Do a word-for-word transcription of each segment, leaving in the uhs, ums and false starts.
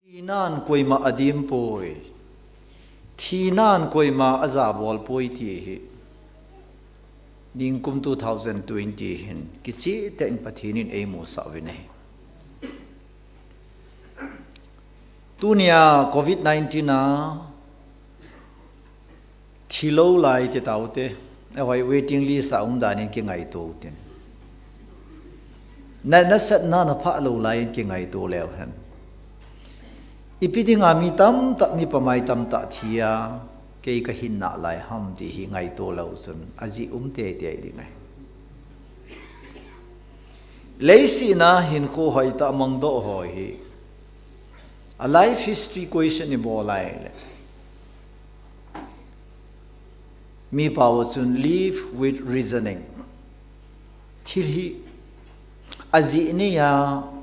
Thinan koima adim poi. Thinan koima ajabol poi ti hi. Ningkum two thousand twenty hin kicheh tah in Pathen in eimusah uvin ahi. Tunia covid nineteen a thilou lai ti taute. Ahoi waiting list a um dan in kingaito tin. Na, nasatna naphah lou lai in kingaito leu hen. Ipi dinga mi tamtah, mi pamai tamtah thi a, kei kahin nalai ham ti hi ngaito lou chun ajeh um teitei ding ahi. Leiset a hinkho hoitah mangdoh ho hi a life history question ibol a ahile, mi pao chun live with reasoning. Thil hi ajeh neiya,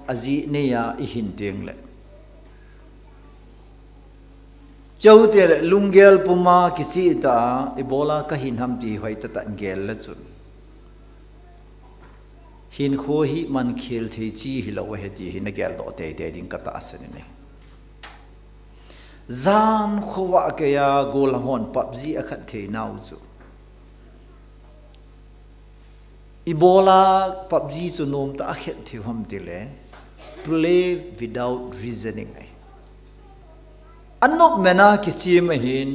ajeh neiya ihin tengle, chuteng le lunggel puma kicheh tah a ibola kahin ham ti hoitah tah in gel le chun, hinkho hi mankhel thei chi hilou ahi ti hi nageldoh teitei ding katahsan in ahi. Jan khovah keiya golhang hon PUBG akhat theinau chu, ibola PUBG chu nomtah a khat thei ham tile, play without reasoning ahi. Anop mena kichem ahin,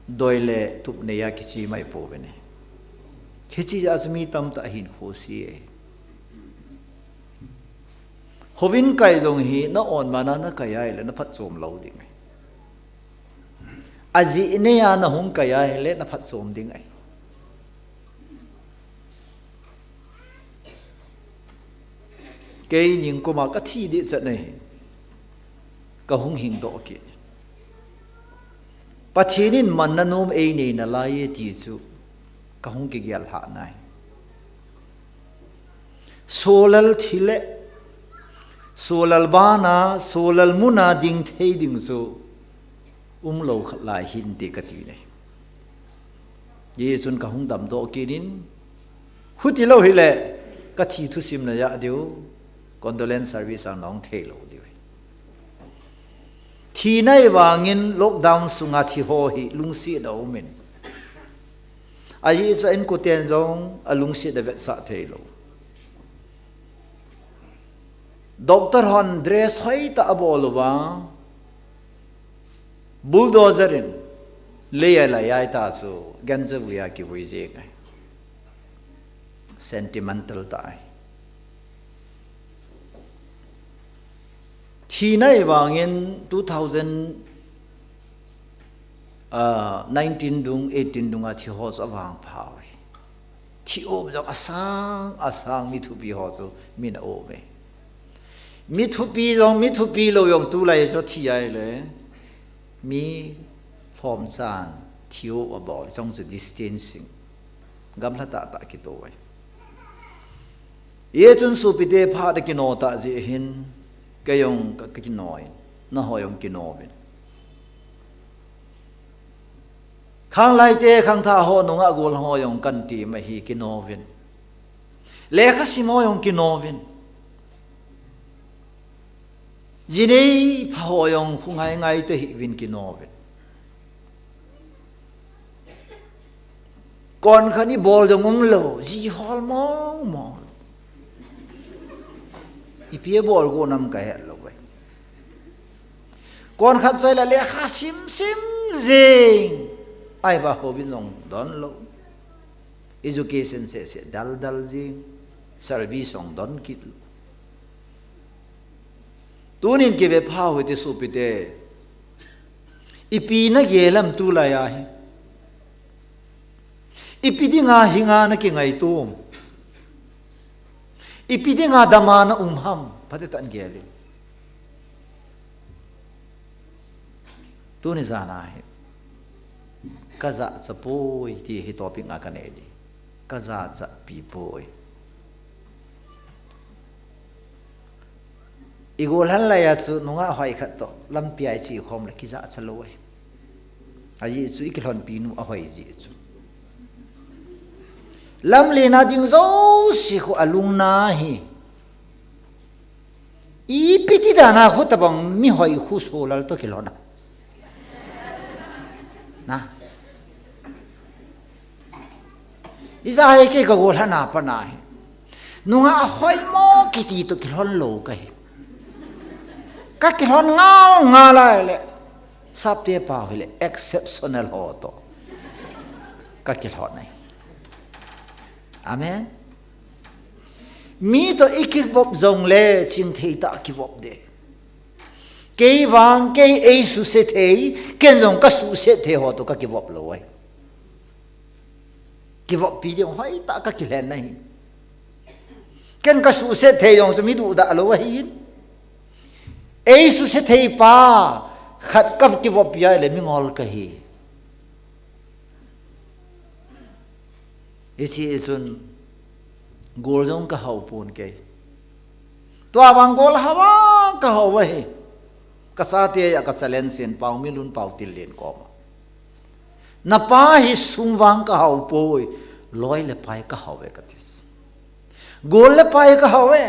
doi le tup neiya kichem ahi pouvin ahi. Hiche jeh a chu mi tamtah hinkho se ahi. Houin kai jong hi na-on mana nakai ahile naphatchom lou ding ahi. Ajeh neiya nahung kai ahile naphatchom ding ahi. Kei ningkuma kathi ding chan ahi. Kahung hingdoh kit. Pathen in manna nom einei nalai e ti chu kahung kigel lhah nai. Solal thi le, solal bana, solal muna ding thei ding chu umlou khat lai hinte kati nai. Hijeh chun kahung damdoh kit in, hutilou hile, kathi thusim najah diu, condolence service a nahung theilou diu. Thina ahivangin lockdown sunga thi ho hi lungset aumin, ajeh chu a-inkoten jong alungset avetsah theilou. Doctor hon dress hoitah abol uva, bulldozer in lei a lei a ahi ta chu, gancha vui a kivui jeng ahi. Sentimental tah ahi. Thina ahivangin two thousand nineteen dung, eighteen dunga thi ho chu avangpha uve. Thi-um jong asang asang mi thupi ho chu min a-um e. Mi thupi jong, mi thupi lou jong tulai chu thi ahile, mi lhomchan thi-um abol jong chu distancing, gamla tahtah kito uve. Hijeh chun sopite, phat akino tah jeh hin, kei jong ka, kakino in, nangho jong kino uvin. Khanglaite, khangthah ho nungah gol ho jong kahin tem ahi, kino uvin. Lekhasim ho jong kino uvin. Ji neipha ho jong khongai ngai tahih uvin, kino uvin. Konkhat ibol jong umlou, ji hol mong mong. Ipi abol got nam kahet lou uve. Konkhat choi le lekha sim sim jing. Ahivang houin jong donlou. Education seh seh dal dal jing. Service jong don kit lou. Tunin kive pha u hite sopite. Ipi nagel ham tulai a hi? Ipi dinga hinga nakingaito um? Ipi dinga dama na um ham? Phatechan gel in. Tuni jan a hi, kajachat poi ti hi topic a kanei ding. Kajachat pi poi. Igol hal lai a chu nungah hoi khat toh lampi a iche khom le kijachat lou ahi. Ajeh chu ikilhonpi nu ahoi jeh chu. Lamlen a ding jouse khu alungna hi Ipi ti dan a khu tabang mi hoi khu solal toh kilhon a. Na. Ijeh a hi kei ka gollhahna pa na hi. Nungah a hoi mo kiti toh kilhon lou ka hi. Ka kilhon ngal ngal a le. Sapte pa hi le exceptional ho toh. Ka kilhon a hi. Amen. Mi toh i kivop jong le chingthei tah kivop de. Kei vang, kei ei suse thei, ken jong ka suse thei ho toh ka kivop lou a hi. Kivoppi ding hoitah ka kilhen na hi. Ken ka suse thei jong chu mi duhdah lou a hi. Ei suse thei pa, khat ka kivoppi a le mi ngol ka hi. Hiche chun, gol jong ka hao pon kei. Tua vang gol hao vang ka hao a hi. Ka chate a ka challenge in Pau Minlun Pau Tillin koma. Na pa hi sum vang ka hao poi, loi le pai ka hao e ka ti. Gol le pai ka hao e.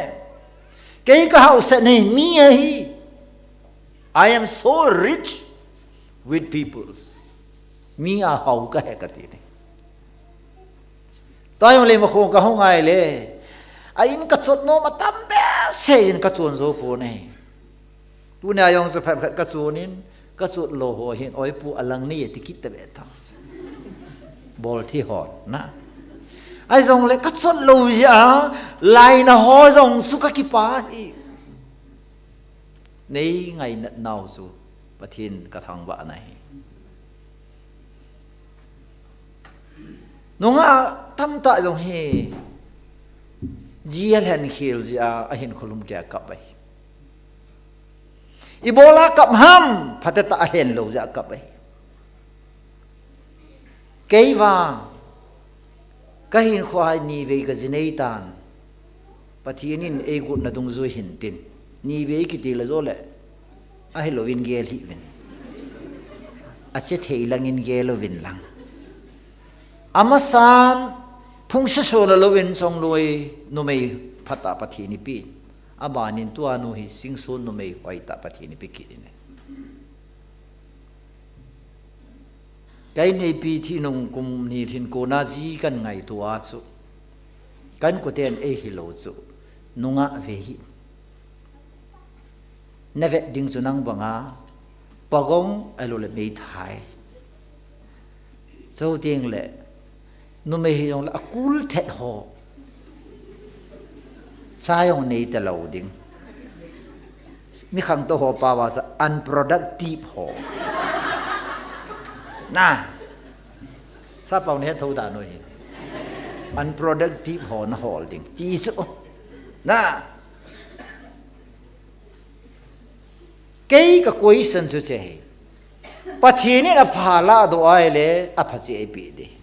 Kei ka hao se nei mi a hi. I am so rich with peoples. Mi a hao ka he ka ti ni. Tua jong le ma khong ka hung ai le. A in ka chot nom a tam behseh in ka chon jou pon e. Tuni a jong chu phat phat ka chon in, ka chot lou ho hin, oi pu a lang nei ti kit ta be ta. Bol thi ho, na. Ahi jong le ka chot lou jeh a, laina ho jong chu ka kipah hi. Nei ngainat nau chu Pathen ka thangvah na hi. Nungah tamtah jong hi, ji a lhen khel jeh a, a hinkho lum kei a kap a hi. Ibola kap ham, phatecha a lhen lou jeh a kap a hi. Kei vang, ka hinkho a hi nivei ka ji nei tan. Pathen in ei gotna dungjui hin tin. Nivei kiti le jo le, ahi louvin gel hih uvin. A che thei langin gel uvin lang. Amasan, phung sesona louvin chongloi numei phatah Pathen in eipeh. Abanin tua nu hi singson numei hoitah Pathen in eipeh kit in. Ka inneipi thi nung kum ni lhin kona ji kan ngaito a chu. Ka inkoten ei hilou chu. Nungah ve hih. Na vet ding chu nang banga. Pagong ahilou le meithai. Chuteng le numei hi jong le a cool thet ho. Cha jong nei talou ding. Mi khangtou ho pao a chu unproductive ho. Na. Sapau nei tho da noi. Unproductive ho na hol ding. Ti chu. Na. Kei ka question chu che hi. Pathen in apha ladoh a ahile, apha cheh eipeh ding.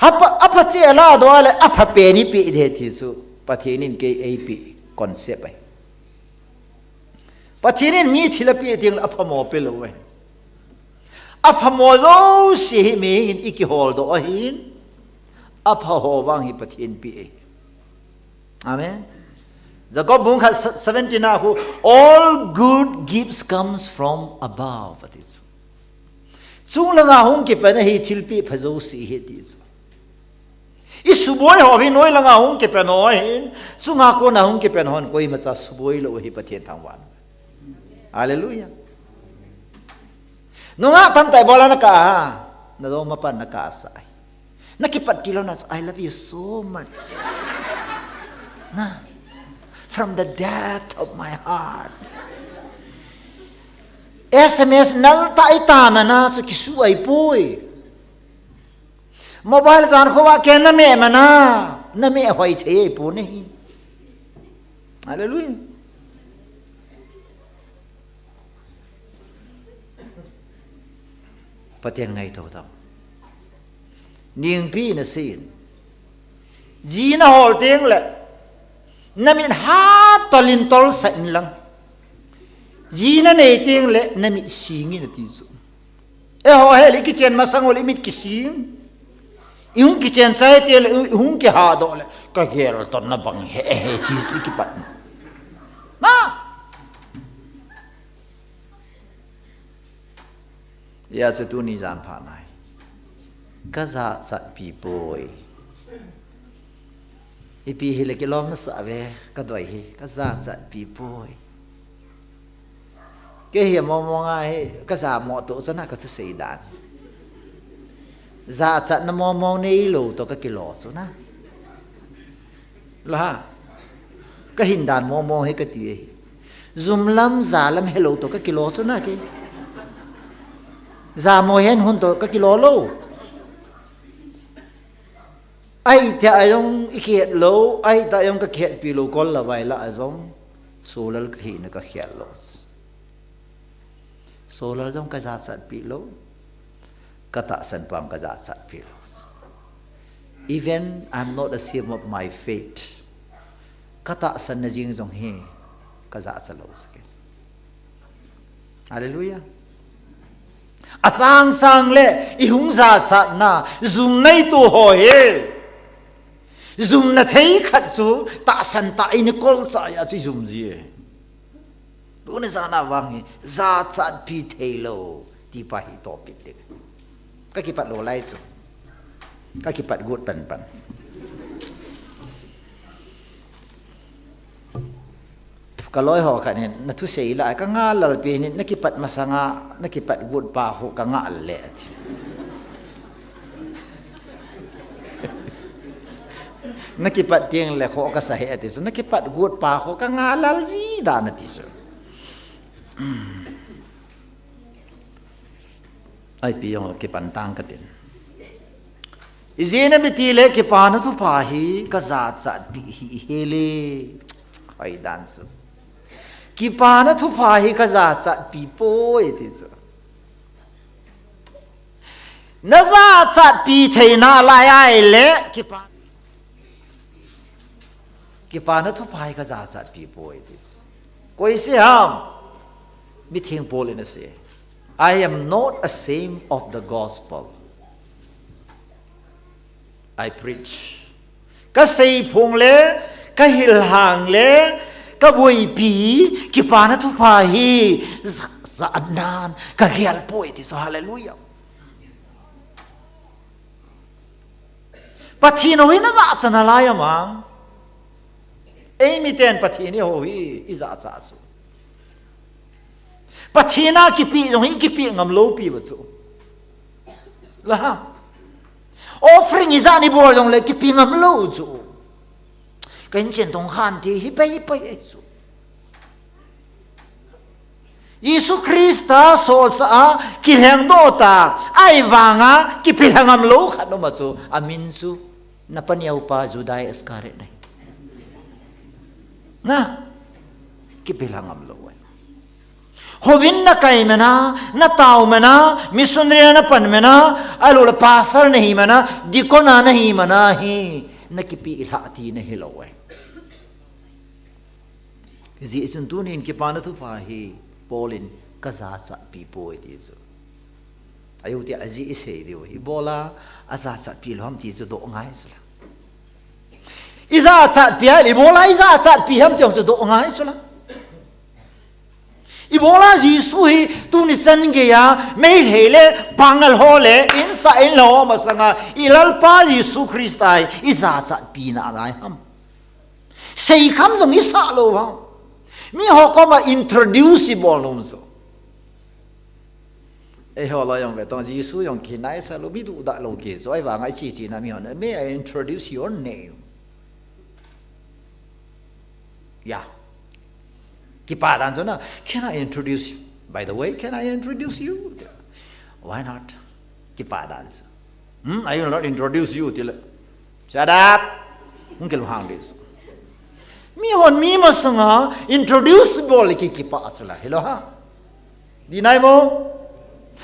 Hapha, apha cheh ladoh a ahile, apha pen eipeh ding ti chu. Pathen in kei eipeh concept ahi. Pathen in mi thil apeh teng le apha mo pelou ahi. Apha mo jouse hi mi in i kiholdoh ahin. Apha ho vang hi Pathen peh ahi. Amen. Jakob bung khat se-, seventeen a khu, "All good gifts comes from above," ati chu. Chung langa hung kipen ahi thilpeh pha jouse hi ti chu. I suboi ho hi noi langa hung kipen ho ahin, chunga kona hung kipen hon koimacha suboi lou hi Pathen thangvah. Hallelujah. Nungah tamtah ibola na kah a, na dong mapan na kah a sa ahi. Na kipat tilou na, "I love you so much." Na, from the depth of my heart. S M S nal ta ita mana chu kisu ahi poi. Mobile jan khova ke na me mana, na me hoi thei ahi poi. Hallelujah. Pathen ngaito tau. Ningpi na sin. Ji na hol teng le. Na mit ha tolin tol sa in lang. Ji na nei teng le, na mit singin ati chu. Eiho hel i kichen masang ule i mit kising. I hung kichen chai teng le, i hung kihadoh le. Ka gel ton na bang he, he, chi chu i kipat. Ha! Hijeh chun tuni jan phat nai. Ka jachatpi poi. Ipi hile kilom nasah ve, ka doi hi, ka jachatpi poi. Kei hi mong mong a hi, ka ja mo to chu na ka thusei dan. Jachatna mong mong neilou to ka kilo chu na. Lo ha. Ka hin dan mong mong hi ka ti e. Jum lam, ja lam helou to ka kilo chu na kei. Ja mo hen hun to ka kilo lou. Ahi ta jong i kihet lou, ahi ta jong ka kihetpi lou, kol la vai la a jong, Solal ka hina ka khel lou. Solal jong ka jachatpi lou, ka tahsan pam ka jachatpi lou. Even I'm not ashamed of my faith. Ka tahsan na jing jong hi, ka jachat lou sah kei. Hallelujah. Asang sang le, i hung jachatna, jum nei tu ho hi. Jumna thei khat chu, tahsan tah in i kol cha a chu i jum ji e. Tuni jan a vang hi, jachatpi thei lou, ti pa hi topic ding. Ka kipat lou lai chu. Ka kipat got pan pan. Ka loi ho khat hin, na thusei la, ka nga lal pi hin, na kipat masanga, na kipat got pa ho, ka nga le ati. Na kipat tieng le kho ka sa he ati chu, na kipat got pa ho, ka nga lal ji da na ti chu. Ai pi jong kipan tang ka tin. Ijeh inem itile kipana thupha hi ka jachatpi hi i he le. Hoi dan chu. Kipana thupha hi ka jachatpi poi ti chu. Na jachatpi theina lai ahile kipa Kipana thupha hi ka jachatpi poi ti chu. Koi sei ham? Mitheng Paul in asei. I am not ashamed of the gospel I preach. Ka seiphong le, ka hilhang le, ka boipi, kipana thupha hi, ja, ja nan, ka gel poi ti chu, hallelujah. Pathen hou hi na jachat nalai ham? Eimi ten Pathen i hou hi i jachat chu. Pathen a kipe jong hi kipe ngam lou pi va chu. La. Offering ijat i bol jong le kipe ngam lou chu. Ka in chen tong khan ti hi pai pai chu. Jesu Christa solchah a kilhengdoh ta, ahivanga kipelha ngam lou khat um a chu, amin chu, na paneo pa Judas Iscariot ahi. Na, kipelha ngam lou ahi. Houvin na kai man a, na tao man a, missionary na pan man a, ahilou le pastor na hi man a, deacon a na hi man a hi, na kipelha ti na hilou ahi. Hijeh chun tunin kipana thupha hi Paul in ka jachatpi poi ti chu. Ahi u ti a jeh i sei diu hi. Ibola a jachatpi lou ham ti chu doh ngai chu la. I jachatpi a, ibola i jachatpi ham ti jong chu doh ngai chu la. Ibola Jesu hi tuni chan geiya Meitei le Pangal ho le insah in lou masanga i Lalpa Jesu Christa hi i jachatpi nalai ham? Seikham jong i sah lou ham? Miho koma introduce i bol nom chu. Eiho loi jong ve tong, Jesu jong kihinai sah lou, mi duhdah lou kihi chu. Ahivanga i che che na mihon, "May I introduce your name?" Ya. Kipa dan chu na, "Can I introduce you? By the way, can I introduce you?" Why not? Kipa dan chu. "Hmm, I will not introduce you," tile. "Shut up!" Hung kilunghang ding chu. Mihon mi masanga introduce bol le ki kipa chu la. Hilou ha? Dinai mo?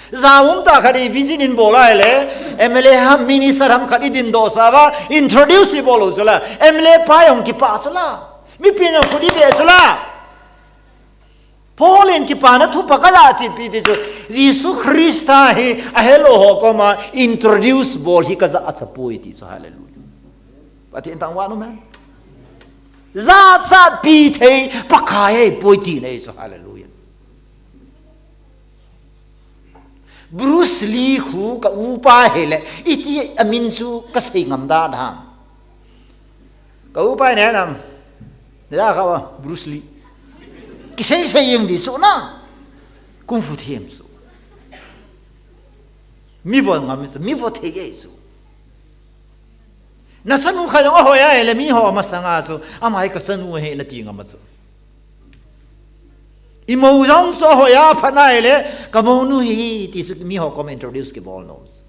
Jaum tah khat i visit in bol a le, M L A ham, minister ham khat i dindoh sah uva, introduce i bol u chu la, M L A pa jong kipa chu la, mipi jong khut i beh chu la. Paul in kipana thupha ka jachatpi ti chu, Jesu Christa hi a helou ho koma introduce bol hi ka jachat poi ti chu, hallelujah. Pathen thangvah in um hen. Jachatpi thei Pakai ahipoi tina ahi chu. Hallelujah. Bruce Lee khu ka upa ahile, iti amin chu kasei ngam dan ham. Ka upa in ahenam. Naja kha a, Bruce Lee. Kisei sei jeng di chu na. Kung fu them chu. Mi vo ngam chu, mi vo thei e chu. Nachanu khat jong ahoi ahile, miho masanga chu, ama hi kachanu ahi nati ngam a chu. Imou jong chu ahoi a phat ahile, kamounu ahi, ti chu miho kom introduce kibol nom chu.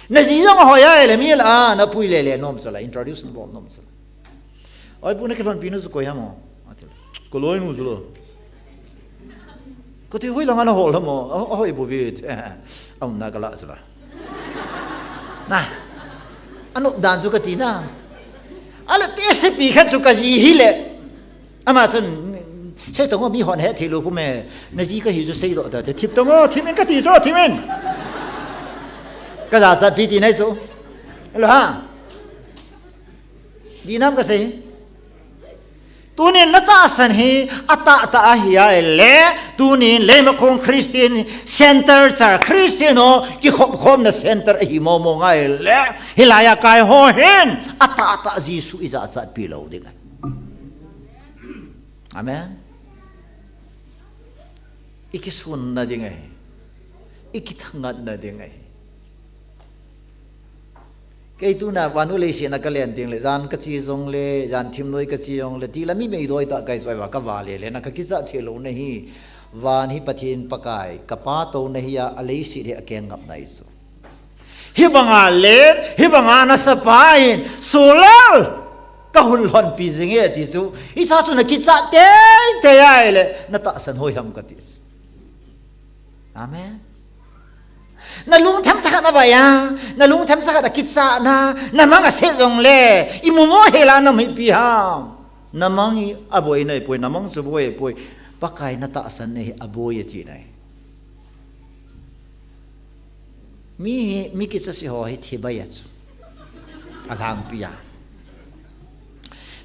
Naji jong ahoi ahile, mi lah a napui lele nom chu la, introduce nabol nom chu la. Oi pu, nakilhonpi nu chu koi ham o? Ati le, kaloinu chu lo. Kati, hoilang a nahol ham o? A, ahoi bouve. Aumna kalah chu la. Na. Anop dan chu kati na. Ale, tesepi khat chu kaji hile. Ama chun, sei tong o, mihon hethei lou pu me. Naji kahi chu seidoh ta te. Thip tong o, thip in kati chu, thip in. Kajachatpi tina ahi chu. Hello ha. Dinam kasei. Tunin natahsan hi atahtah ahi ahile, tunin Leimakhong Christian Center, Church Christian ho kikhopkhomna center ahi momo ngai le, hilai a kai ho hin atahtah Jesu ijachatpi lou ding ahi. Amen. Ikisunna ding ahi. Ikithangatna ding ahi. Kei tuna vannoi leiset a kalen ding le, jan kache jongle, jan thimnoi kache jongle, tila mi meidoi tah kahi chu ahi va, kavale le, na kakichat thei louna hi, van hi Pathen Pakai, kapa touna ahi a, aleiset hi akeng ngapna ahi chu. Hibanga len, hibanga nasapa hin, Solal, kahung lhonpi jing e ti chu, hicha chu nakichat teitei ahile, natahsan hoi ham kati chu. Amen. Nalung themcha khat avai a, nalung themcha khat akichatna, namang aset jongle, imu mo hela nam hi ipi ham. Namang hi aboina ahipoi, namang chu boi ahipoi, Pakai natahsan hi aboi atina ahi. Mi hi, mi kichase ho hi thi bai a chu. Alhangpi a.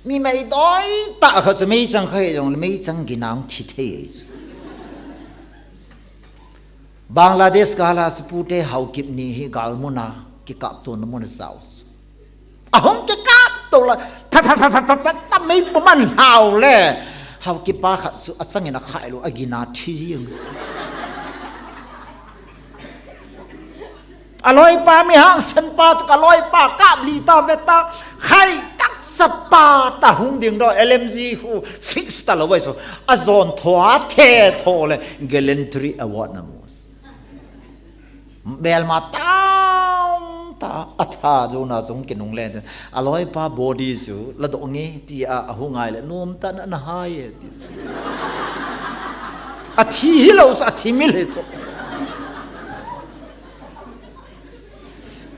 Mi meidoi tah khat chu meichang kha jongle meichang gin a hung thi thei ahi chu. Bangladesh gal a chu pute Haokip ni hi galmun a kikaptona mun a jao chu. Ahung kikapto la, phat, phat, phat, ta mei pum ahin lhau le. Haokip pa khat chu achangin akhai lou, agin a thi jeng. Aloipa mi hangsan pa chu kaloipa kap li ta ve ta, khai taksa pa ta hung ding doh, L M G khu fix ta lou vai chu. Ajon tho a the tho le gallantry award namu. Belma tang ta, atha jona jong kinung le. Aloipa body chu, ladoh nge, ti a, ahung ngai le, nom tah a nahai e, ti chu. Athi hilou chu, athi mil hi chu.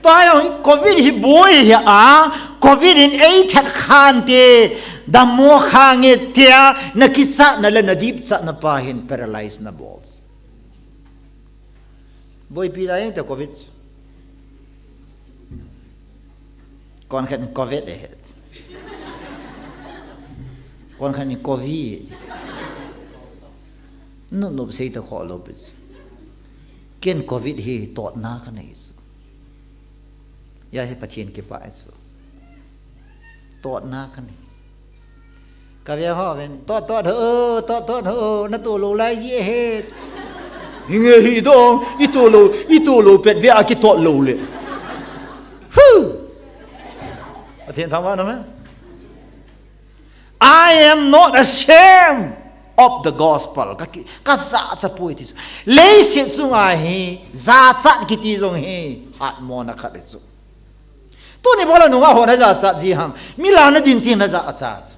Tua jong hi covid hi boi hi a, covid in eithat khan te, dammo kha nge tia, nakichatna le nadipchatna pa hin paralyze nabol. Boipi da jeng te covid. Kon khat in covid e. Kon khat in covid. Nop nop sei ta kho lou pi. Ken covid hi totna kanei chu. Hia hi Pathen kipah ahi chu. Totna kanei. Kave ho ven, tot tot ho, tot tot ho, natoh lou lai ji ahi. Hinge hi dong, itoh lou, itoh lou pet ve a kitot lou le. Hu! Pathen thangvah in um e. I am not ashamed of the gospel. Ka ki, kajachat poi ti chu. Leiset chunga hi, jachat kiti jong hi, hatmona khat ahi chu. Tuni bola nunga ho najachat ji ham. Mi lah a nadin teng najachat chu.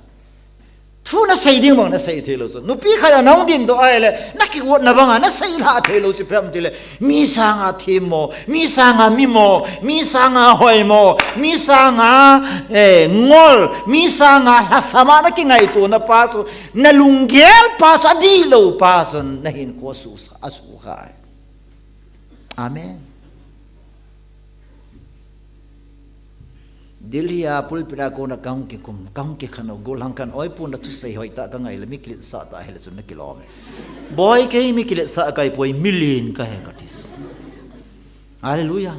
Thu nasei ding bang nasei thei lou chu. Nupi khat a nahung din doh ahile, nakigotna banga nasei lha thei lou chu ipi ham itile. Mi sanga themmo, mi sanga mimo, mi sanga hoimo, mi sanga, eh, ngol, mi sanga lhasam a nakingaitona pa chu, nalunggel pa chu, adihlou pa chu, nahinkho asuhsa, asuhkhai. Amen. Delhi a pulpit a kona kahung kikum, kahung kikhen u, gollhang khat in, "Oi pu, nathusei hoitah kangai le, mi kiletsah tah hile chun nakilom e." "Boi, kei mi kiletsah kahipoi, mi len kahi," kati. Hallelujah.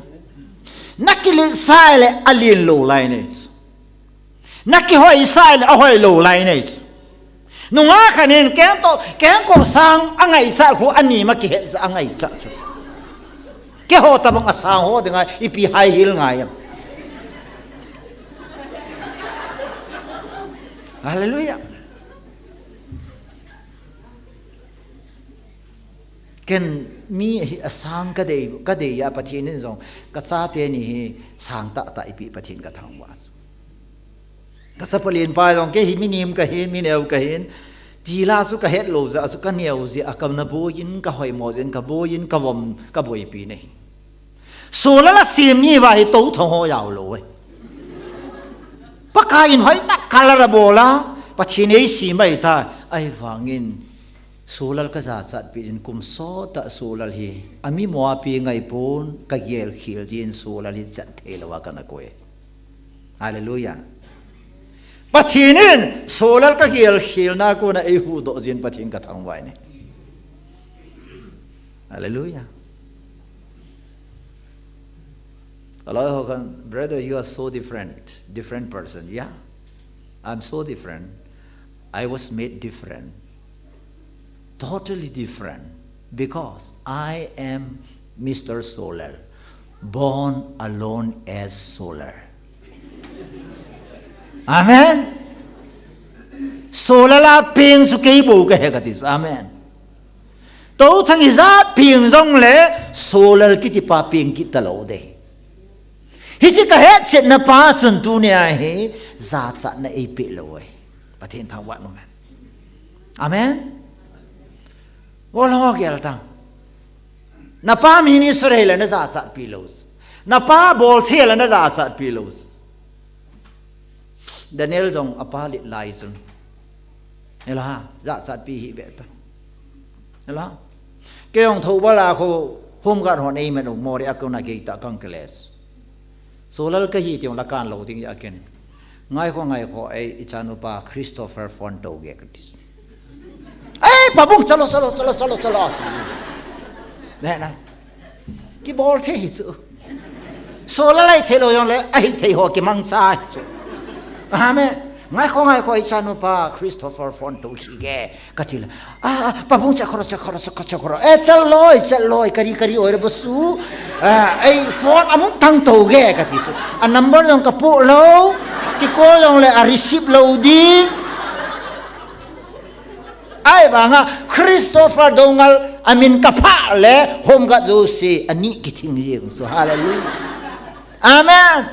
Nakiletsah le alen lou lai nei chu. Nakihoisah le ahoi lou lai nei chu. Nungah khat in keng toh, keng koh sang angaichat khu, ani ma kihetjah angaichat chu. Keiho tabang asang ho dinga ipi high heel ngai em. Hallelujah. Ken mi hi asang kadei, kadei a Pathen in jong kachate ni hi sang tahtah eipeh Pathen kathangvah chu. Kachapa lenpa jong kei hi mi nem kahi, mi neo kahin, tila chu kahet lou jeh a chu kaneo jeh a kana boiyin, kahoimo jeh in kaboiyin, kavom, kaboipi nahi. Solar a sem ni uva hi tou thong ho jao lou e. Pakai in hoitah color abol a, Pathen in eisem ahitai, ahivangin solar kajachatpi jeh in kum sottah solar hi amimo a peng ahipon, kagel khel jeh in solar hi chat thei lou a kana koi. Hallelujah. Pathen in solar kagel khel na kona eihuhdoh jeh in Pathen kathangvah e. Hallelujah. A lot of, "Brother, you are so different, different person." Yeah, I'm so different. I was made different, totally different, because I am Mister Solar, born alone as Solar. Amen. Solar a peng chu kei bou kahi kati. Amen. Tou thang ijat peng jongle Solar kitipa peng kit talou ding. Hiche kahetchetna pa chun tunia hi jachatna eipeh lou e. Pathen thangvah in um hen. Amen. Bol ho gel tang. Napa minister hile najachatpi lou. Napa bolthei le najachatpi lou. Daniel jong apa lit lai chun, ela, jachatpi hih ve ta. Ela, kei jong thoubal a khu home guard hon eiman u, Moreh a kona gei tah kang keles. Solar kahi ti jong la kan lou ding a ken. Ngaikho, ngaikho, ei, ichanupa Christopher phone tou ge kati. "Ei, pabung, chalo, chalo, chalo, chalo, chalo." Ne na. Kibolthei hi chu. Solar a hithei lou jongle, ahithei ho kimangcha hi chu. Amen. "Ngaikho, ngaikho, ichanupa Christopher phone tou hi ge," kati le. "Ah, ah, pabung, chakoro, chakoro, chakoro, chakoro. Eh, chaloi, chaloi, kari, kari, oi re bosu. Ah, ei, phone amung thang tou ge," kati chu. A number jong kapoh lou, kicall jongle a receive lou ding. Ahivanga Christopher Doungel amin kaphah le home guard jouse ani kithing jeng chu. Hallelujah. Amen.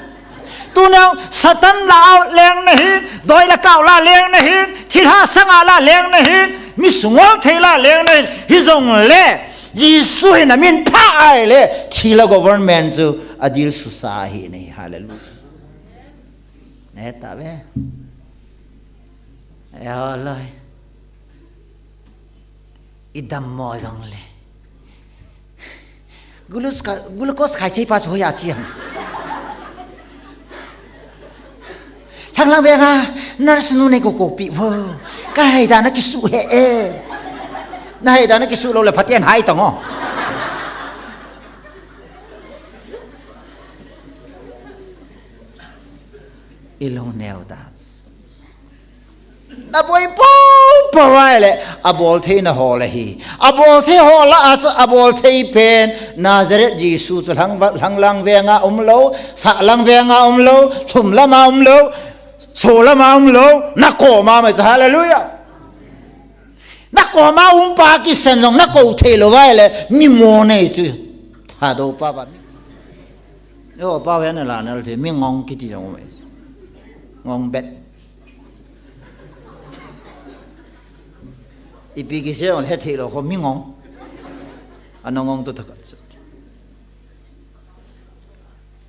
Tunia Satan la leng nahin, doi le kau la leng nahin, thilha sanga la leng nahin, mi sungol thei la leng nahin, hijongle Jesu hin amin phah ahile thil a government chu adil susa ahi nahi. Hallelujah. Neta ve. Eo loi. Idammo jongle. Glucose ka, glucose khai thei pa chu hoiya chi ham. Thanglang venga, nurse nu nei koukou pi vo. Kahei dan a kisu he e. Nahei dan a kisu lou le phaten hai tong o. Ilung neo dan. Naboi pou pou ahile, abolthei naho le hi. Abolthei ho lah a, abolthei pen, Nazareth Jesu chu lhang, lhanglang venga umlou, sahlang venga umlou, thumlama umlou, solama umlou, nakoma mai chu, hallelujah. Nakoma um pa kisan jong nakou thei lou vai le, mi mo nei chu. Thadou pa va mi. Yo, pa ve na la na le mi ngong kiti jong mai. Ngong bet. Ipi kisei jong hethei lou kho mi ngong. Ana ngong to thakat chu.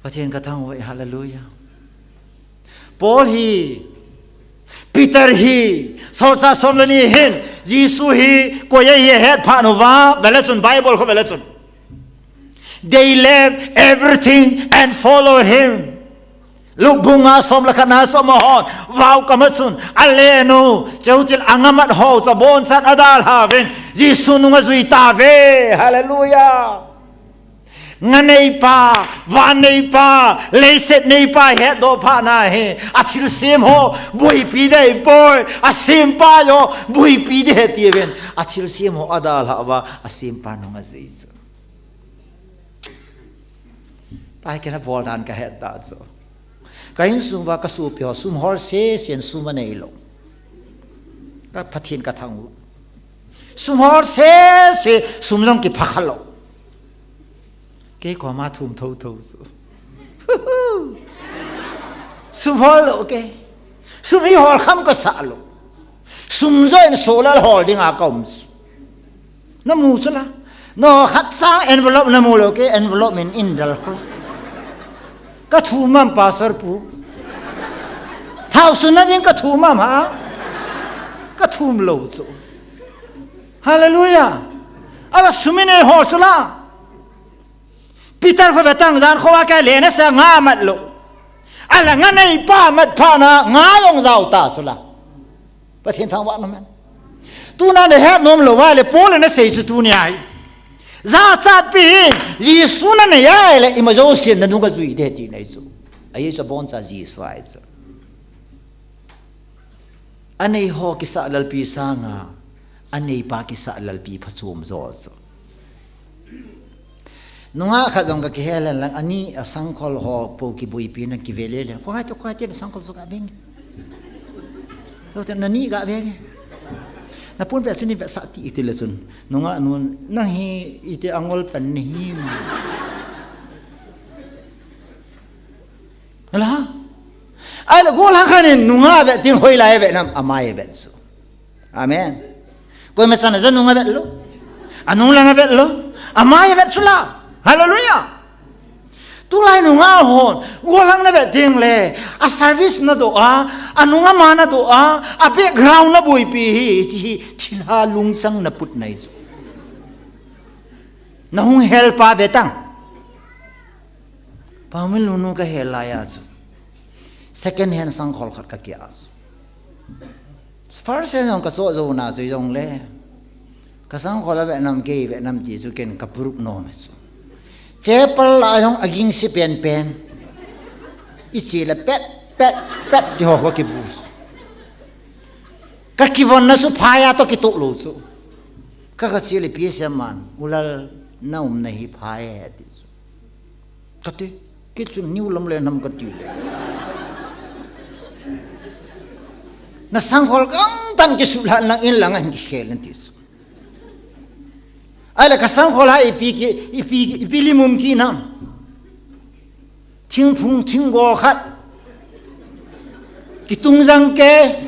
Pathen kathangvah e, hallelujah. Paul hi, Peter hi, solchah som le ni hin, Jesu hi, koi ahi ahet phat uva, vele chun, Bible kho vele chun. They left everything and follow him. Luke bung nga som le khat na som a hon, vau kam a chun, alen u, cheu til a ngamat ho chu abonchan adalha uvin, Jesu nung ajui tauve. Hallelujah. Nga neipa, van neipa, leiset neipa hetdoh phat na hi, a thilsem ho boipi ding ahipoi, a sempa jong boipi ding ahi tiuvin, a thilsem ho adalha uva, a sempa nung ajui chu. Tua hi kei la bol dan ka het ta chu. Ka insung uva ka sopi ho sum hol sesen, sum anei lou. Ka Pathen ka thangvah u. Sum hol sesen, sum jong kipha kha lou. Kei koma thum thotho chu. Sum hol lou kei. Sum hi hol kham ka sah lou. Sum joh in solar hol dinga ka um chu. Na mu chu la. Nokhat chang envelope na mu lou kei, envelope in in dal kho. Ka thum am, Pastor pu? Thao sunna ding ka thum am, ha? Ka thum lou chu. Hallelujah. Ala sum in eihol chu la. Peter kho ve tang, jan kho a kei le na sa nga mat lou. Ala nga neipa mat phat na nga jong jao ta chu la. Pathen thangvah nom hen. Tuna na het nom lou uva le Paul in asei chu tunia hi. Jachatpi hi, Jesu na nei a ahile ima jousen na nung ajui ding ahi tina ahi chu. Ahi chu aboncha Jesu ahi chu. Anei ho kisah lalpi sanga, aneipa kisah lalpi phachom jo chu. Nungah khat jong ka kihel hen lang, ani a sangkhol ho po kiboipi na kive lele. Koi te, koi te, na sangkhol chu ga ve nge. Chu te na ni ga ve nge. Na pon ve chu ni ve sah ti ti le chun. Nungah nun, nang hi iti angol pan ni hi. Ala. Ahile golhang khat in nungah ve ting hoilai ve nam, amai ve chu. Amen. Koima chan a ja nung avet lou. Anung lang avet lou. Amai avet chu la. Hallelujah. Tulai nungah hon, golhang na vet ding le, a service na doh a, anung ama na doh a, a background na boipi hi, hiche hi, thilha lungchang na put na ahi chu. Na hung hel pa ve tang. Paomin lunu ka hel lai a chu. Second hand sangkhol khat ka kia chu. First hand jong ka cho jou na chu jong le. Ka sangkhol a ve nam kei ve nam ti chu ken ka puruk nom chu. Chapel la jong a ging si pen pen. I chi le pet, pet, pet ti ho ka kibu. Ka kivon na chu phai a to kitu lou chu. Ka ka chi le pi se man. Ulal na um na hi phai he ti chu. Kati, kei chun New Lamlen ham kati le. Na sangkhol gam tan kisuhlha nang in lang a hin kikhel in ti chu. Ahile ka sangkhol a ipi ki, ipi, ipi limum ki nam. Thingphung, thinggo khat. Kitung jang ke.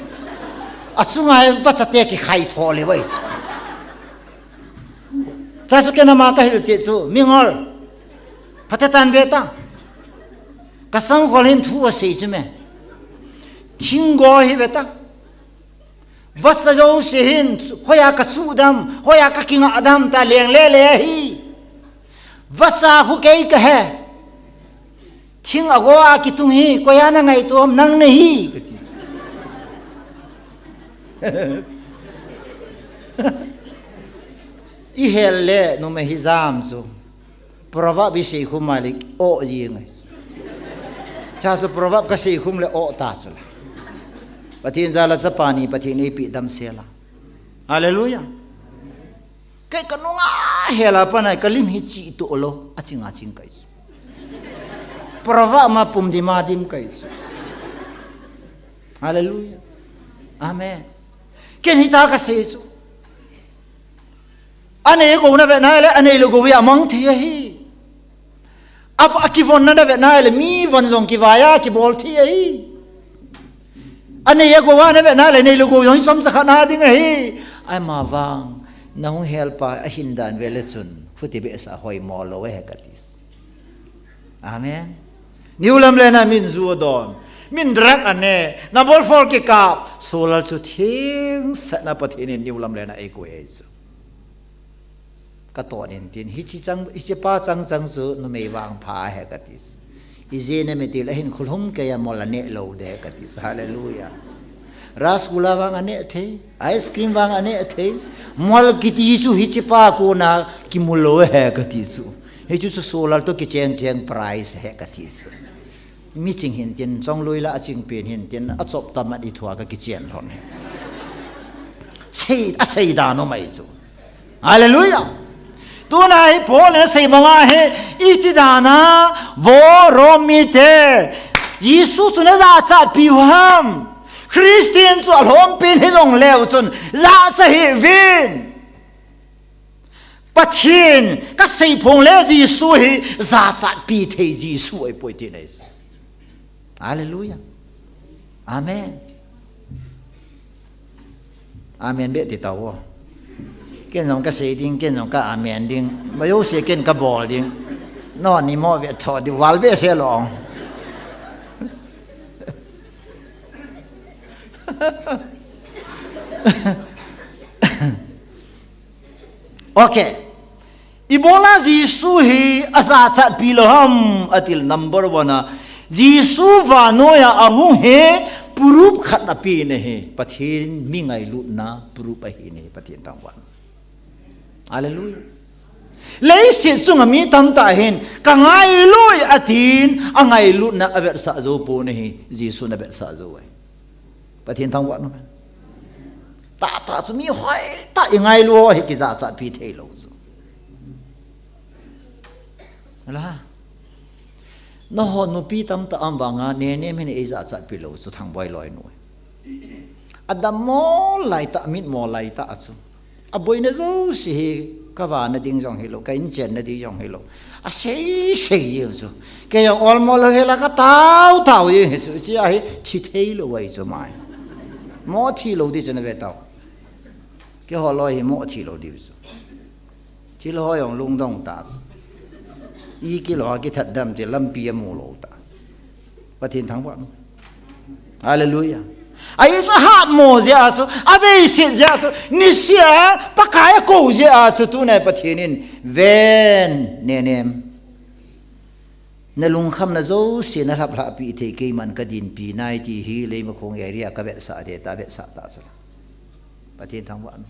Achunga hi vachate kikhai tho le vai chu. Cha chu ken ama ka hil che chu, mingol. Phatecha in ve ta. Ka sangkhol hin thu asei chu me. Thinggo hi ve ta. Vacha jouse hin, hoiya ka chu dam, hoiya ka kinga dam ta leng le le hi. Vacha khu kei ka he. Thing a go a kitung hi, koiya na ngaito ham, nang na hi, ka ti. I hel le, numei hi jam chu. Proverb i sei khu ma le, o ji ngai. Cha chu proverb ka sei khum le o ta chu la. Pathen jal a chapa ni Pathen in eipeh dam sel a. Hallelujah. Kei ka nunga hel a pat na ka lim hi chi to lou, aching aching kai chu. Proverb ma pum dim a dim kai chu. Hallelujah. Amen. Ken hita ka sei chu. Anei go na ve na le, anei lou go hi amang thei ahi. A, akivon na ve na le, mi von jong kivai a, kibol thei ahi. Anei a go a na ve na le, nei lou go jong hi chomcha khat na ding ahi. Ahivang, na hung hel pa ahin dan ve le chun, khuti behseh a hoimo lou e ka ti. Amen. New Lamlen a min ju adon. Min drug ane. Na bol fol kikap. Solar chu thengsel na Pathen in New Lamlen a eikoi e chu. Ka ton in tin. Hiche chang, hiche pa chang chang chu numei vangpha ahi ka ti. Ije na metil ahin khulhum kei a mol aneh lou de kati. Hallelujah. Rasgulla vang aneh thei, ice cream vang aneh thei. Mol kiti chu hichepa kona kimu lou ahi kati chu. Hichu chu solar to kicheng cheng price ahi kati chu. Mi ching hintin, chonglui la aching pen hintin, achop tam a i thua kakichen lhon hi. Sei, asei dan um ahi chu. Hallelujah. Tuna hi Paul in asei banga hi, iti dan a, vo Rom mite, Jesu chu najachatpi u ham. Christian chu alhompi hijongleu chun, jachat hih uvin. Pathen, kasei phong le Jesu hi, jachatpi thei Jesu ahipoi tina ahi. Hallelujah. Amen. Amen beh ti tao. Ken jong kasei ding, ken jong ka amen ding. Mayo se ken kabol ding. No ni mo ve tho di val beh se long. Okay. Ibola Jesu hi ajachatpi lou ham atil number one a. Jesu vannoi a ahung hi proof khat apen ahi. Pathen mi ngailutna proof ahi ahi Pathen thangvah. Hallelujah. Leiset chunga mi tamtah hin kangailut e atin angailutna avetsah jou pon ahi. Jesun avetsah jou ahi. Pathen thangvah in. Tahtah chu mi hoitah ingailu ho hi kijachatpi theilou chu. Ala. Nangho nupi tamtah um vanga nenem hin eijachatpi lou chu Thangboi loinu. Adammo laitah, amitmo laitah chu. Aboina jouse hi kavana ding jong hilou, ka inchenna ding jong hilou. Asei sei jeng chu. Kei jong olmo lou hela katao tao jeng hi chu. Hichea hi thi theilou ahi chu mai. Mo thilou ding chu nave tao. Keiho loi hi mo thilou ding chu. Thilhoi jong lungdong ta. I kilou a kithat dam ti lampi amu lou ta. Pathen thangvah in. Hallelujah. Ahi chu ahatmo jeh a chu, aveiset jeh a chu, niseh a Pakai akou jeh a chu, tuna Pathen in ven nenem. Nalungkhamna jouse nalhaplhahpi thei keiman kadinpi nai ti hi Leimakhong area a kavetsah ding ta, avetsah ta chu. Pathen thangvah in.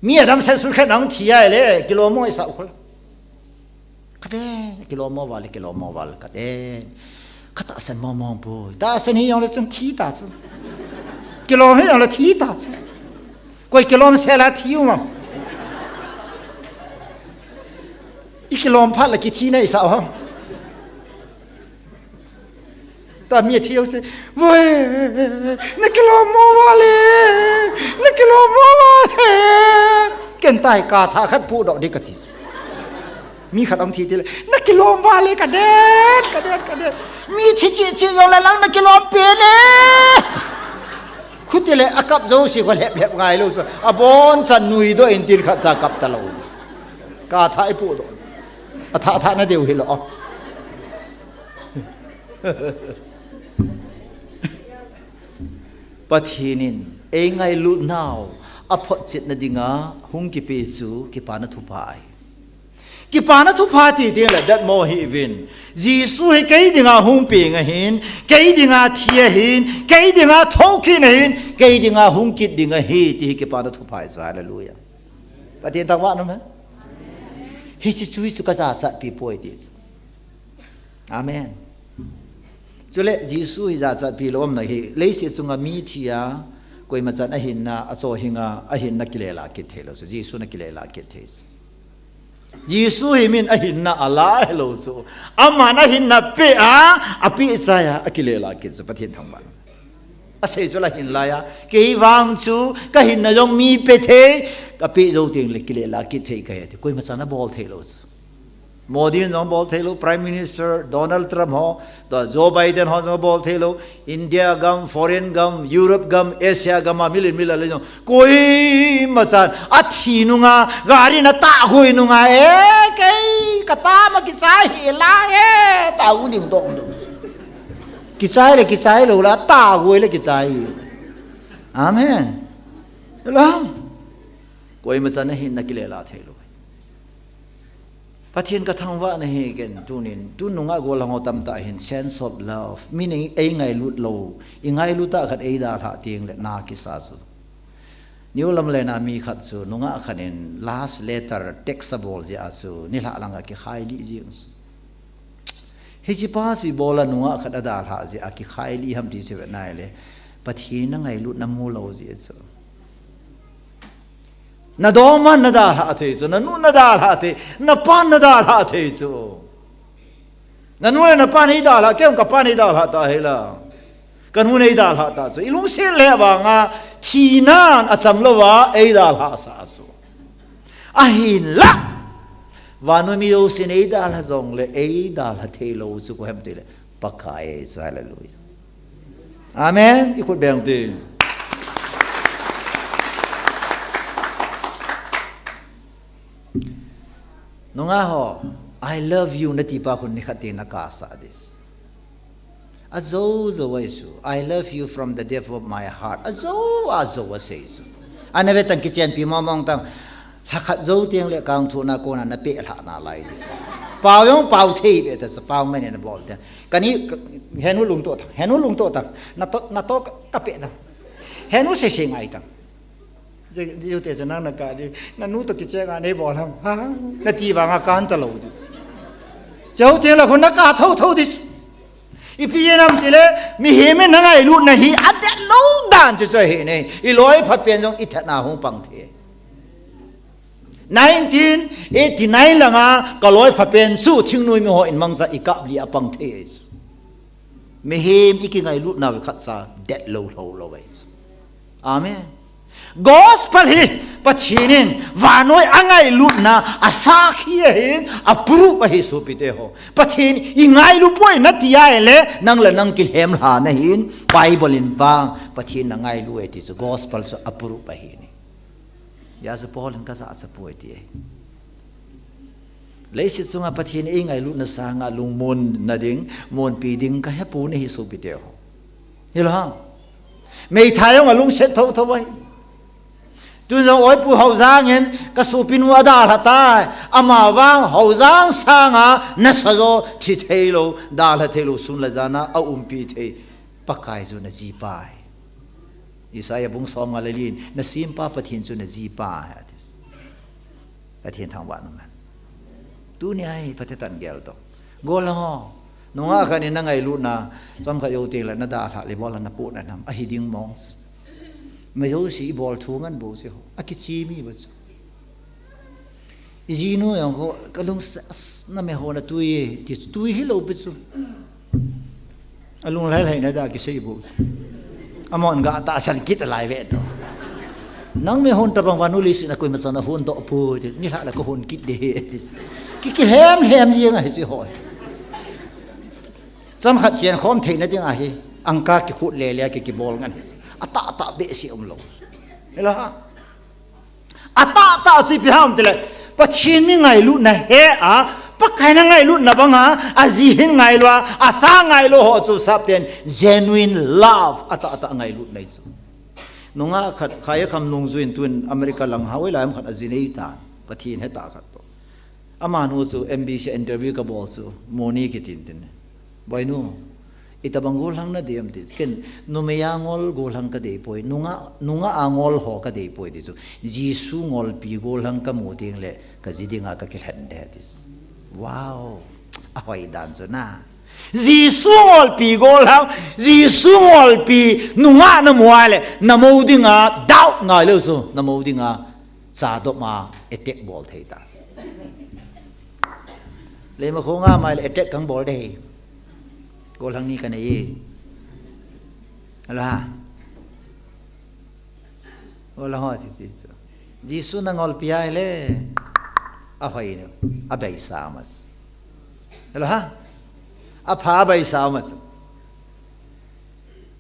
Mi adamsel sut khat nahung thi ahile, kilom mo isah u khol. Kaden, kilom mo val, kilom mo val, kaden. Katahsan mo mo poi. Tahsan hijongle chun thi ta chu. Kilom hijongle thi ta chu. Koi kilom sela thi u mam. I kilom phat le kithina isah u ham. Tami athi jouse, "Voi, nakilom mo vale, nakilom mo vale." Ken tai katha khat pudoh ding kati. Mi khat ahung thi tile, "Nakilom vale, kaden, kaden, kaden." Mi thi cheh cheh jongle nang nakilom pen e. Khuti le akap jouse kho lhep lhep ngailou chu. Abonchan nuidoh in tin khatcha kap talou. Katha ipudoh. Athah thah na diu hilou. Pathen in eingailutnau aphotchetna dinga hung kipe chu kipana thupha ahi. Kipana thupha ti ding le datmo hih uvin. Jesu hi kei dinga hung peng ahin, kei dinga thi ahin, kei dinga thokit ahin, kei dinga hung kit ding ahi ti hi kipana thupha ahi chu. Hallelujah. Pathen thangvah in um hen. Hiche chu, hichu kajachatpi poi ti chu. Amen. Chule Jesu hi jachatpi lou umna hi, leiset chunga mi thi a, koima chan ahinna, achohing a, ahinna kilela kit theilou chu, Jesun akilela kit thei chu. Jesu hi min ahinna ala helou chu, aman ahinna pe a, ape chai a, akilela kit chu, Pathen thangvah. Asei chu la hin laiya, kei vang chu kahinna jong mi pe thei, kapeh jou teng le kilela kit thei kahi ti. Koima chan abol theilou chu. Modi in jong bol theilou, Prime Minister Donald Trump ho, to Joe Biden ho jong bol theilou, India gam, foreign gam, Europe gam, Asia gam a milen milen le jong. Koima chan, athi nunga, gari na tahgui nunga, e, kei, katama kichai hi la, e, tahgui ding dong dong. Kichai le kichai lou la, tahgui le kichai. Amen. Lam. Koima chan ahinna kilela theilou. Pathen ka thangvah na hi ken tunin, tu nungah gollhang ho tamtah hin sense of love. Min ei, ei ngailut lou, i ngailut a khat ei dalhah teng le na kisa chu. New Lamlen a mi khat chu, nungah khat in last letter text a bol jeh a chu, nilhah lang a kikhai lih jing chu. Hiche pa chu ibola nungah khat a dalhah jeh a kikhai lih ham ti chu vet nai le, Pathen na ngailut na mu lou jeh chu. Na dongma na dalhah thei chu, na nu na dalhah thei, na pa na dalhah thei chu. Na nu le na pa nei dalhah, kei ka pa nei dalhah ta hila. Ka nu nei dalhah ta chu. I lungset le vanga thinan a cham louva ei dalhah sa chu. Ahinla. Vannoi mi jouse nei dalha jongle ei dalha thei lou chu koi ham tile Pakai chu, hallelujah. Amen. I khut beng tin. Nungah ho, I love you nati pa khun nikhat teng na kasa ding. Ajou jou a chu, I love you from the depth of my heart. Ajou, ajou a sei chu. Ana ve tang kichenpi mong mong tang. Lhakhat jou teng le kangthuna kona na peh lhah nalai ding. Pao jong pao thei ve ta sa pao mai ne na bol te. Kani, henu lungto tang, henu lungto tang. Na to, na to ka, ka peh tang. Henu sei sei ngai tang. Jute chu nang na ka di, na nu to kicheng a nei bol ham. Ha, nati vanga kan ta lou ding. Jou teng le khun na ka tho tho ding. Ipi jeh ham tile, mihem in na ngailut na hi, adet lou dan chu chu ahi ne. I loi pha pen jong i that na hung pang thei. Nineteen eighty-nine langa, ka loi pha pen chu thingnoi mi ho in mangcha i kap li a pang thei. Mihem i kingailut na ve khat cha, det lou lou lou ve. Amen. Gospel hi Pathen in vannoi a ngailutna a sakhi ahin, a proof ahi sopite ho. Pathen i ngailu poi nati a le nang le nang kilhem lha na hin Bible in vang Pathen na ngailu e ti chu gospel chu a proof ahi ni. Hijeh a chu Paul in ka jachat poi ti ahi. Leiset chunga Pathen ei ngailutna sanga lungmon na ding, monpi ding ka hepon ahi sopite ho. Hilou ham. Meithai jong alungset tho tho ahi. Tun jong oipu Haojang in ka sopinu adalha tai. Ama vang Haojang sanga nasa jo thi thei lou, dalha thei lou, sun le jan a aumpi thei. Pakai chu na jipa ahi. Isaiah bung som nga le li in, na sempa Pathen chu na jipa ahi ati. Pathen thangvah in um hen. Tuni a hi phatah in gel to. Gollhang ho. Nungah khat in na ngailutna, chomkhat jou teng le na dalha le bol a na pot na nam. Ahi ding mong. Mi jouse i bol thu ngen bou chu. Akichim hi bou chu. I jinu jong kho, ka lung sa, as, na mehon a tui e, ti tui hilou pi chu. Alung lai lai na da kisei bou. Amahon ga tahsan kit alai ve to. Nang mehon tabang vannoi leiset a koima chan a hon doh poi, ti, nilhah le ka hon kit ding ahi, ti. Ki, kihem hem jeng ahi chu hoi. Chomkhat chen khom theina ding ahi, angka kikhut le le a ki, kibol ngen ahi. Atahtah behseh umlou. Hilou ham. Atahtah chu ipi ham tile, Pathen mi ngailutna he a, Pakai na ngailutna banga, aji hin ngailu a, acha ngailu ho chu sapten, genuine love, atahtah ngailutna ahi chu. Nungah khat, Khaiya Kham Nungjui in tun America lang hao lai am khat aji nei ta, Pathen hetah khat to. Amanu chu M B C interview ka bol chu, Moni kitin tin. Boinu, itabang gollhang na dei em ti. Ken, numei a ngol gollhang ka dei poi, nungah, nungah a ngol ho ka dei poi ti chu. Jesu ngolpi gollhang ka mu ding le, ka ji ding a ka kilhen ding ati. Wow, ahoi dan chu na. Jesu ngolpi gollhang, Jesu ngolpi nungah na mu a le, na mo ding a doubt ngai lou chu, na mo ding a Cha dop ma attack bol thei ta. Leima khonga mai le attack kang bol ding. Gollhang ni ka nei e. Ala. Gollhang ho si si so. Jesu na ngolpi a le. Ahoi no. Abeisa mas. Hello ha? Apha abeisa mas.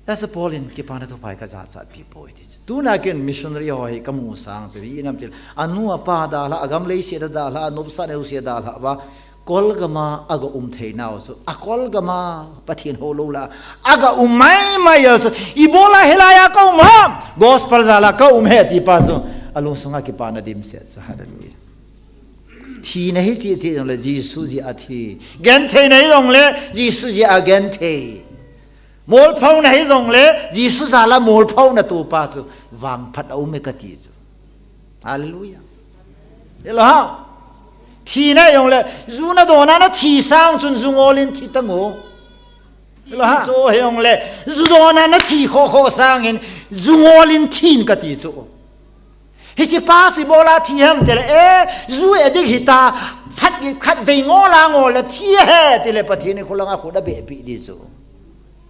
Asa Paul in kipana thupha ka jachat pi poi ti. Tuna ken missionary ho hi ka mu sang chu hi nam til. Anu apa dalha, agam leiset a dalha, anopsat neoset a dalha va. Kolgam a aga um thei nau chu. Akolgam a Pathen ho lou la. Aga um mai mai a chu. Ibola hilai a ka um ham. Gospel jal a ka um e ti pa chu. Alung sunga kipana dimset chu. Hallelujah. Thina hi cheh cheh jongle Jesu jeh a thi. Gentheina hi jongle Jesu jeh a genthei. Molphouna hi jongle Jesu jal a molphouna topa chu vangphat a um e kati chu. Hallelujah. Hello ha. Thina hi jongle ju nadon a nathi sang chun ju ngol in thi tan o. Hello ha. Chu hi jongle ju don a nathi kho kho sangin ju ngol in thin kati chu. Hiche pa chu ibola thi ham tile, eh, ju addict hita, phat khat vei ngol a ngol le thi ahi tile Pathen in kholanga khut abehpi di chu.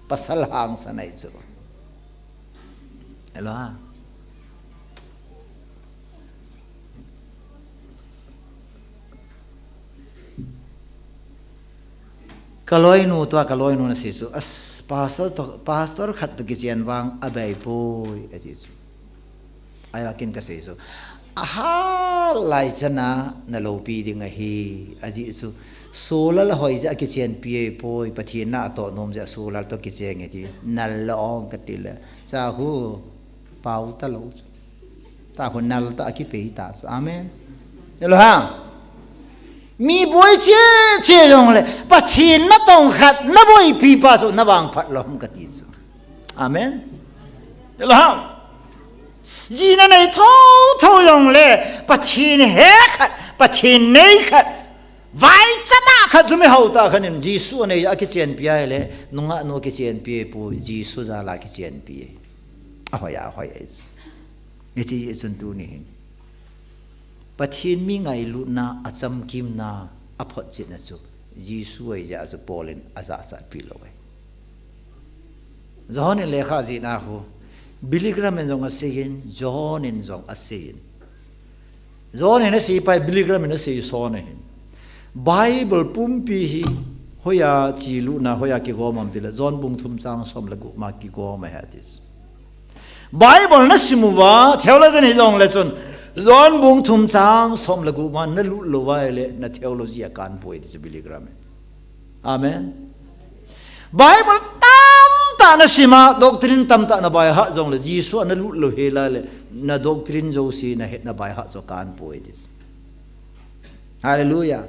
Pasal hangsan ahi chu. Hello ha. Kaloinu tua kaloinu nasei chu, as, pastor to, pastor khat to kichen vang abeipoi ati chu. Ahivangin kasei chu, ahal lai chana naloupi ding ahi, ajeh chu, Solal hoi jeh a kichenpi ahipoi, Pathen na atoh nom jeh a Solal to kicheng e ti, nal lou ong kati le, cha khu, pau talou chu. Ta khu nal ta akipei ta chu. Amen. Hello ha. Mi boi cheh cheh jongle, Pathen natong khat, naboipi pa chu, navangphat lou ham kati chu. Amen. Hello ha. Ji nanei thotho jongle, Pathen he khat, Pathen nei khat, vaicha tah khat chu mihao tah khat in Jesu anei a kichenpi ahile, nungah nu kichenpi ahipoi, Jesu jal a kichenpi. Ahoi a, ahoi ahi chu. Hiche jeh chun tuni hin Pathen mi ngailutna, achamkimna, aphotchetna chu Jesu ahi jeh a chu Paul in ajahsatpi lou ahi. John in lekha ajihna khu, Billy Graham in jong aseiyin, John in jong aseiyin. John in asei pai, Billy Graham in asei son ahin. Bible pumpi hi hoiya chelutna, hoiya kigom ham tile, John bung thum chang som le gup ma kigom ahi ati chu. Bible nasim uva, theologian hijongle chun, John bung thum chang som le gup ma nalut lou uva ahile, na theology akanpoi ti chu Billy Graham in. Amen. Bible tamtah nasim a, doctrine tamtah nabaihat jongle, Jesu a nalut lou hel a le, na doctrine jouse nahet nabaihat chu akanpoi ti chu. Hallelujah.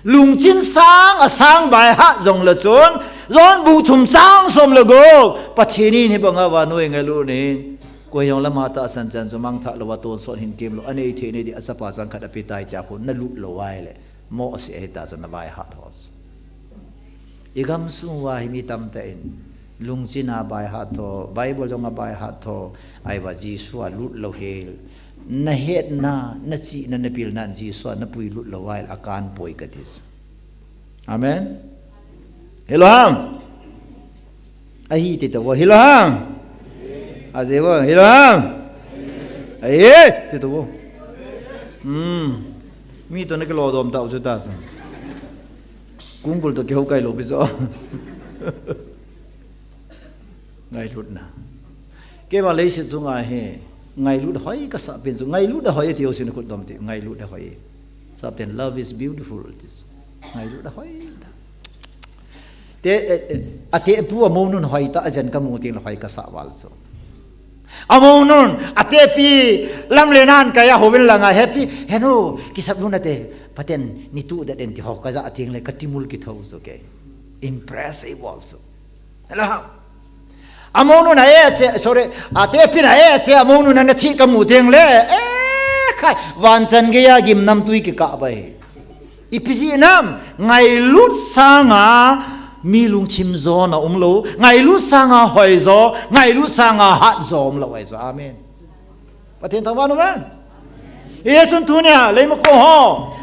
Lungchin sang asang baihat jongle chun, John bung thum chang som le gup, Pathen in hibanga vannoi ngailut ahin, koi jong lama tahsan chan chu mangthah louva tonsot hinkemlou, anei thei nei ding achapa changkhat apetai tia khu nalut lou uva ahile, mohseh ahita chu nabaihat ho chu. Igamsung uva hi mi tamtah in, lungchin a baihat tho, Bible jong abaihat tho, ahivang Jesu a lut lou hel, nahetna, nachihna, napilna in Jesu a napuilut lou uva ahile akanpoi kati chu. Amen. Hello ham. Ahi ti tavo, hello ham. Ajeh vo, hello ham. Ahi ti tavo. Hmm. Mi to nakilodom tau chu ta chu. Kungkul to kihoukai lou pi chu. Ngailutna. Keima leiset chunga hi ngailut hoi kasah pen chu, ngailut ahoi ti ho sin khut dom ti, ngailut ahoi. Sapten love is beautiful ti chu. Ngailut ahoi ta. Te, eh, eh, atepu amounun hoi ta, ajen kamu teng le hoi kasah val chu. Amounun, atepi, lamlen an kaiya houvin langa happy, henu, kisap lun ate, paten, ni tu dat en ti ho kaja teng le katimul kitho chu kei. Impress eibol chu. Hello. Amounun a e che, sorry, atepin a e che, amounun ana thi kamu teng le, eh, khai, vanchan geiya gimnamtui kikah bai. Ipi jeh ham, ngailut sanga mi lungthim jona umlou, ngailut sanga hoijo, ngailut sanga hatjo umlou ahi chu. Amen. Pathen thangvah in umhen. Hichun tunia, leimakhom ho.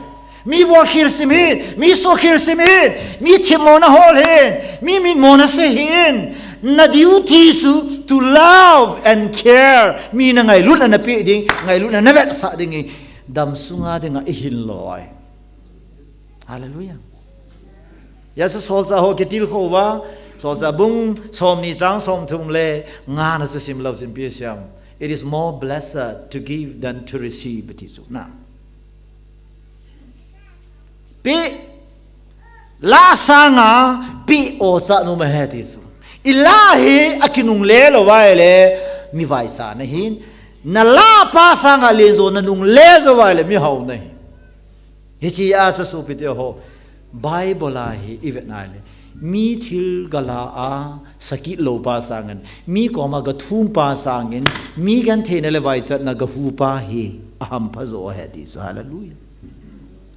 Mi bolkhel sim hih in, mi sohkhel sim hih in, mi themmona hol hih in, mi mitmona sei hih in. Na duty chu to love and care. Mi na ngailutna napeh ding, ngailutna navetsah ding hi. Damsunga dinga ihin lou ahi. Hallelujah. Hijeh chun solchah ho kitilkhou va, Solchah bung somni chang somthum le ngana chu simlou chun ipi asei em. It is more blessed to give than to receive, ti chu na. Peh, lah sanga peh ochan um ahi ti chu. Ilah hi akinungle lou uva ahile, mi vaicha nahin. Nalah pa sanga lenjo nanungle jou uva ahile, mihao nahi. Hiche a chu sopite ho, Bible a hi i vet nai le, mi thil gala a sakit lou pa sangin, mi koma gathum pa sangin, mi gentheina le vaichatna gahu pa hi ahampha jo ahi ti chu. Hallelujah.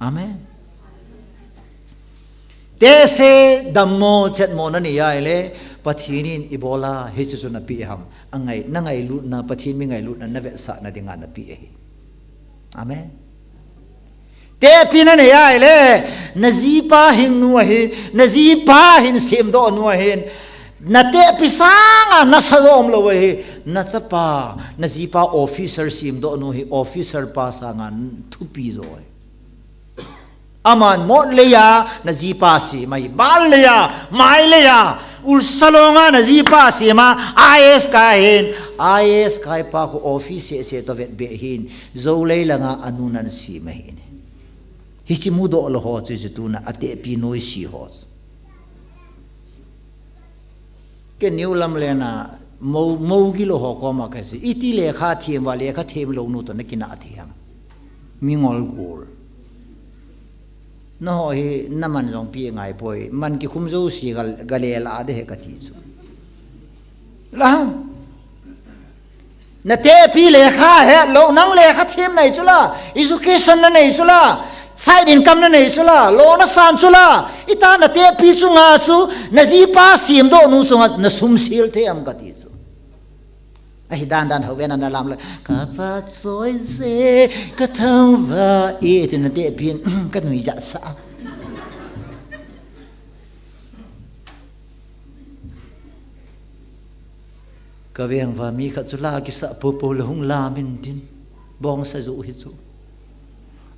Amen. Tehse dammo chetmo nanei ahile, Pathen in ibola hiche chu napeh ham? Angai, nangailutna, Pathen mi ngailutna navetsahna dinga napeh ahi. Amen. Tehpi nanei ahile, najipa hingnu ahin, najipa hin semdoh nu ahin, natehpi sanga nasa jom lou ahi, nachapa, najipa officer semdoh nu hi officer pa sanga thupi jo ahi. Aman mot leiya najipa sem ahi, bal leiya, mai leiya, ulsa longa najipa sem a, I A S kai ahin, I A S kai pa khu office seh seh toh vetbeh ahin, jou lei langa anu nan sem ahin. Hiche mudoh lou ho chu, chu tuna atehpi noise ho chu. Kei New Lamlen a mou, mou gilou ho koma kasei, iti lekha them uva lekha them lou nu toh nakinah thei ham? Mi ngol gol. Nangho hi naman jong peh ngai poi, man kikhum jouse gal, galel a de he kati chu. Lang. Natehpi lekha hetlou, nang lekha them nai chula, education nanei chula, side income nanei chula, lo nasan chula, ita natehpi chunga chu, najipa semdoh nu chunga nasum sel thei ham kati chu. Ahi dan dan ho ve na nalam le, ka va choi se, ka thang va e, ti natehpi in, ka nui jat sa. Ka veng uva mi khat chu la kisa popo le hung lam in tin. Bongsa joh hi chu.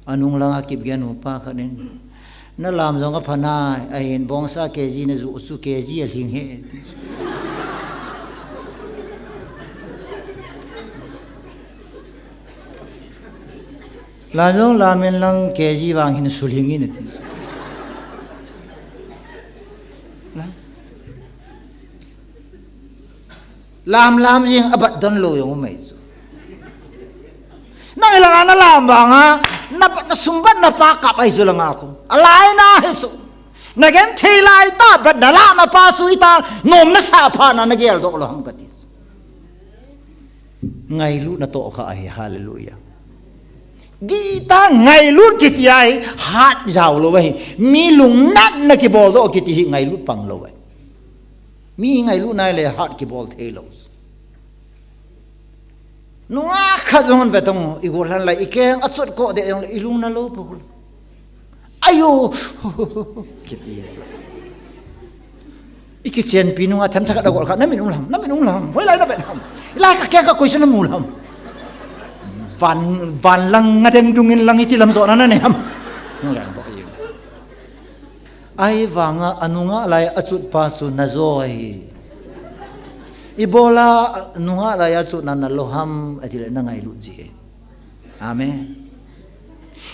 Anung langa Kipgen upa khat in, nalam jong apha nai, ahin bongsa K G najoh chu K G alhing e, ti chu. Lam jong lam in lang K G vang hin sulhing in ati. Lam. Lam lam jing abat don lou jong um ahi chu. Nang ilang a nalam vanga, na, nasumbat napa kap ahi chu langa khu. Alai na hi chu. Nagenthei lai tah bat nalah napa chu ita nom nasah phat na nageldoh lou ham kati chu. Ngailutna toh kha ahi, hallelujah. Dihtah ngailut kiti ahi, hat jao lou ahi. Mi lungnatna kibol joh kiti hi ngailut pang lou ahi. Mi ngailut nai le hat kibol thei lou. Nungah khat jong ve tong, i gol han lai, i keng a chot ko de jong le, i lung na lou po. Ayo, kiti sa. I kichenpi nunga themcha khat a gol khat, na min um lam, na min um lam, hoilai na vet ham. Ilai ka keng ka koisun na mu lam. Van, van lang nga deng dungin lang iti lam jo na na ne ham. Nung lang bo ayo. Ahivanga anunga lai achot pa chu na jo ahi. Ibola nunga lai achot na na lou ham, ati le na ngailut ji e. Amen.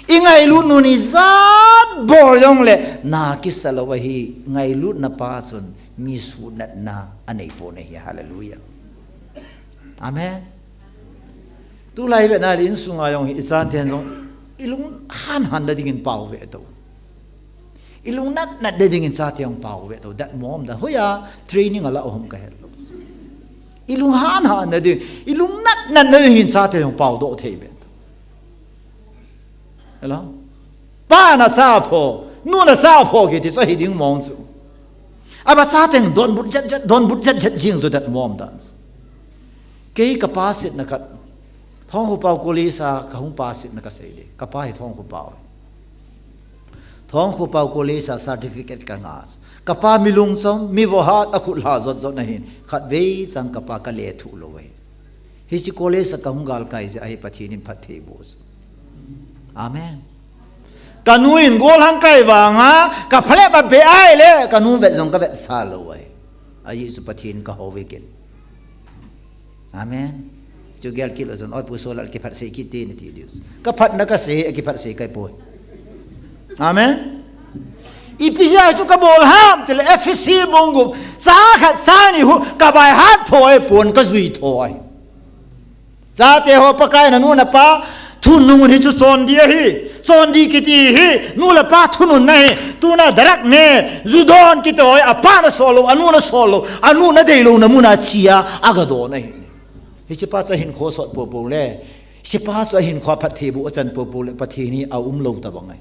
I ngailut nun ijat bol jong le, na kisa lou ahi, ngailutna pa chun mi sunatna anei pon ahi, hallelujah. Amen. Tulai ve na le insunga jong hi, i chaten jong, i lung han han na dingin pao ve to. I lungnat nat na dingin chate jong pao ve to, dat mom da. Hoiya training ala hom ka het lou. I lung han han na ding, i lungnat nat na dingin chate jong pao doh thei ve to. Hello? Pa na cha pho, nu na cha pho kiti chu ahi ding mong chu. Aba chaten donbut jet jet, donbut jet jet jing chu dat mom dan chu. Kei ka pa setna khat, Thongkhopao College a ka hung pa setna ka sei le. Ka pa hi Thongkhopao. Thongkhopao College a certificate ka ngah. Ka pa mi lungchom, mi vohat a khut lha jot jot na hin. Khatvei chang ka pa ka lethuh lou ahi. Hiche college a ka hung galkai jeh ahi Pathen in phatthei boh. Amen. Ka nu in gol hang kai vanga, ka phalep a be ahile, ka nu vet jong ka vetsa lou ahi. Ajeh chu Pathen ka hou ve ken. Amen. Chu gel kit lou chun, oi pu Solal kiphatsei kit te nati diu. Ka phatna ka sei, kiphatsei kai poi. Amen. Ipi jeh a chu ka bol ham, tile Ephesi bung gup, chang khat chang ni hu, ka baihat thoi pon ka jui thoi. Chate ho Pakai na nu na pa, thunung hi chu chon dia hi. Chondih kiti hi nu le pa thununna ahi. Tuna drug ne, ju don kiti ho hi apa na sol lou, anu na sol lou, anu na dei louna mun a che a, aga don ahi. Hiche pa chu ahinkho sot popo le, hiche pa chu ahinkho a phatthei boh achan popo le, Pathen hi aum lou tabang ahi.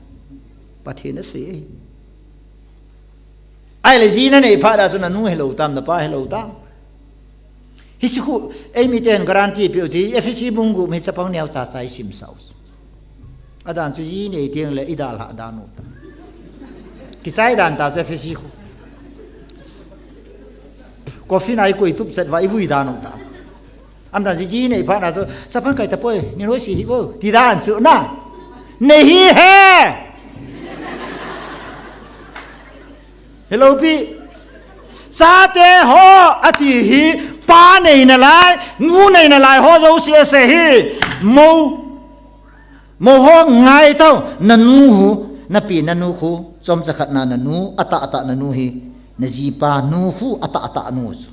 Pathen asei ahi. Ahile ji nanei phat a chu nanu hilou tam, napa hilou tam. Hiche khu, eimi ten guarantee peh u ti, Ephesi bung gup hi chapang neocha cha isim sah u. Adan chu ji nei teng le idalhah dan u ta. Kichai dan ta chu Ephesi khu. Coffin a ikoi tup chet uva ivui dan u ta. Adan chu ji nei phat a chu, chapang kai tapoi, ni loi si hi vo, ti dan chu na. Nei hi he. Hello pi. Chate ho ati hi, pa nei nalai, nu nei nalai ho jouse asei hi. Mo, mo ho ngai tau, nanu khu, napi nanu khu, chomcha khat na nanu, atah atah nanu hi, najipa nu khu, atah atah nu chu.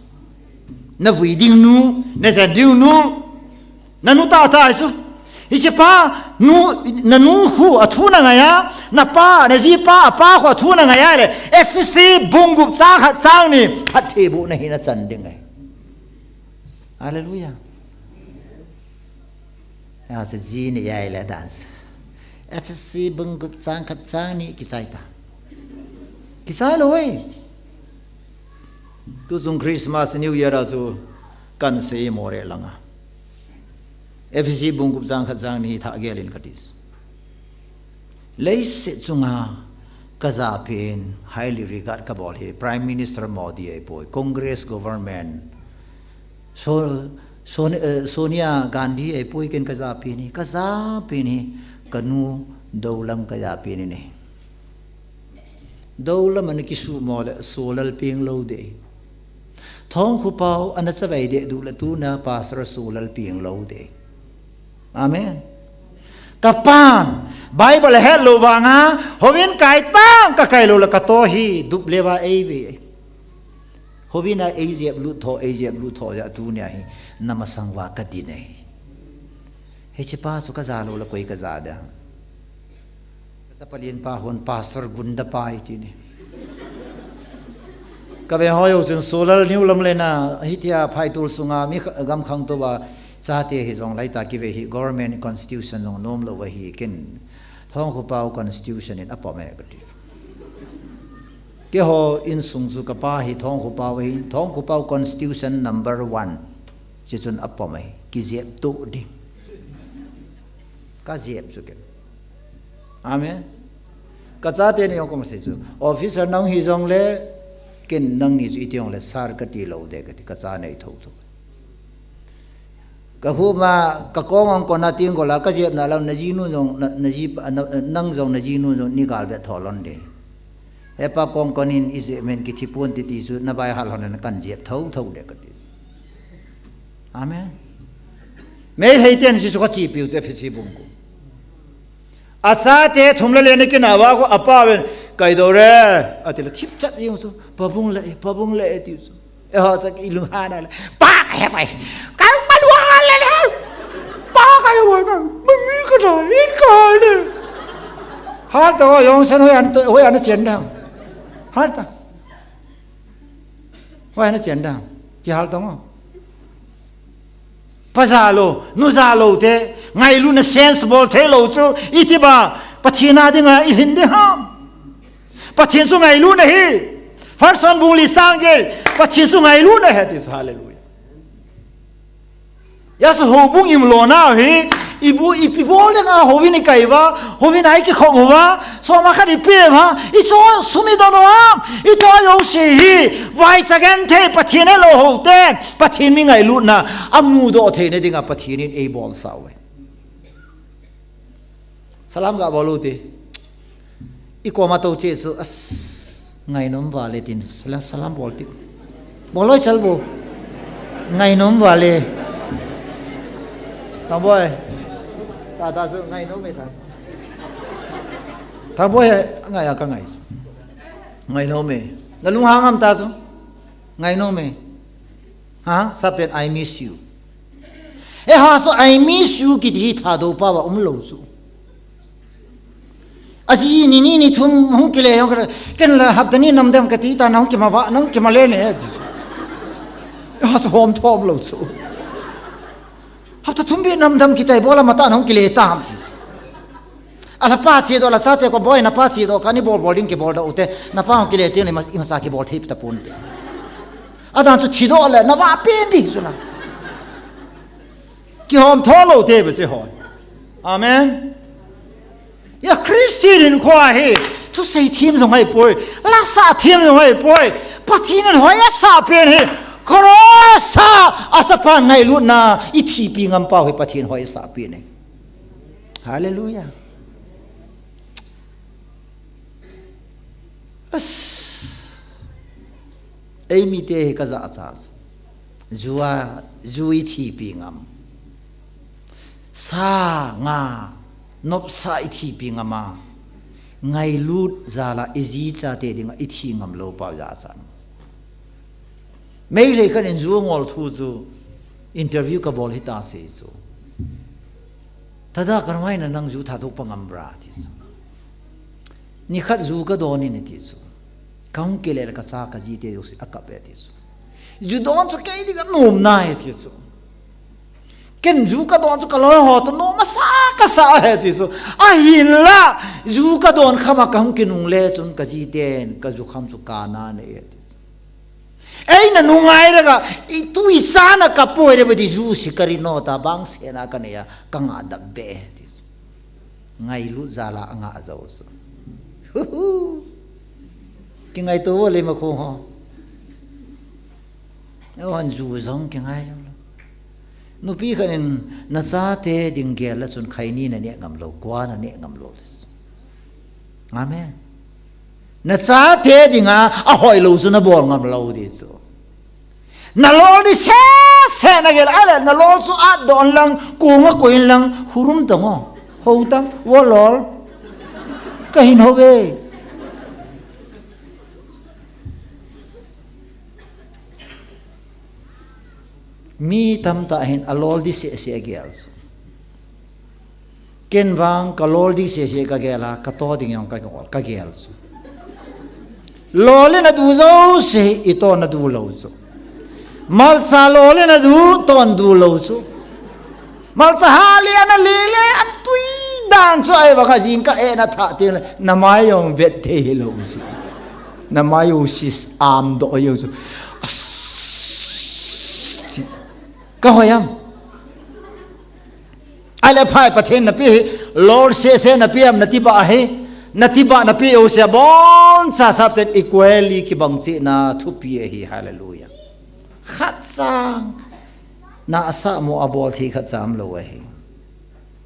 Navui ding nu, najen ding nu. Nanu tah tah chu. Hiche pa, nu, nanu khu athu nangai a, napa, najipa, apa khu athu nangai a le, Ephesi bung gup chang khat chang ni, phatthei bohna hi nachan ding ahi. Hallelujah. Ahi chu ji nei ahile dan chu. Ephesi bung gup chang khat chang ni kichai ta. Kichai lou e. Tuchung Christmas, New Year a chu kan sei more langa. Ephesi bung gup chang khat chang ni thah gel in kati. Leiset chunga kajapen, highly regard kabol hi Prime Minister Modi ahipoi, Congress government, So-, Son-, eh, Sonia Gandhi ahipoi, ken kajapen hi, kajapen hi, kanu Doulam kajapen ahi. Doulam ana kisuhmo le, Solal peng lou ding. Thongkhu pau ana chavai deh duh le tuna Pastor Solal peng lou ding. Amen. Kapan, Bible ahet lou vanga, houin kai tang kakai lou le kato hi, dup le va eive. Houin a eijep lut tho, eijep lut tho jeh a tunia hi, namasang uva kadin ahi. Hiche pa chu kaja lou le koi kaja ding. Kachapa lenpa hon pastor gunda pa iti ne. Kave ho jou chun Solal New Lamlen a, hitia phaitol sunga mi kha-, gam khangtou va, chate hijong laitah kive hi government constitution jong nom lou va hi ken. Thongkhu pau constitution in apom e kati. Keiho insung chu kapa hi Thongkhu pau ahi, Thongkhu pau constitution number one. Hiche chun apom ahi, kijep tou ding. Kajep chu ken. Amen. Kachate ni jong kamasei chu. Officer nahung hijong le, ken nangni chu iti jong le, sir kati lou ding kati, kacha nei thotho. Kahuma, kakong ong kona ting kola, kajepna lou, najinu jong, na, naji, na, nang jong, najinu jong, nei galvet tho lon ding. Hepa kong konin ijep men kithi pon titi chu, nabai hal hon na kan jep thotho ding kati. Amen. Meitei ten chu kachepiu chu Ephesi bung gup. Achate thum le li ana kinah uva khu apauvin, "Kai dou re," ati le thipchat jeng chu, "Pabung le, pabung le," ati chu. Eiho chu ilunghan a le, "Pa, kahe pai. Ka palua le le. Pa, kahe pai ka. Mami kana, in ka le." Hal ta ho, jong san hoi an to, hoi an chen dang. Hal ta. Hoi an chen dang. Kihal tong o. Pa ja lou, nu ja lou te, ngailutna sense bol thei lou chu, iti ba, Pathen a dinga ilhin ding ham. Pathen chu ngailutna ahi. First John bung li chang get, Pathen chu ngailutna ahi ti chu, hallelujah. Hijeh chun houbung imlona hi, ibu, ipi bol dinga houin ikai uva, houin a ikikhop uva, soma khat ipe uva, icho sum idon uva, ito jouse hi, vaicha genthei Pathen helou hou te, Pathen mi ngailutna, amudoh theina dinga Pathen in eibolsah uve. Salam ga bol u te. Ikoma tou cheh chu, as, ngainom vale tin, salam, salam bol ti. Bol loi chal vo. Ngainom vale. Thangboi. Ta, ta chu ngainom e ta. Thangboi, ngai a ka ngai. Ngainom e. Nalunghang am ta chu. Ngainom e. Ha? Sapten, "I miss you." Eiho chu, "I miss you," kiti hi Thadou pao a umlou chu. Aji ni ni ni thum hung kile jong kile. Ken la hapta ni namdam kati ta nahung kima va, nahung kima le ne. Asa hom thom lou chu. Hapta thum beh namdam kitai bola mata nahung kile tam ti. Ala pa chedoh la chate ko boi napa chedoh kani bol bol ding kibol doh ute. Napa hung kile ti ni mas, imasa kibol thei ta pon de. Adan chu thidoh le nava pen di chu la. Kihom tho lou te ve che hoi. Amen. Hia Christian hinkho hi, thusei thim jong ahipoi, lasa thim jong ahipoi, Pathen in hoi asah pen hi, cross a, asapan ngailutna, ithipi ngam pau hi Pathen hoi asah pen hi. Hallelujah. As, eimite hi kajachat. Ju a, ju ithipi ngam. Sa, nga, nopsa ithipi ngam a. Ngailut jal a iji chate dinga ithi ngam lou pau jachat. Meitei khat in ju ngol thu chu interview kabol hita sei chu. Tada karmai na nang ju thatou pa ngam bra ti chu. Nikhat ju kadon in ti chu. Kahung kile le kacha kajite jouse akap e ti chu. Ju don chu kei dinga nomna e ti chu. Ken ju kadon chu kaloi ho toh nom asa kasa e ti chu. Ahinla ju kadon kham a kahung kinungle chun kajiten kaju kham chu kana nei e ti chu. Eina nungai le ka, itu ichan a kapoi le badi ju si kari no ta bang sena kanei a, kanga dam be ti. Ngailut jal a anga jou chu. Hu hu. Kingaito vo le ma kho ho. Eihon ju jong kingai jong lou. Nupi khat in nachate ding gel la chun khaini naneh ngam lou, kua naneh ngam lou. Amen. Nachate dinga ahoi lou chu nabol ngam lou di chu. Nalol di sese nagel a le, nalol chu atdon lang, kong a koin lang, hurum tang o. Hou tang, vo lol. Kahin hou ve. Mi tamtah hin alol di sese agel chu. Ken vang kalol di sese kagel a, kato ding jong kagel, kagel chu. Lol in adu jouse, ito nadu lou chu. Malcha lol in adu, ton du lou chu. Malcha hali ana lele, an tui dan chu ai vang a jingkah e na tha teng le, namai jong vet thei hilou chu. Namai u sis am do jong chu. As, kahoi am. Ale phai Pathen napi hi, lol sese napi am nati ba hi, nati ba napi u se bon sa sap ten equally kibang cheh na thupi ahi, hallelujah. Khat chang, na asa mo abol thei khat cham lou ahi.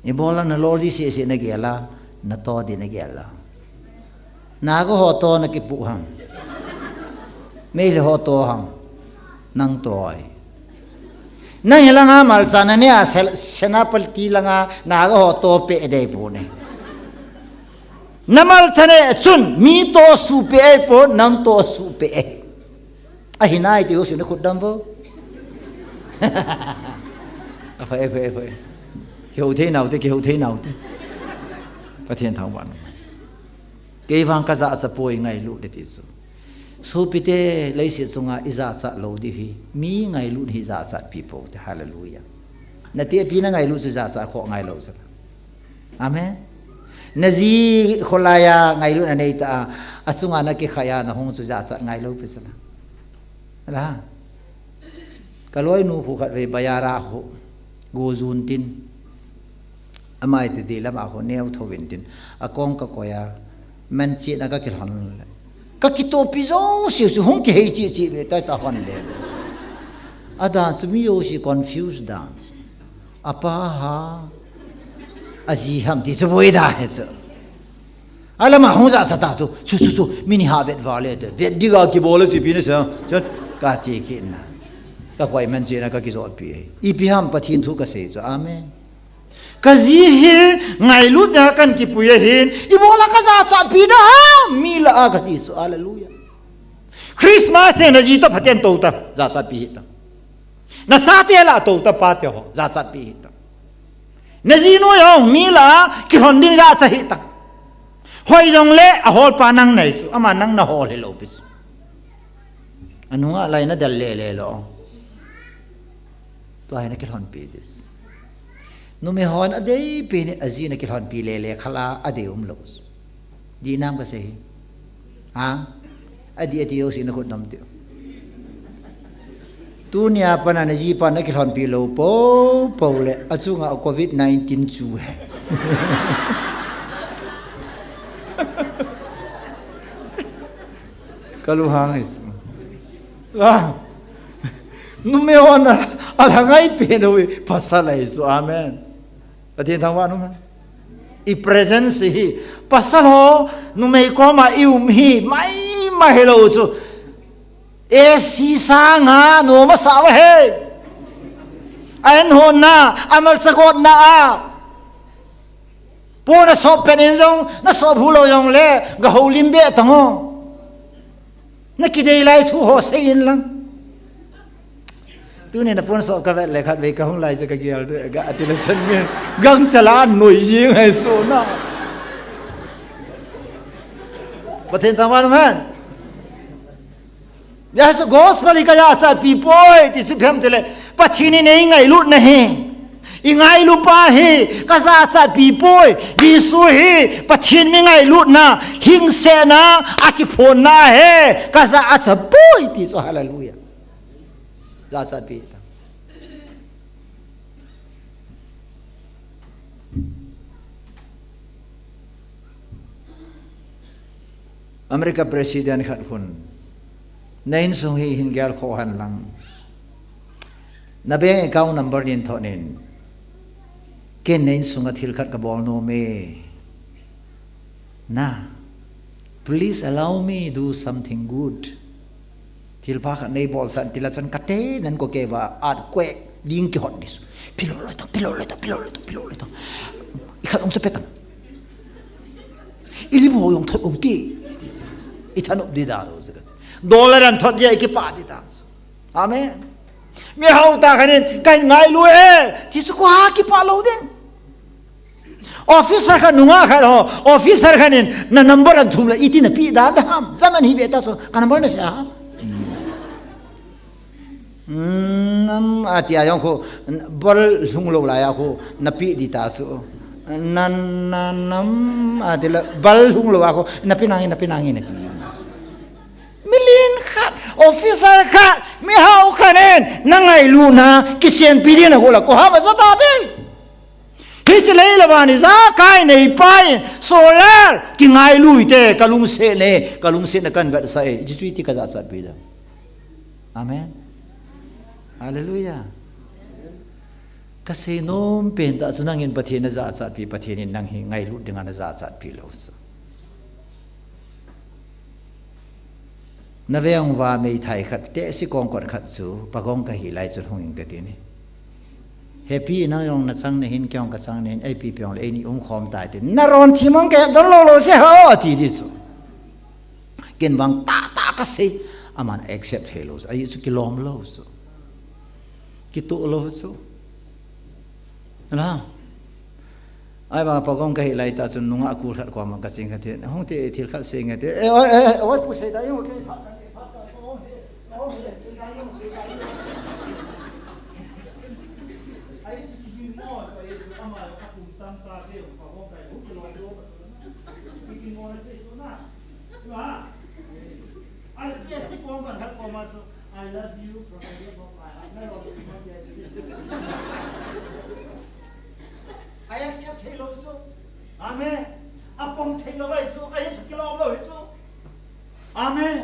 Ibola nalol di sese nagel a, nato di nagel a. Naga ho to nakipu ham. Meitei ho to ham. Nang to ai. Nang hilanga malcha nane a sel-, Senapati langa naga ho to pe dei pu ne. Namalcha ne chun mi to su pe ai po, nang to su pe ai. Ahi nai ti ho sina khut dam vo. Afa e, afa e, afa e. Kihou thei nau te, kihou thei nau te. Pathen thangvah in. Kei vang kajachat poi ngailut le ti chu. Sopite leiset chunga ijachat lou di hi. Mi ngailut hi jachat pi pou te. Hallelujah. Nate pi na ngailut chu jachat kho ngailou chu. Amen. Naji kholai a ngailut nanei ta a. Achunga nakikhai a nahung chu jachat ngailou pi chu la. La. Kaloinu khu khat vei bazar a khu. Go jun tin. Amai te di lama khu neo tho vin tin. Akong kakoi a. Man chi na kakilhon le. Kakitopi jouse chu hung kihei chi chi ve tai ta hon le. Adan chu mi jouse confuse dan. Apa ha. Aji ham ti chu boi da he chu. Alama hung jachat ta chu, chu, chu, chu, mi ni ha vet vale te, vet diga kibol le chi pi ne sa, chu, kati kit na. Kakoi man chi na kakijot pi. Ipi ham Pathen thu kasei chu, amen. Kaji hi, ngailut na kan kipui ahin, ibola kajachat pi da ham, mi la a kati chu, hallelujah. Christmas ne naji to phaten to ta, jachat pi hi ta. Nachate la to ta pate ho, jachat pi hi ta. Naji noi ho, mi la, kihon ding jachat hi ta. Hoi jongle, aholpa nang nahi chu, ama nang nahol hilou pi chu. Anunga lai nadel lele lou. Tua hi nakilhonpi dis. Numei hon adeipi ni aji nakilhonpi lele khala adei umlou. Di nam kasei hi. Ha? Adi ati jouse nakhut nom teu. Tunia pana najipa nakilhonpi lou poupou le, achunga covid nineteen chu he. Kalunghang ahi chu. Ah. Numei hon a, alhangai pen u, pasal ahi chu. Amen. Pathen thangvah in um hen. I presence hi. Pasal ho, numei koma i um hi, maimai hilou chu. A C sanga, nom asa uve. A-in honna, amalcha gotna a. Po nasop pet in jong, nasop hulou jongle, gahoulim be tang o. Nakidei lai thu ho seiyin lang. Tuni naphone sop kavet le khatvei kahung lai chu kagel de, ga ati le chan nge. Gangcha la noi jing ahi chu na. Pathen thangvah in um hen. Jesu gospel hi kajachatpi poi, ti chu ipi ham itile, Pathen in eingailutna hi, ingailupa hi, kajachatpi poi, Jesu hi, Pathen mi ngailutna, hingsetna, akiphonna hi, kajachat poi, ti chu hallelujah. Jachatpi ta. America President khat khun, na insung hi hin gel kho hen lang. Na bank account number nin thot in. Ken na insunga thil khat kabol nom e. Na, please allow me do something good. Thilpha khat neibolsah in tile chun kate nan ko keva at kwe ding kihot dis. Pilou loi tang, pilou loi tang, pilou loi tang, pilou loi tang. Ikhat ong sa petan. Ilim ho jong thot u ti. Ithanop di dan u zakat. Dollar an thot dia ikipa di dan. Amen. Mihao tah khat in, "Kahin ngailu e," ti chu koi kipah lou ding. Officer khat nungah khat ho, officer khat in, "Na number an thum le iti napeh dan da ham? Jaman hi be ta chu, ka number nasei a ham?" Hmm, nam ati a jong khu, bal lhung lou lai a khu, napeh di ta chu. Na, na, nam ati le, bal lhung lou a khu, napeh nange, napeh nange, nati. Milen khat, officer khat, mihao khat in, na ngailutna, kisenpi ding na khu la, koi ham ajah ta ding. Hiche lei le van ijakai neipa in, solar, kingailu hite, kalungset ne, kalungsetna kahin vetsah e, hiche chu iti kajachatpi ding. Amen. Hallelujah. Kasei nom pen tah chu nangin Pathen najachatpi, Pathen in nang hi ngailut dinga najachatpi lou chu. Naveng uva meithai khat, tehse kongkot khat chu, pagong kahi lai chun hung in kati ne. Hepi, nang jong nachang nahin, kei jong kachang nahin, ipi pi jongle eini umkhom tai ti. Naron thim mong kei don lou lou se ho, ati di chu. Ken vang tahtah kasei, aman accept thei lou chu. Ahi chu kilom lou chu. Kitoh lou chu. Ala. Ahivang pagong kahi lai tah chun nungah kul khat koma kacheng kati. Hung te thil khat sei nge ti. Eh, oi, eh, oi, pu sei ta, oi, kei phat, phat, phat, oi, oi, sei ta, oi, sei ta, oi. Ahi chu kibing mo, ahi chu ama akum tam ta te, pagong kai, hu, kilom lou. Kibing mo na te, so na. Ba. Ahi chu si kong kan khat koma so. I love you from the bottom of my heart. I accept thei lou chu. Amen. Apom thei lou ahi chu. Ahi chu kilom lou ahi chu. Amen.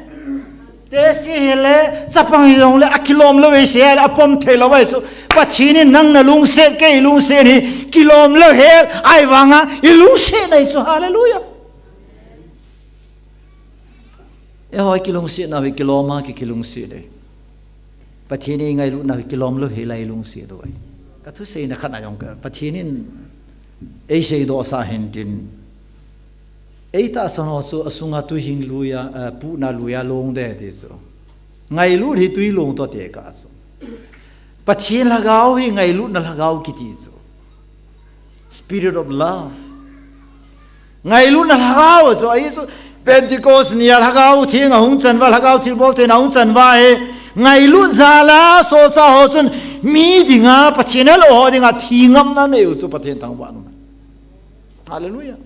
Tehse hile, chapang hijongle, akilom lou ahi chu, apom thei lou ahi chu. Pathen in nang nalungset, kei lungset hi, kilom lou hel, ahivanga, ilungset ahi chu. Hallelujah. Eiho kilungsetna hi kilom a ki, kilungset e. Pathen in eingailutna hi kilom lou hel a ilungset u ahi. Kathuseina khat a jong ka, Pathen in eiseidoh sah hin tin. Eitahsan ho chu asunga tuihing lui a, eh, puhna lui a long de ti chu. Ngailut hi tui long toh tekah chu. Pathen lhagao hi ngailutna lhagao kiti chu. Spirit of love. Ngailutna lhagao chu, ahi chu, Pentecost nia lhagao theng ahung chan uva, lhagao thilbol theina ahung chan uva hi, ngailut jal a, solchah ho chun, mi dinga, Pathen helou ho dinga, thi ngamna nei u chu Pathen thangvah nom. Hallelujah.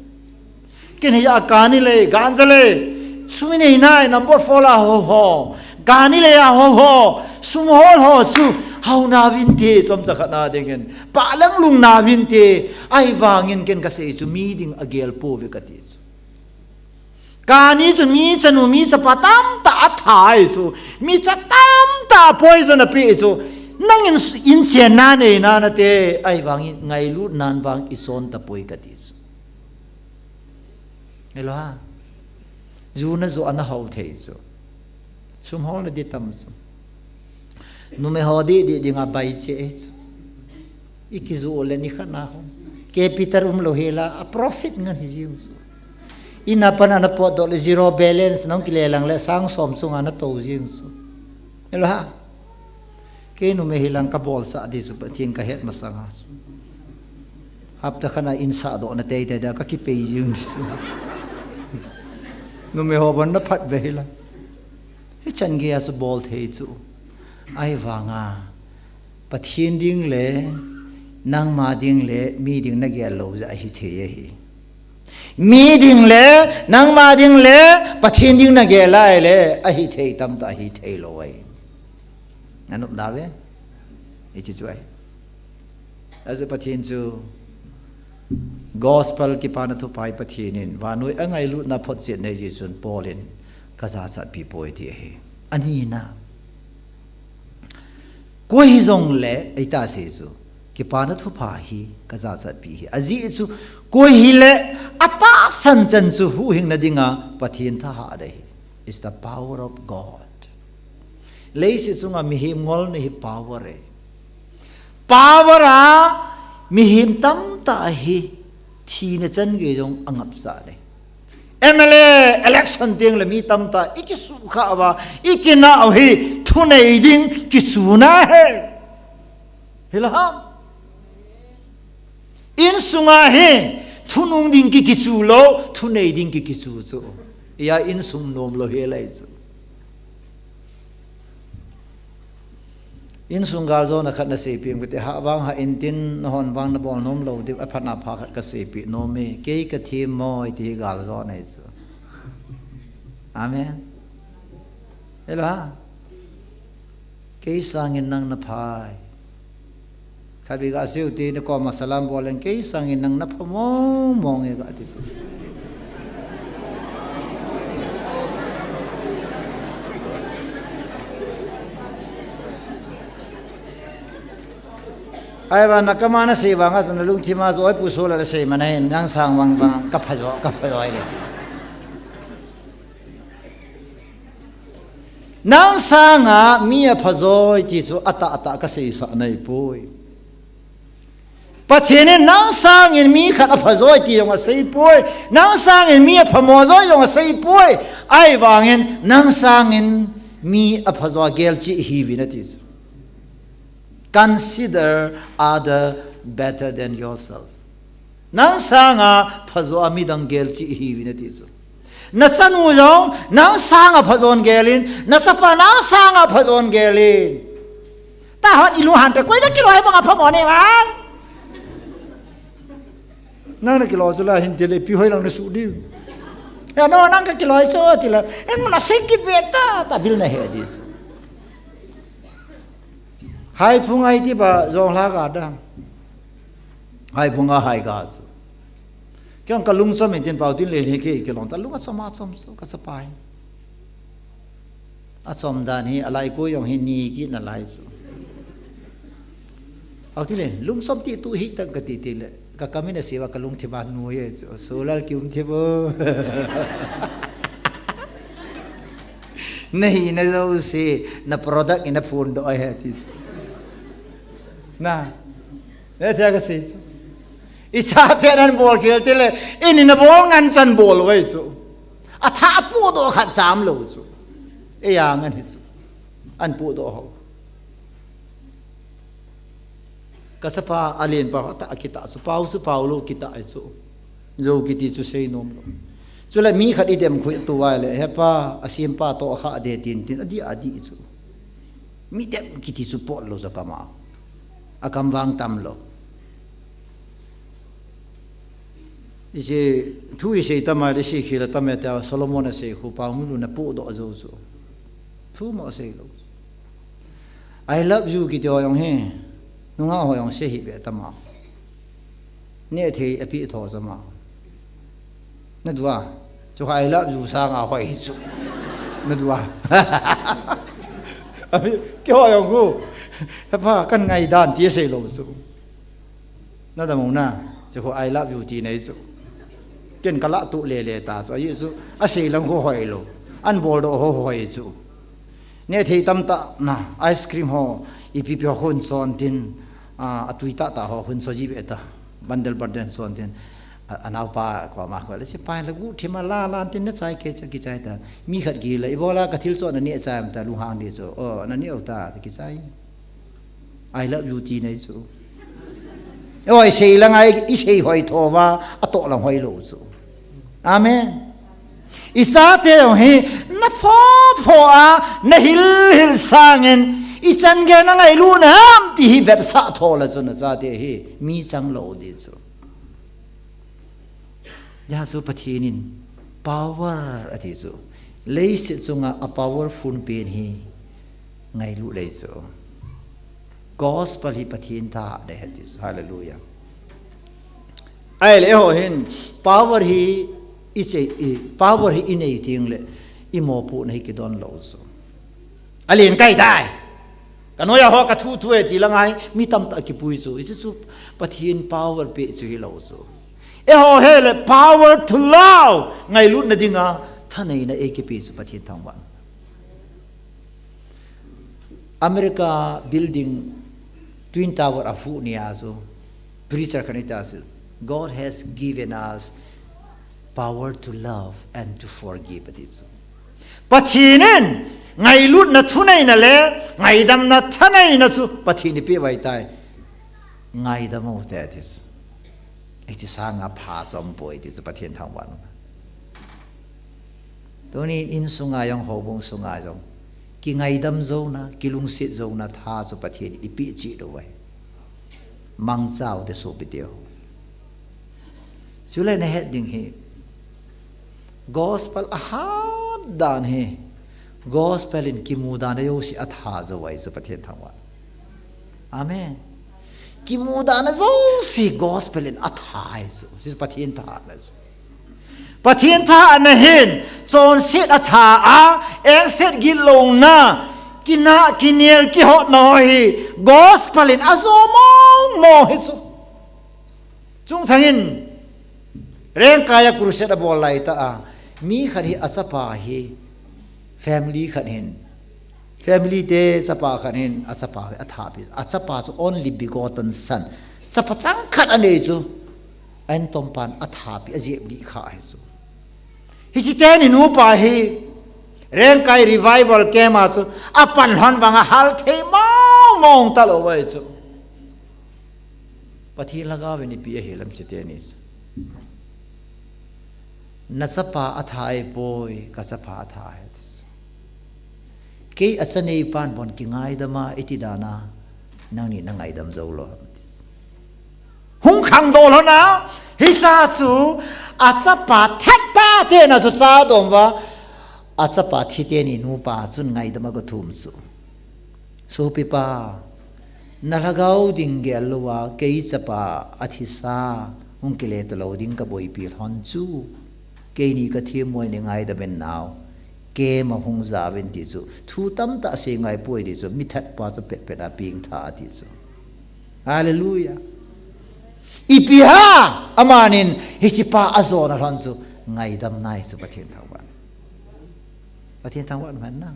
Ken hiya kani le, ganja le, sum inei nai, number four la ho ho. Kani le a ho ho, sum hol ho chu, hao nauvinte, chomcha khat na dingin, pahlang lung nauvinte, ahivangin ken kasei chu, mi ding agel pouve kati chu. Kani chu mi chanu, mi chapa tamtah athai chu, mi cha tamtah poison apeh chu, nangin s-, inchenna neina nate, ahivangin ngailutnan vang ichon tapoi kati chu. Hello ha. Ju na jo ana hao thei chu. Sum holna di tam chu. Numei ho di, di, dinga bai che e chu. I kiju le ni khat na ho. Capital umlou hela, a profit ngen hi jing chu. Ina pan ana potdoh le zero balance nahung kile lang le sang som chunga nato jing chu. Hello ha. Kei numei hilang kabolsah di chu Pathen kahet masanga chu. Hapta khat a insahdohna teitei dia kakipei jing di chu. Numei ho bon na phat ve hilang. Hichan geiya chu bol thei chu. Ahivanga, Pathen ding le, nangma ding le, mi ding nagel lou jeh a hithei ahi. Mi ding le, nangma ding le, Pathen ding nagel lai le, ahithei tamtah hithei lou ahi. Nanop da ve? Hiche chu ahi. Ajeh Pathen chu Gospel kipana thupha hi Pathen in vannoi a ngailutna photchetna ahi jeh chun Paul in kajachatpi poi ti ahi. Anina. Koi hijongle, eita sei chu, kipana thupha hi kajachatpi ahi. Ajeh chu, koi hile, atahsan chan chu huhhingna dinga Pathen thahat ahi. It's the power of God. Leiset chunga mihem ngolna hi power e. Power a mihem tamtah hi thina chan gei jong angapsah e. M L A election teng le mi tamtah i kisukha uva, i kinah u hi thunei ding kichuna ahi. Hilou ham? Insunga hi thunung ding ki kichu lou, thunei ding ki kichu chu. Iya insung nom lou hilai chu. Insung galjona khat naseipeh em kati, hah vang hah intin, nahon vang nabol nom lou diu, aphatna pha khat kaseipeh nom e, kei kathem mo, iti hi galjona ahi chu. Amen. Hello ha. Kei sangin nang naphai. Khatvei gasei u te, nakoma salam bol in, kei sangin nang napha mong mong e gati tu. Ahivang nakoma nasei vang a chu nalungthim a chu oi pu Soulal asei man ahin, nang sang vang vang kapha jo, kapha jo ahi le ti. Nang sanga mi apha joi ti chu atah atah kaseisah nahipoi. Pathen in nang sangin mi khat apha joi ti jong aseipoi. Nang sangin mi aphamo joi jong aseipoi. Ahivangin nang sangin mi apha jo a gelchih hiuvin ati chu. Consider other better than yourself. Nang sanga phajo a midang gelchih hiuvin ati chu. Nachanu jong nang sanga phajon gelin, nachapa nang sanga phajon gelin. Tahon ilung hante koi nakiloi banga phamo nei vang. Nang nakiloi chu la hin tile ipi hoilang nasuh diu. Ya no nang kakiloi chu tile. En mana sei kit ve ta, ta bil nahe di chu. Haiphung a iti ba jong la ga da. Haiphung a hai ga chu. Kei jong kalung chom in tin Paotinlen hi kei kilong ta lung achom achom chu kachapa hi. Achom dan hi alai koi jong hi ni kit nalai chu. Paotinlen, lung chom ti tu hi tang kati tile. Kakam in asei uva kalungthim a nui e chu. Soulal kium thim o. Nahina jouse, na product in aphondoh ahi ati chu. Na. Nathei kasei chu. Ichaten anabol khel tile, in in abol ngan chu anabol uve chu. Athah apohdoh khat cham lou chu. Eiya ngan hi chu. Anapohdoh ho. Kachapa alen pa ho tah akitah chu, pao chu pao lou kitah ahi chu. Jou kiti chu sei nom lou. Chule mi khat i dem khu tu vai le, "He pa, a sim pa to a kha de," tin tin, a di, a di chu. Mi dem kiti chu pot lou ja kama. A kam vang tam lou. I se, thu i sei tam a le, sei khel a tam e ta, Solomon a sei khu pa hung lu na pu do jo chu. Thu mo sei lou. "I love you," kiti ho jong hi, nungah ho jong sei hi ve tam a. Neh thei a pi tho jama. Na dua. Chu kha "I love you" sanga hoi chu. Na dua. Abi, kei ho jong khu. He pa, kan ngai dan ti sei lou chu. Na dam u na. Chu khu "I love you" ti nei chu. Ken ka lah tu le le ta chu. Ahi chu, a sei lang khu hoi lou. An bol do ho hoi chu. Neh thei tam ta na, ice cream ho, ipi pi ho khun son tin, a, a tui ta ta ho khun so ji ve ta, bundle bundle son tin, a, a nau pa ko ma ko le, "Si pai la gu thima la la tin na chai ke cha ki chai ta." Mi khat gi la, "I bola ka thil so na ne chai am ta, lunghang di so." "O, na ne u ta, ki chai. I love you" ti nei chu. Oi, sei lang ai, i sei hoi tho va, a to lang hoi lou chu. Amen. I sa te jong hi, na pho pho a, na hil hil sangin, i chan gei na ngailu na ham ti hi vetsah tho la chu na sa te hi, mi chang lou di chu. Hijeh chu Pathen in power a ti chu. Leiset chunga a powerful pen hi ngailu lei chu. Gospel hi Pathen tha de he ti chu. Hallelujah. Ai le ho hin power hi i che, i power hi i nei ting le i mopohna hi kidon lou chu. A len kai tai. Ka noia ho ka thu thu e ti la ngai, mi tamtah kipui chu. I chu chu Pathen power pe chu hi lou chu. E ho he le power to love. Ngailutna dinga thaneina e kipe chu Pathen thangvah. America building Twin Tower a fu nia chu preacher khat in a ti chu, "God has given us power to love and to forgive," a ti chu. Pathen in ngailutna thuneina le ngaidamna thaneina chu Pathen in eipeh uva ahitai. Ngaidam u hite a ti chu. Hiche sanga pha chu umpoi ti chu Pathen thangvah. Tunin insunga jong, houbung sunga jong, kingaidam jouna, kilungset jouna tha chu Pathen in eipeh cheh lou uve. Mangcha u hite sopi teho. Chule na het ding hi, gospel a hat dan hi, gospel in kimudan a jouse a tha jou uve chu Pathen thangvah. Amen. Kimudan a jouse gospel in a tha ahi chu. Chu Pathen thana chu. Pathen thana hin, chonset a tha a, engset gitlouna, kinah, kinel, kihotna ho hi, gospel in a jo mong mong hi chu. Chungthang in, Rengkai a crusade a bol lai tah a, mi khat hi a chapa hi, family khat hin, family te chapa khat hin, a chapa hi a thapi, a chapa chu only begotten son, chapa chang khat a nei chu, a intompan a thapi, a jep dih kha ahi chu. Hiche teni nupa hi, Rengkai revival camp a chu, a pan lhon vang a hal thei mong mong talou uve chu. Pathen lhagao in ipi ahi lam hiche teni chu. Na chapa a tha ahipoi, ka chapa a tha ahi. Kei a chanei pan bon kingaidam a, iti dan a, nangni na ngaidam jou lou ham ti. Hung khangdoh lhon a, hiche chu, a chapa thet pa tena chu cha dom uva, a chapa thi teni nupa chun ngaidam a ga thum chu. Sopipa, na lhagao ding gel louva, kei chapa a thisa, hung kile talou ding ka boipi lhon chu. Keini ka themmo in nei ngaidam in nao. Camp a hung jaovin ti chu. Thu tamtah sei ngai poi ti chu. Mi thet pa chu pet pet a peng tha ti chu. Hallelujah. Ipi ham, amanin hiche pa a jona lhon chu. Ngaidam nai chu Pathen thangvah. Pathen thangvah man na.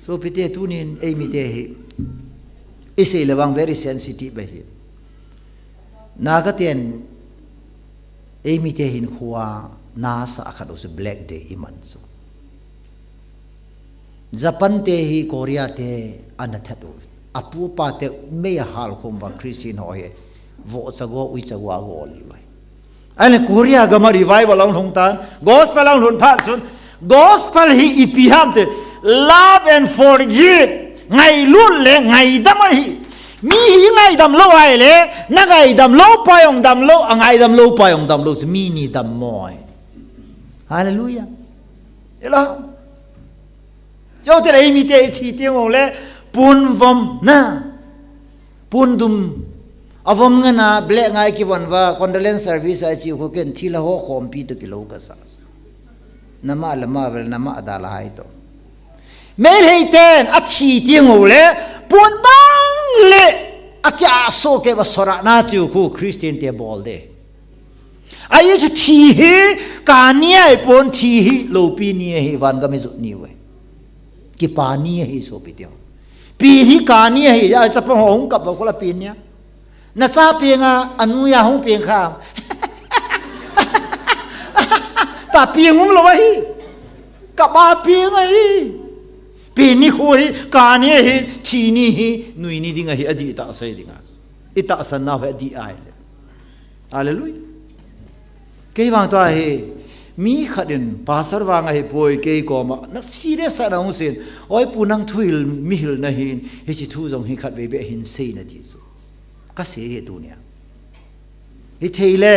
Sopite tunin eimite hi. I sei le vang very sensitive ahi. Naga ten eimite hin khua nasa khat u chu Black Day i man chu. Japan te hi Korea te ana that u. Apu apa te mei a hal khum vang Christian ho hi. Vohcha go, uicha go a go li uve. Ahile Korea gam a revival ahung lhung tan, gospel ahung lhun phat chun, gospel hi ipi ham ti, love and forgive, ngailut le ngaidam ahi. Mi hi ngaidam lou ahile, na ngaidam lou pa jong dam lou, angaidam lou pa jong dam lou, chu mi ni dam mo ahi. Hallelujah. Ila. Chau te le, eimite ithi teng ule, pon vom na. Pon dum. Avom ngana, black ngai kivon uva, condolence service a ichi khu ken thilha ho khompi toh kilou kasa. Nama lama vel, nama adalhah to. Meitei ten athi teng ule, pon bang le, akia so keuva sorahna chu khu Christian te bol de. Ahi chu thi hi, kani ahipon, thi hi, loupi ni ahi, vangam ijot ni uve. Kipa ni ahi sopi teho. Pen hi kani ahi, a chapang ho hung kap uva khola pen nia. Nacha penga, anu a hung peng kha. Ta peng um lou ahi. Kap a peng ahi. Pen ni khu hi, kani ahi, thi ni hi, nui ni ding ahi, adih tahsa ding a. Itahsan nau hi adih ahile. Hallelujah. Kei vang tua hi, mi khat in, pastor vang ahipoi, kei koma, na serious tah in ahung seiyin, oi pu nang thuhil, mihil nahin, hiche thu jong hi khatvei beh hin sei in ati chu. Kasei hi tunia. Hithei le,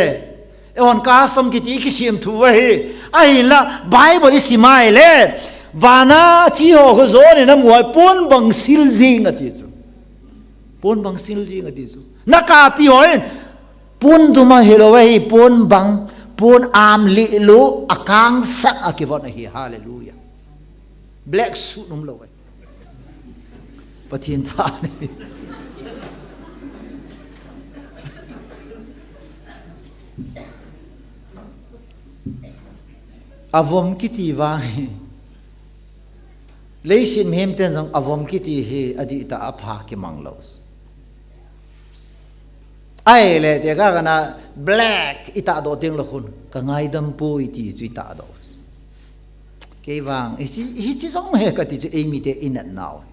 eihon custom kiti kisem thu ahi, ahinla, Bible isim a ahile, vana chi ho khu jon in amu a, pon bang sil jing ati chu. Pon bang sil jing ati chu. Na kapi hon, pon dum ahilou ahi, pon bang, pon am lih lu, akang sat a kivon ahi, hallelujah. Black suit um lou ahi. Pathen tha ni. Avom kiti vang hi. Leiset mihem ten jong avom kiti hi adih tah a apha kimang lou. Ahile, tekah kana black itahdoh teng le khun, ka ngaidam poi ti chu itahdoh. Kei vang, hiche, hiche jong hi kati chu eimite inat nau.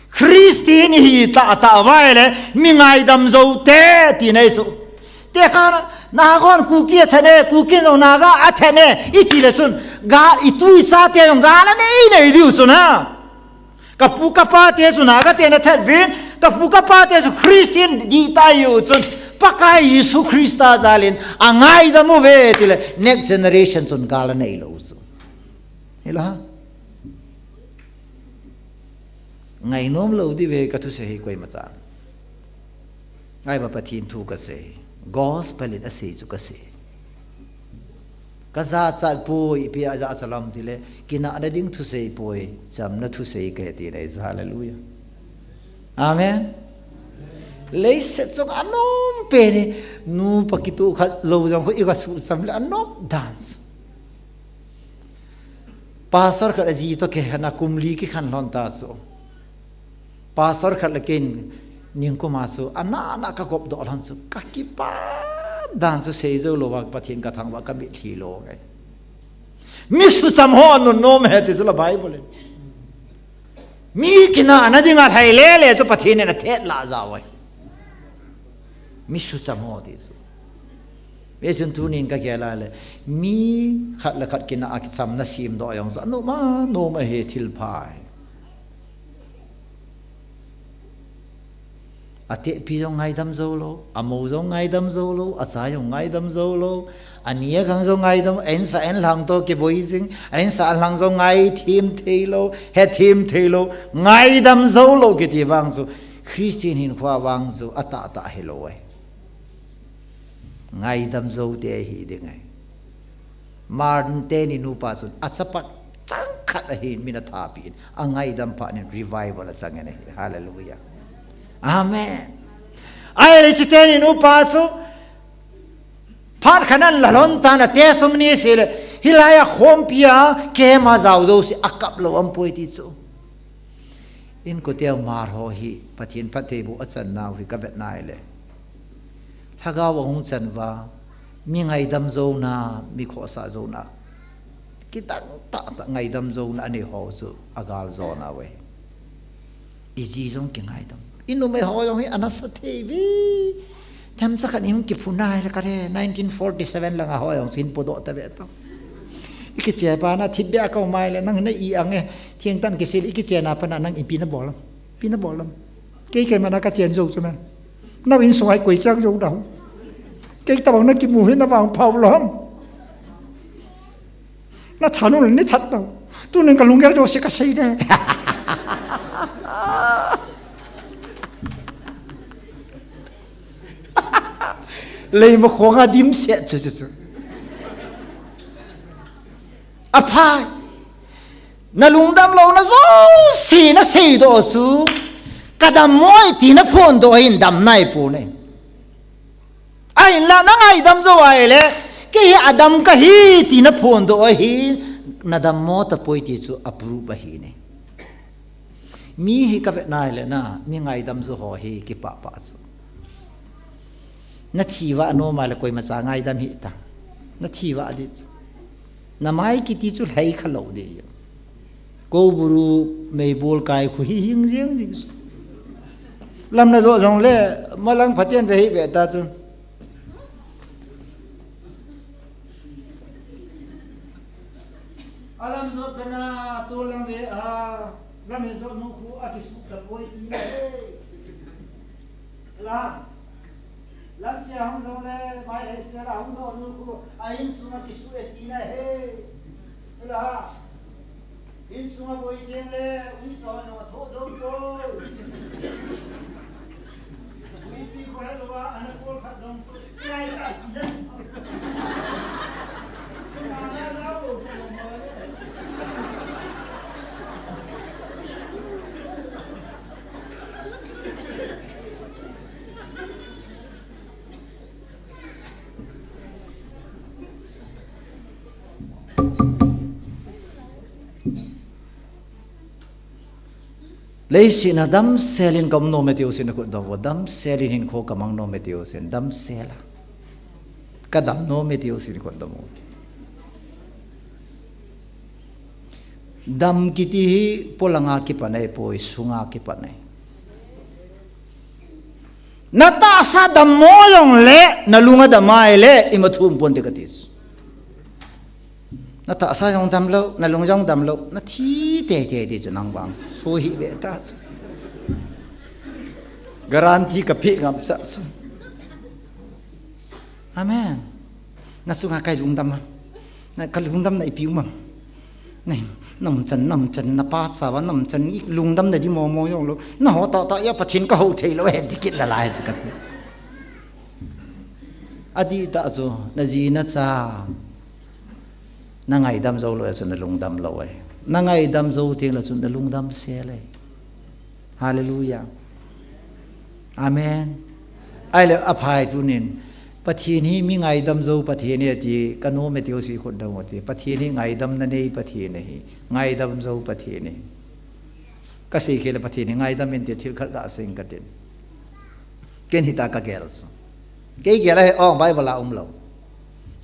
Christian ihi tah tah uva ahile, mi ngaidam jou te, ti nei chu. Tekah na, Naga hon Kuki athat e, Kuki in jong Naga athat e, iti le chun, ga, itu icha te jong gal anei nei diu chun a. Ka pu ka pa te chu Naga ten athat uvin, ka pu ka pa te chu Christian dih tah ahiu chun, Pakai Jesu Christa jal in, angaidam uve, ti le, next generation chun gal anei lou chu. Hilou ham? Ngainom lou diu ve ka thusei hi koima chan. Ngai ba Pathen thu kasei. Gospel in asei chu kasei. Ka jachat poi, ipi a jachat lou ham ti le, kinahna ding thusei poi, chamna thusei kahi ti nei chu, hallelujah. Amen. Leiset chung anom pen hi, nupa kitoh khat lou jong khu i kasuh cham le anom dan chu. Pastor khat a ji toh kihena kum li kikhen lhon ta chu. Pastor khat le ken ningkum a chu, ana ana ka kop doh lhon chu, ka kipa dan chu sei jou lou va, Pathen ka thangvah ka mitlhi lou ngai. Mi sucham ho anun nom e ti chu la Bible in. Mi kinahna dinga lhai lele chu Pathen in athet lah jao e. Mi sucham ho ti chu. Hichun tunin ka gel a le, mi khat le khat kinah a kichamna semdoh jong chu anom anom ahi, thil pha ahi. Atehpi jong ngaidam jou lou, amou jong ngaidam jou lou, acha jong ngaidam jou lou, ani agang jong ngaidam, a insah a inlhang toh kiboi jing, a insah a inlhang jong ngaithem thei lou, hethem thei lou, ngaidam jou lou kiti vang chu, Christian hinkho a vang chu atahtah hilou ahi. Ngaidam jou te hi ding ahi. Martin teni nupa chun achapa changkhat ahin min athapi in, angaidam phat in revival achang in ahi. Hallelujah. Amen. Ahile hiche teni nupa chu phat khat ana la lhon tan, a testimony asei le, hilai a khompi a camp a jao jouse akap lou aum poi ti chu. Inkote a mar ho hi Pathen phattheiboh achan nau hi ka vet nai le, lhagao ahung chan uva, mi ngaidam jouna, mi khohsah jouna, kidang tahtah ngaidam jouna anei ho chu agal jo nau ahi. I ji jong kingaidam, i numei ho jong hi ana sa thei uve. Themcha khat in hung kiphun a ahile kale, nineteen forty-seven langa ho jong chu hin podoh tave to. I kiche pa na thipbeh a ka um a ahile, nang na i ang e, thengtah in kisil, i kichena pat na nang ipi na bol am? Ipi na bol am? Kei keima na ka chen jou chu me. Nau insunga hi koi chang jou dau. Kei tabang na kimu hi na vangpha u lou ham? Na thanun ni that tau. Tunin ka lunggel jouse ka sei de. Leima khonga dimset chu chu chu. Aphai. Na lungdam louna jouse na seidoh chu, ka dammo e ti na phondoh ahin damna ahipoi. Ahinla na ngaidam jou ahile, kei hi adam kahi ti na phondoh ahi, na dammo tapoi ti chu a proof ahi ne. Mi hi ka vetna ahile na, mi ngaidam jou ho hi kipah pah chu. Na thi vah nom ahile koimacha ngaidam hih ta. Na thi vah ding chu. Na mai kiti chu lhai kha lou ding. Kouburu meibol kai khu hi hing jeng ding chu. Lam na jot jongle, malang phaten ve hi ve ta chu. Alam jot pena, tol lang ve a, lam hin jot nu khu akisuh tapoi ti na he. La. Lampi a hung jongle, mai hei sela hung doh nu khu, a insunga kisuh e tina he. Ela ha. Insunga boi teng le, uicha jong athoh jou poi. Uipi khu helou a, ana kol khat dong chu. Ela, ela, ela. Leiset a damsel in ka um nom e ti jousen khut dom vo, damsel in hinkho ka mang nom e ti jousen, damsel a. Ka dam nom e ti jousen khut dom vo. Dam kiti hi polanga kipan ahipoi, sunga kipan ahi. Na tahsa dammo jongle, na lung adam ahile, ima thum ponte kati chu. Na tahsa jong damlou, na lung jong damlou, na thi teitei ding chu nang vang. Soi hih ve ta chu. Guarantee ka pe ngam cha chu. Amen. Na chunga ka lungdam a. Na ka lungdamna ipi um am? Na, na umchan, na umchan, na pachat uva, na umchan, i lungdamna ding momo jong lou. Na ho tahtah a Pathen ka hou thei lou, he ding kit la lai chu kati. Adih tah chu, na ji na cha. Na ngaidam jou lou, chu na lungdam lou e. Na ngaidam jou teng le chu na lungdam sel e. Hallelujah. Amen. Ahile aphai tunin. Pathen hi mi ngaidam jou Pathen ahi ti, ka nom e ti jouse khut dom uvin te. Pathen hi ngaidamna nei Pathen ahi. Ngaidam jou Pathen ahi. Ka sei khel le Pathen hi ngaidam inte thil khat ga sei ing kati. Ken hita ka gel chu. Kei gel ahi, o, Bible a umlou.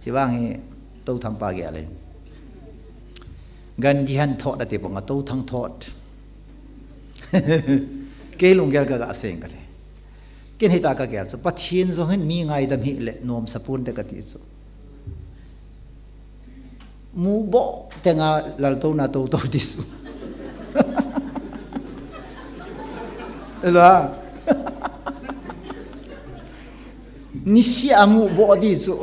Chuvang hi, Touthang pa gel ahi. Gandhi han thot ati banga Touthang thot. Kei lunggel ka ga sei ing kati. Ken hita ka gel chu. Pathen jong hin mi ngaidam hih le nomsa ponte kati chu. Muboh tenga laltouna toutou ding chu. Ela. Niseh a muboh ding chu.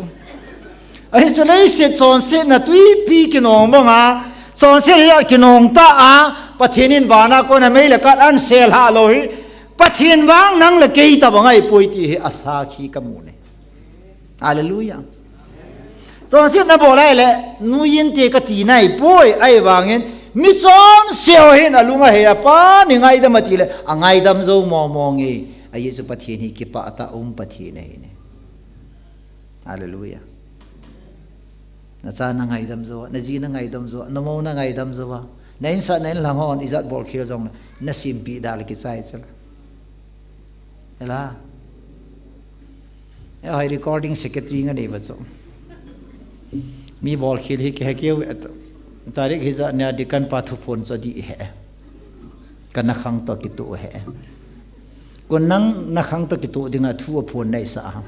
Ahi chu leiset chonsetna twipi kinong banga, chonset hi a kinong tah a, Pathen in vana kona mei le kath ahin sel hah lou hi, Pathen vang nang le kei tabang ahipoi ti hi asakhi ka mu ne. Hallelujah. Chonsetna bol ahile, nuijin te kati nahipoi, ahivangin, mi chonse ho hin alung ahei a, Pathen hi ngaidam ati le, angaidam jou momo nge, ajeh chu Pathen hi kipah tah um Pathen ahi ne. Hallelujah. Na cha na ngaidam jou a, na ji na ngaidam jou a, na mou na ngaidam jou a, na insung na inlang hon ijat bolkhel jongle, na simpi da le kichai chula. Ela. Eiho hi recording secretary nga nei uva chu. Mi bolkhel hi kihe keu ve. Tarik hijat nia deacon pa thu phon chu adih e. Ka nakhang toh kitoh e. Kon nang nakhang toh kitoh dinga thu aphon naisah ham?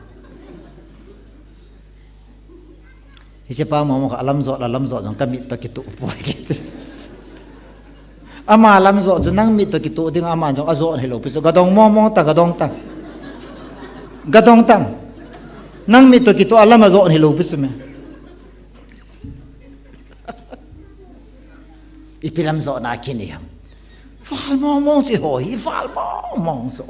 Hiche pa mong mong kha alam jot, alam jot jong ka mit toh kitoh poi. Ama lam jot chu nang mit toh kitoh ding, ama jong ajot hilou pi chu. Gadong mong mong ta, gadong ta. Gadong ta. Nang mit toh kitoh alam ajot hilou pi chu me. Ipi lam jot na kini ham. Val mong mong chu hoi, val mong mong chu.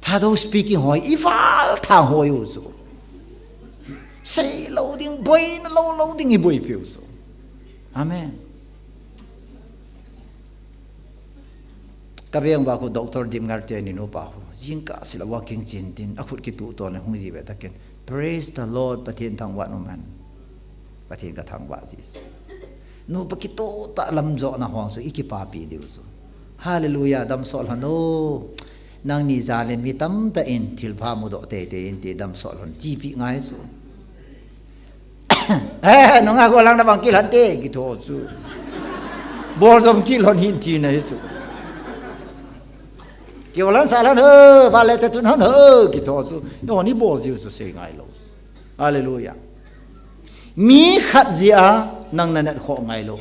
Thadou speaking hoi, i val thang hoi u chu. Sei lou ding, boina lou lou ding i boipi u chu. Amen. Ka veng uva khu Doctor Dimngar te ni nupa khu. Jingkah sila walking chin tin, akhut kituh to le hung ji ve takin. Praise the Lord, Pathen thangvah nu man. Pathen ka thangvah jis. Nupa kitoh tah lam jot na hong chu i kipapi diu chu. Hallelujah, damsot lhon o. Nangni jal in mi tamtah in thilpha mudoh teitei in ti damsot lhon tipi ngai chu. Eh, nunga ko lang na bang kilhon te, kitho chu. Bol jom kilhon hin ti na hi chu. Kiholan sa lhon ho, vale te tun lhon ho, kitho chu. Yo ni bol jiu chu sei ngai lou. Hallelujah. Mi khat jeh a nang na nat khoh ngai lou.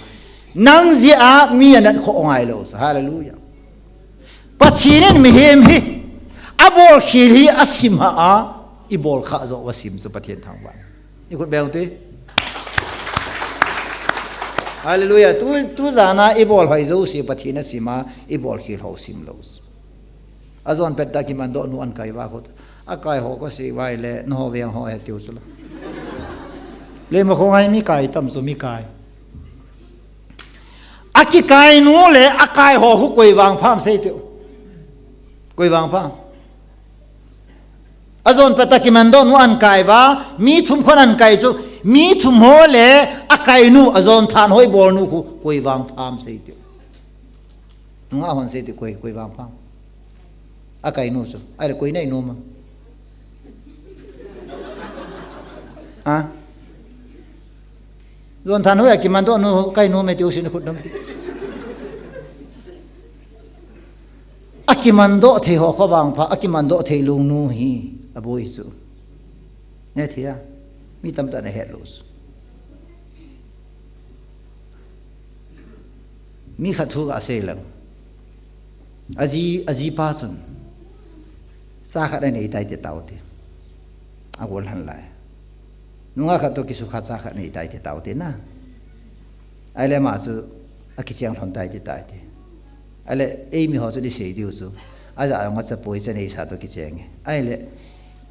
Nang jeh a mi a nat khoh ngai lou. Hallelujah. Pathen in mihem hi abol khel hi asim ha a, i bol kha jo asim chu Pathen thangvah. I khut beng te. Hallelujah. Tu, tu jana i bol hoi jouse Pathen asim a, i bol khel ho sim lou. Ajon pet ta kimandoh nu an kai va khut. Akai ho ko sei vai le, na ho veng ho he tiu chu la. Le ma kho ngai mi kai tam chu mi kai. Akikai nu le akai ho khu koi vang pham sei tiu. Koi vang pham. Ajon pet ta kimandoh nu an kai va, mi thum khon an kai chu, mi thum ho le akai nu, ajon than hoi bol nu khu koi vang pham sei tiu. Nunga hon sei ti koi, koi vang pham. Akai nu chu. Ai le koi nei nu ma. Ha? Jon than hoi akimandoh nu kai nu me ti u sin khut dam ti. Akimandoh thei ho kho vang pha, akimandoh thei lou nu hi aboi chu. Ne thia. Mi tamtah na het lou chu. Mi khat thu ka sei lang. Aji, aji pa chun. Cha khat anei tai ti tau ti. Agol han lai. Nunga khat to kisukha cha khat nei tai ti tau ti na. Ai le ma chu akicheng lhon tai ti tai ti. Ai le ei mi ho chu di sei diu chu. Aja anga cha poi cha nei sa to kicheng e. Ai le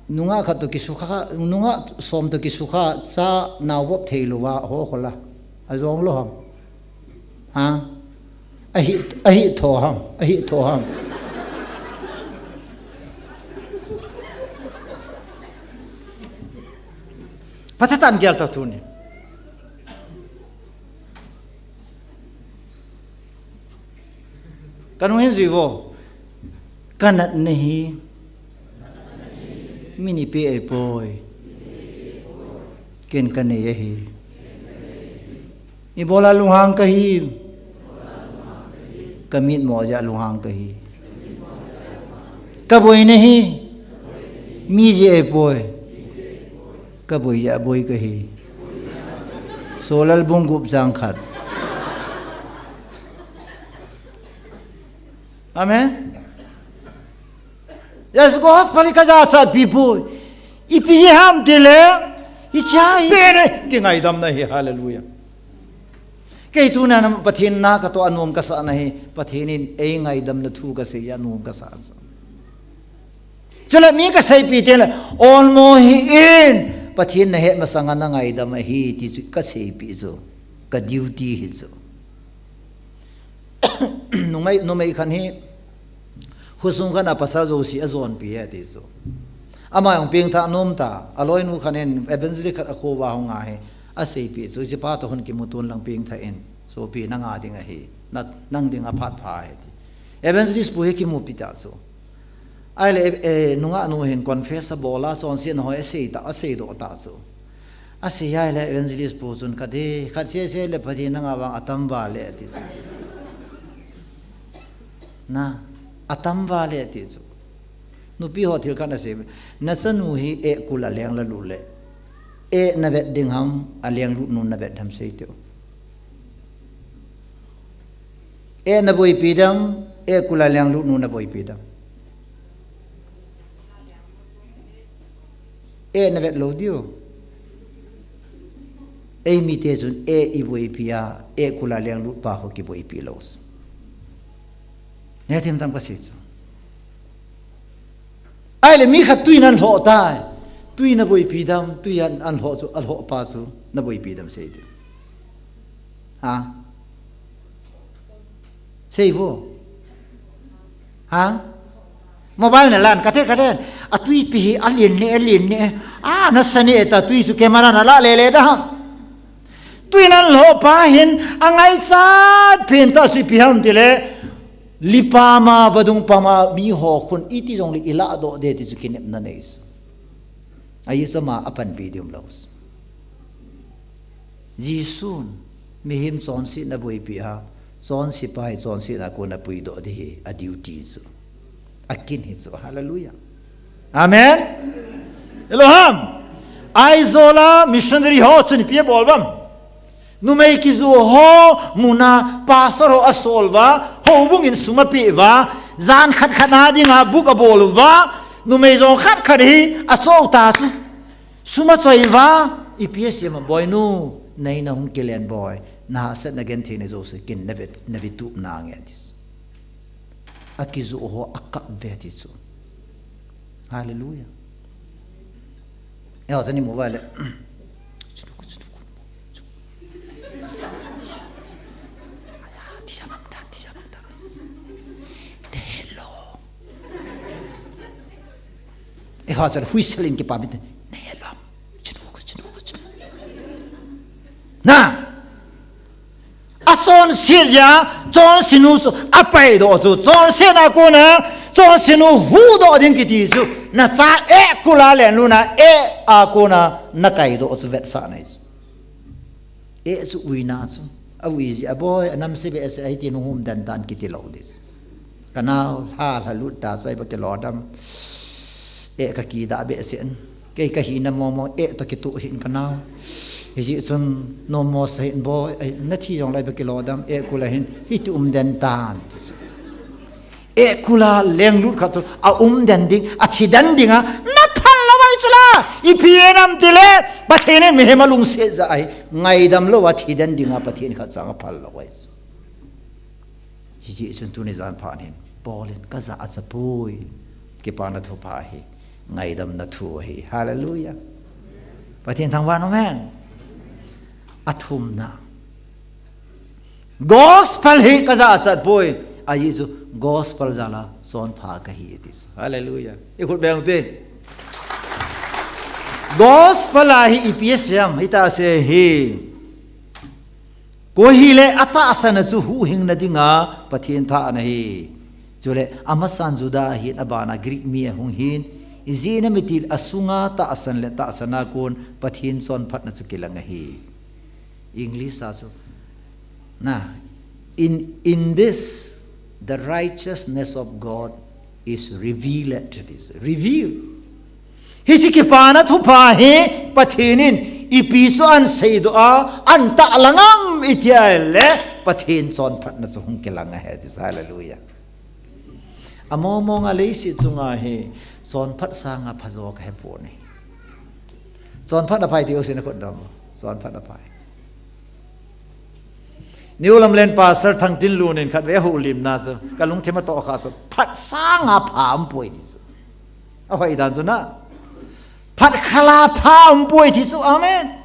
nunga khat to kisukha, nunga som to kisukha cha nau vop thei lou va ho khola. Ajong lou ham. Ha? Ahi, ahi tho ham, ahi tho ham. Patatan gel ta tuni. Kanu hin zui vo. Kanat nahi. Mini pe ai poi. Ken kanei ahi. Ibola lunghang kahi. Kamit mo ja lunghang kahi. Kaboi nahi. Mi ji ai poi. Kaboi ja boi kahi. Solal bung gup jang khat. Amen. Yes, gospel ka ja sa pi poi. Ipi ham ti le. Ichai. Pe ne. Kingaidam na hi. Hallelujah. Kei tuna na Pathen na ka to anom ka sa na hi. Pathen in ei ngaidam na thu ka sei anom ka sa. Chule mi ka seipi te le. Olmo hi in. Pathen na het masanga na ngaidam ahi ti chu ka seipi chu. Ka duty hi chu. Numei, numei khan hi, khosung khan a pasal jouse ajonpi e ti chu. Ama jong pengthah nom ta, aloinu khan in evangelist khat akho uva hung a hi, aseipi chu, hiche pa toh hung kimu tun lang pengthah in, sopi nanga ding ahi, na, nang ding aphat pha ahi ti. Evangelist pu hi kimupi ta chu. Ahile, eh, nungah nu hin confess abol a, chonsetna ho asei ta, aseidoh ta chu. Asei ahile evangelist pu chun khat hi, khat sese le Pathen nanga vang atam val e ati chu. Na, atam val e ati chu. Nupi ho thil khat asei, nachanu hi ekul a leng la lut le. Eh, na vet ding ham, a lenglut nu na vet ham sei teu. Eh, na boipi dam, eh, kula lenglut nu na boipi dam. Eh, na vet lou diu. Ei mite chun, eh, i boipi a, eh, kula lenglut pa ho kiboipi lou. Ne thim tam ka sei chu. Ahile mi khat tui nan lhoh tai. Tui na boipi dam, tui an, an lhoh chu, a lhoh pa chu, na boipi dam sei diu. Ha? Sei vo. Ha? Mobile na lan, kate, kate. A tuipi hi, a lin ne, a lin ne. A, na sa ne ta, tui chu camera na la le le da ham. Tui nan lhoh pa hin, a ngaichat pen ta chu ipi ham tile. Lipa ma, vadung pa ma, mi ho khun, iti jong le i la doh de ti chu kinepna nei chu. A Jesu ma a panpi diu lou. Jesun mihem chonsetna boipi a, chonse pa hi chonsetna kona puidoh ding hi a duty chu. A kin hi chu. Hallelujah. Amen. Elohim. Aizawl a missionary ho chun ipi abol uvam. Numei kijoh ho muna pastor ho asol uva, houbung in sum apeh uva, jan khat khat na dinga book abol uva, numei jong khat khat hi achoh ta chu. Sum achoi uva, ipi asei em, boinu, nei na hung kilen boi, na hahsatna genthei na jouse kin na ve, na ve tup nange ti. Akijoh ho akap ve ti chu. Hallelujah. Eh, ho, tani mu uva le. Ti sa ngam dan, ti sa ngam dan. Ne hello. Eh, ho, sa hui selin kipa bit. Ne hello. Chinu ka, chinu ka, chinu. Na. Achonset jeh a, chonse nu chu apaidoh chu, chonsetna kona, chonse nu huhdoh ding kiti chu, na cha eh kula lenglut na eh a kona, na kaidoh chu vetsah nei chu. Eh chu uina chu, a ui jeh a boi, a namse behseh ahi tin hung um den tan kiti lou ding. Ka nao, lha, lha lut ta chu, ai ba kilo dam. Eh, ka kidah behseh in. Kei ka hina momo, eh, toh kituh hih in ka nao. Hijeh chun, nom mo sa hih in boi, ai, na thi jong lai ba kilo dam, eh, kula hin, hiti um den tan. Eh, kula lenglut khat chu, a um den ding, a thi den ding a, na phal lou ahi chu la, ipi e nam tile, Pathen in mihem alungset jeh ahi, ngaidam lou a thi den ding a, Pathen khat chang aphal lou ahi chu. Hijeh chun tuni jan phat hin, Paul in ka jachat poi. Kipana thupha ahi, ngaidamna thu ahi. Hallelujah. Pathen thangvah in um hen. Athumna. Gospel hi ka jachat poi. Ajeh chu gospel jal a chonpha kahi ti chu. Hallelujah. I khut beng u te. Gospel a hi ipi asei em, hita asei hi. Koi hile atahsan a chu huhhingna dinga Pathen thah ana hi. Chule amasan Juda ahin, abana Greek mi ahung hin, ijeh inem itile asunga tahsan le tahsan a kon Pathen chonphatna chu kilang ahi. English a chu, na, in, in this, the righteousness of God is revealed, it is revealed. Hiche kipana thupha hi Pathen in ipi chu ahin seidoh a, ahin tahlang am iti ahile Pathen chonphatna chu hung kilang ahi ti chu, hallelujah. Among mong a leiset chunga hi chonphat sanga phajo kahe poi. Chonphat aphai ti usin akhut dam. Chonphat aphai. New Lamlen Pastor Thangtinlun in khatvei ahoulimna chu, ka lungthim atoh kha chu, phat sanga pha umpoi ti chu. Ahoidan chu na. Phat khala pha umpoi ti chu, amen.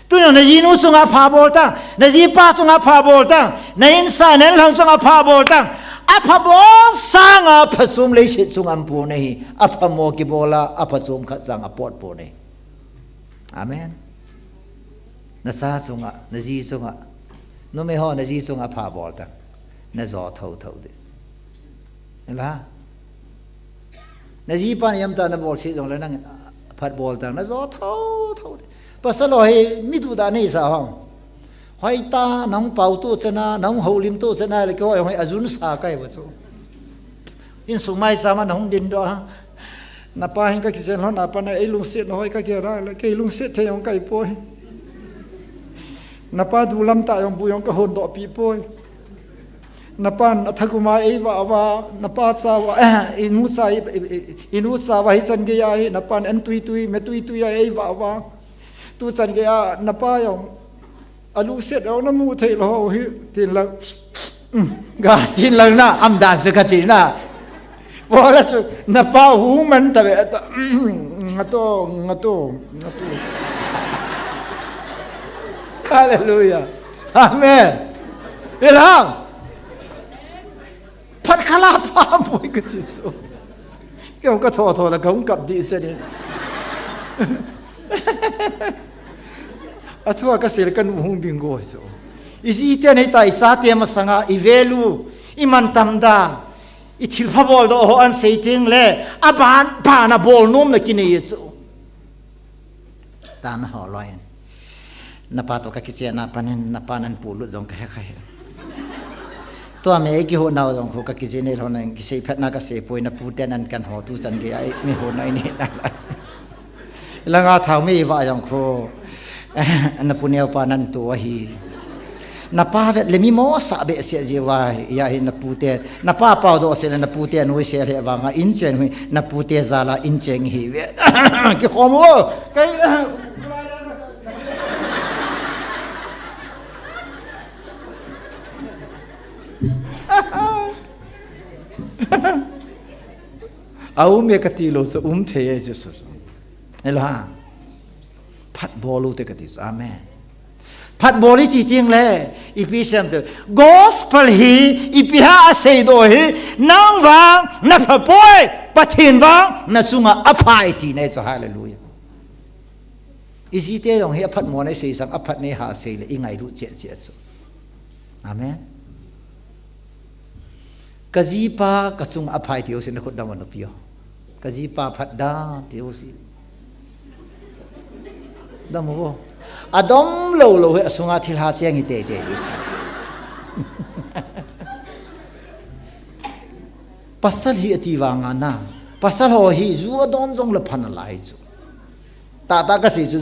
Tuni na jinu chunga pha bol tan, na jipa chunga pha bol tan, na insa, na inlhang chunga pha bol tan. Apha bol sanga phachom leiset chunga umpoi ahi. Apha mo kibol a, apha chom khat chang apot poi ahi. Amen. Na cha chunga, na ji chunga, numei ho na ji chunga pha bol tan, na jo thotho ding. Hela. Na jipan ijemtia na bolse jongle nang phat bol tan, na jo thotho ding. Pasal ho hi mi duhdah nei sa ham. Hoitah, nahung pao to chena, nahung houlim to chena, le keiho jong hi ajun sa kahi uva chu. Insung maicham a nahung dindoh a. Napa hin kakichen lhon a pat na eilungset na hoi kagel a le, kei lungset thei jong kahi poi. Napa dulam tah jong bu jong kahon doh pi poi. Napan athagum a eivah vah, napa chauva, inu cha, i, i, i, inu chauva hichan gei a hi, napan an tuitui, me tuitui a eivah vah. Tuchan gei a, napa jong, alungset jong namu thei lou hi, tin lang. Ga tin lang na, am dan se kati na. Bola chu, napa hung man ta ve, ta, ngato, ngato, ngato. Hallelujah. Amen. Ilang. Phat khala pa mui kati so. Kei hung katho tho la kahung kap di se ni. Athua kasei le kanu hung bingo so. Iji te nei ta i sa te masanga i velu, i man tam da, i thilpha bol doh ho an sei ting le, aban, ban a bol nom na kinei e chu. Tana ho loi. Napa to kakichen a panin, napa nan pulut jong kahe kahe. Tua me eiki ho nau jong khu kakichen e lhon a kisei phat na kasei poi napu te nan kan ho tuchan gei a mi ho nai ni na. Langa thau mi va jong khu. Napu neo pa nan tu ahi. Napa vet le mi mo sa be se ji va, ya hi napu te, napa pau do se le napu te nui se le vanga in chen hui, napu te jala in chen hi ve. Ki khom o, kai. A um e kati lou so um thei e Jesu. Hello ha. Phat bol u te kati so. Amen. Phat bol i ti ting le, ipi sem te. Gospel hi, ipi ha asei doh hi, nang vang, na pha poi, Pathen vang, na chunga apha e ti nei so, hallelujah. Iji te jong hi aphat mo nei sei sang, aphat nei ha sei le, i ngailut che che so. Amen. Ka jipa ka chunga apha e ti u si na khut dam u na pi o. Ka jipa phat da ti u si. Dam u vo. Adom lou lou hi asunga thil ha cheng hi tei tei di si. Pasal hi ati vanga na. Pasal ho hi ju adon jong le pha nalai chu. Tata kasei chu,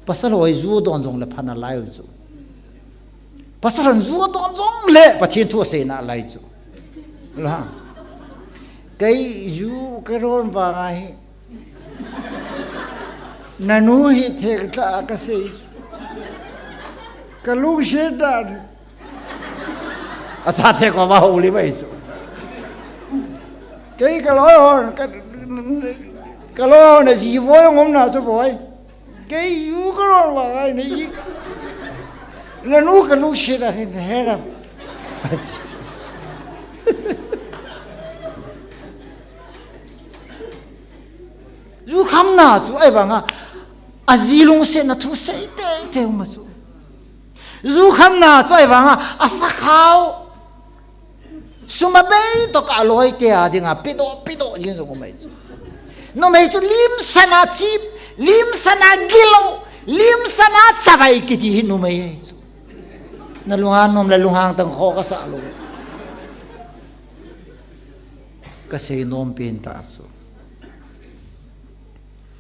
pasal ho hi ju adon jong le pha nalai u chu. Pasal hon ju adon jong le Pathen thu asei nalai chu. Lo ha. Kei ju kadon vanga hi. Nanu hi theng tah a kasei. Kalungset dan. Asa the ko ma ho li mai chu. Kei kaloi hon, ka, kaloi hon aji voi ngom na chu boi. Kei ju kadon vanga hi nei. Nanu kalungset dan hi na he na. Ju kham na chu ahivanga, aji lungset na thu sei tei tei ma chu. Ju kham na chu ahivanga, asakhao. Sum abei to ka loi te a dinga, pido, pido, jing jong umai chu. Numei chu lim sana chip, lim sana gilo, lim sana chavai kiti hi numei chu. Na lunghang nom le lunghang tang kho kasa lou. Kasei nom pen ta chu.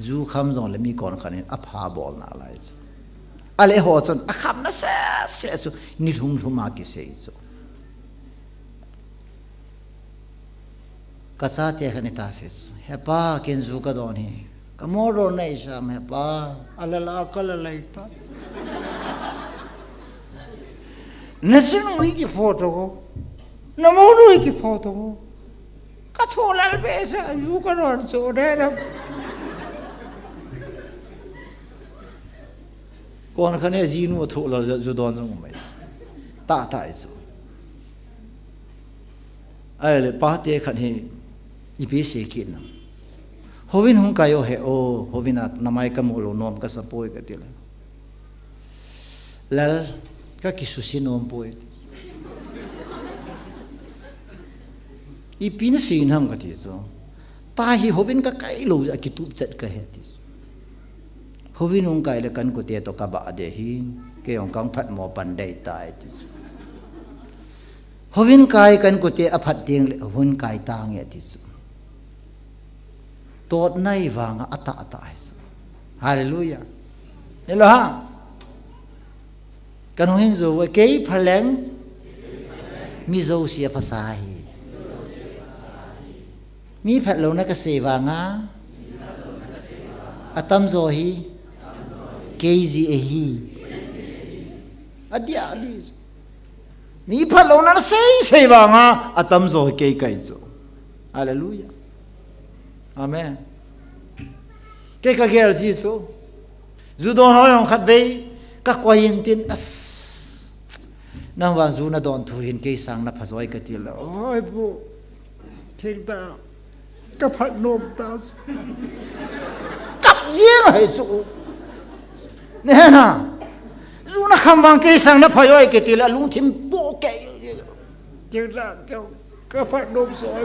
Ju kham jong le mi kon khan in apha bol nalai chu. Ale ho chun akham na se se chu ni lhum lhum a kisei chu. Ka chate khan ita se chu. He pa, ken ju kadon hi. Ka motor nei sam he pa. Ala la ka la lai ta. Na sinu hi ki photo ko. Na motor hi ki photo ko. Ka tho lal be sa ju kadon chu de na. Kon khan e jinu athu lal ju don jong mai. Ta ta chu. Ahile pate khat hi ipi sei kit nam. Houin hung kai o he o, houin a namai kamu lou nom kasa poi kati le. Lal, kakisusia nom poi. Ipi nasei nam kati chu. Ta hi houin kakai lou a kitup chet kahe ti chu. Houin hung kai le kan kote to kabah de hin, kei jong kang phat mo pan dei tai ti chu. Houin kai kan kote aphat ding le houin kai tange ti chu. Totna i vanga atah atah ahi chu. Hallelujah. Hello ha. Kanung hin jo, kei phaleng mi josia phasa ahi. Mi phatlouna kasei vanga atamjo hi kei jeh ahi. Adia, adi. Mi phatlouna nasei sei vanga atamjo hi kei kahi chu. Hallelujah. Amen. Kei kagel ji chu. Ju don ho jong khatvei kakoi in tin, as. Nangvang ju nadon thu hin kei sang naphajoi kati le. Oi pu. Thengtah. Kaphat nom ta. Kap jeng ahi chu. Nena. Ju nakham vang kei sang naphajoi kati le, alungthim po kei. Thengtah. Kaphat nom soi.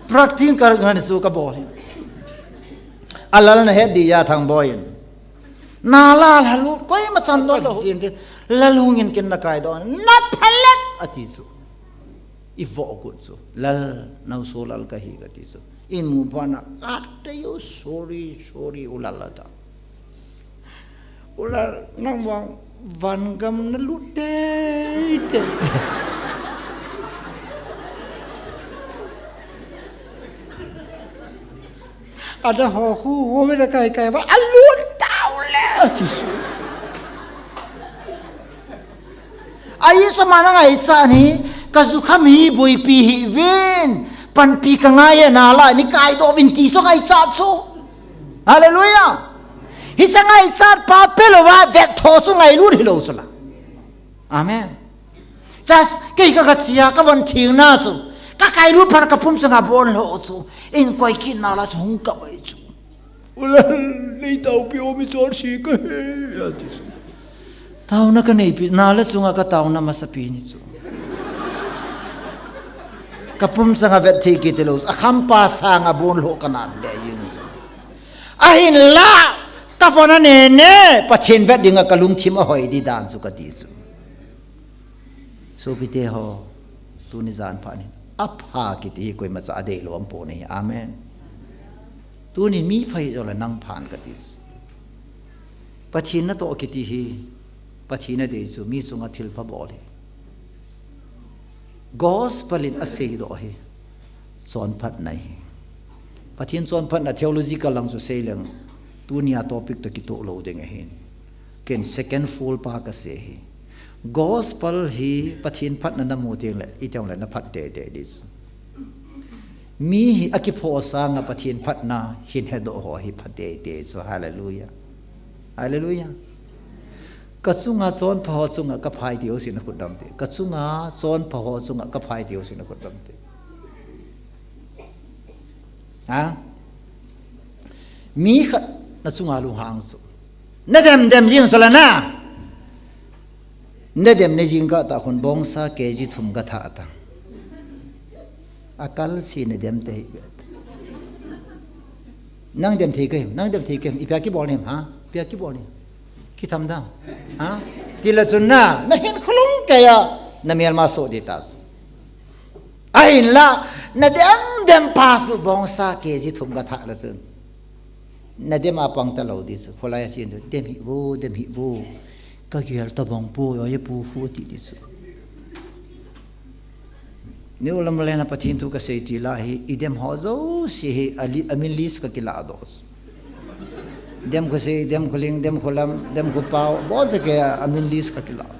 Practical ngan su kabol hi. Alal nahet dia Thangboi in. Nala lalu koima chan doh sin tin. Lal hung in ken nakai doh. Naphalep ati chu. Ivo kut chu. Lal, naoso lal kahi kati chu. Imu phat na, ate yo, sorry, sorry, u lal ata. U lal, nangvang vangam nalut teitei. Ada ho khu, ho ve da kai kai va, alut tau le. Ati su. Ahi sa mana ngai sa ni, kajukham hi boipi hih uvin, panpi kangai e nala, nikaidoh uvin ti chu ngaichat chu. Hallelujah. Hiche ngaichat pa pelouva, vettho chu ngailut hilou chu la. Amen. Just, kei ka kachia, kavon thingna chu. Kakailut phat kapum changa bonlhoh chu. Inkoi kit nala chu hung kap ahi chu. U lal, nei taopi o mi chonse kahi, ati chu. Taona kaneipi, nala chunga kataona masapi ni chu. Kapum changa vet thei kiti lou, akhampa sanga bonlhoh kanat le jeng chu. Ahinla, kavon anene, Pathen vet dinga kalungthim ahoi di dan chu kati chu. Sopite ho, tuni jan phat in, apha kiti hi koimacha adeilou umpon ahi. Amen. Tuni mi pha hijongle nang phan kati. Pathen natoh kiti hi, Pathen nadei chu mi chunga thilpha bol hi. Gospel in aseidoh hi. Chonphatna hi. Pathen chonphatna theological lang chu seileng. Tunia topic toh kitoh lou ding ahin. Ken second full pa kasei hi. Gospel hi Pathen phatna namu tengle, itengle naphat teitei di. Mi hi akiphoh sanga Pathen phatna hin hedoh ho hi pha teitei chu. Hallelujah. Hallelujah. Kachunga chonpha ho chunga kaphai ti ho sin akhut dam te. Kachunga chonpha ho chunga kaphai ti ho sin akhut dam te. Ha? Mi khat nachunga lunghang chu. Nadem dem jing chu la na. Nadem ne jing kah tah khun bongsa K G thum kathah ta. Akal si nadem te hi. Nang dem thei kahim, nang dem thei kahim, ipi a kibol nem, ha? Ipi a kibol nem. Kitham dam. Ha? Tila chun na, nahin khulung keiya, namelma so di ta. Ahinla, nadem dem pa su bongsa K G thum kathah la chun. Nadem a pang talou di chu. Kholai a chen tu, dem hih vo, dem hih vo. Kagel tabang po, yo ye pu fu ti di chu. Ni ulam le na Pathen thu kasei ti la hi, idem ho jouse hi, ali, amin list kakilah doh. Dem khosei, dem kholing, dem kholam, dem khopao, bonse kei amin list kakilah.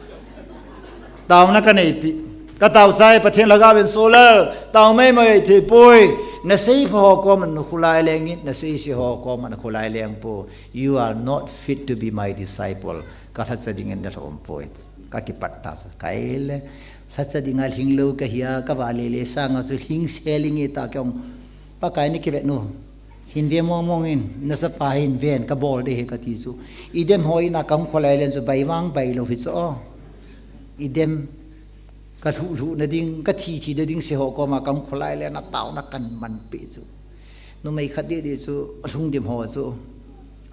Taona kaneipi. Katao chai Pathen lhagao in solar, tao maimai thei poi. Nasei pha ho koma nakhulai lengin, nasei se ho koma nakhulai leng po. You are not fit to be my disciple. Kalhacha dingin nalhom poi. Kakipat ta sa kaile. Lhacha dinga lhinglou kahia, kavale le sanga chu lhingse linge ta kong. Pakai ni kivet nu. Hinve mong mong in, nasapa hinven, kabol de he kati chu. Idem ho ina kang kholai len chu bai vang bai lou hi chu o. Idem kalhuh lhuh nading, kathi thi nading se ho koma kang kholai len a taona kaman pe chu. Numei khat didi chu, alhungdim ho chu.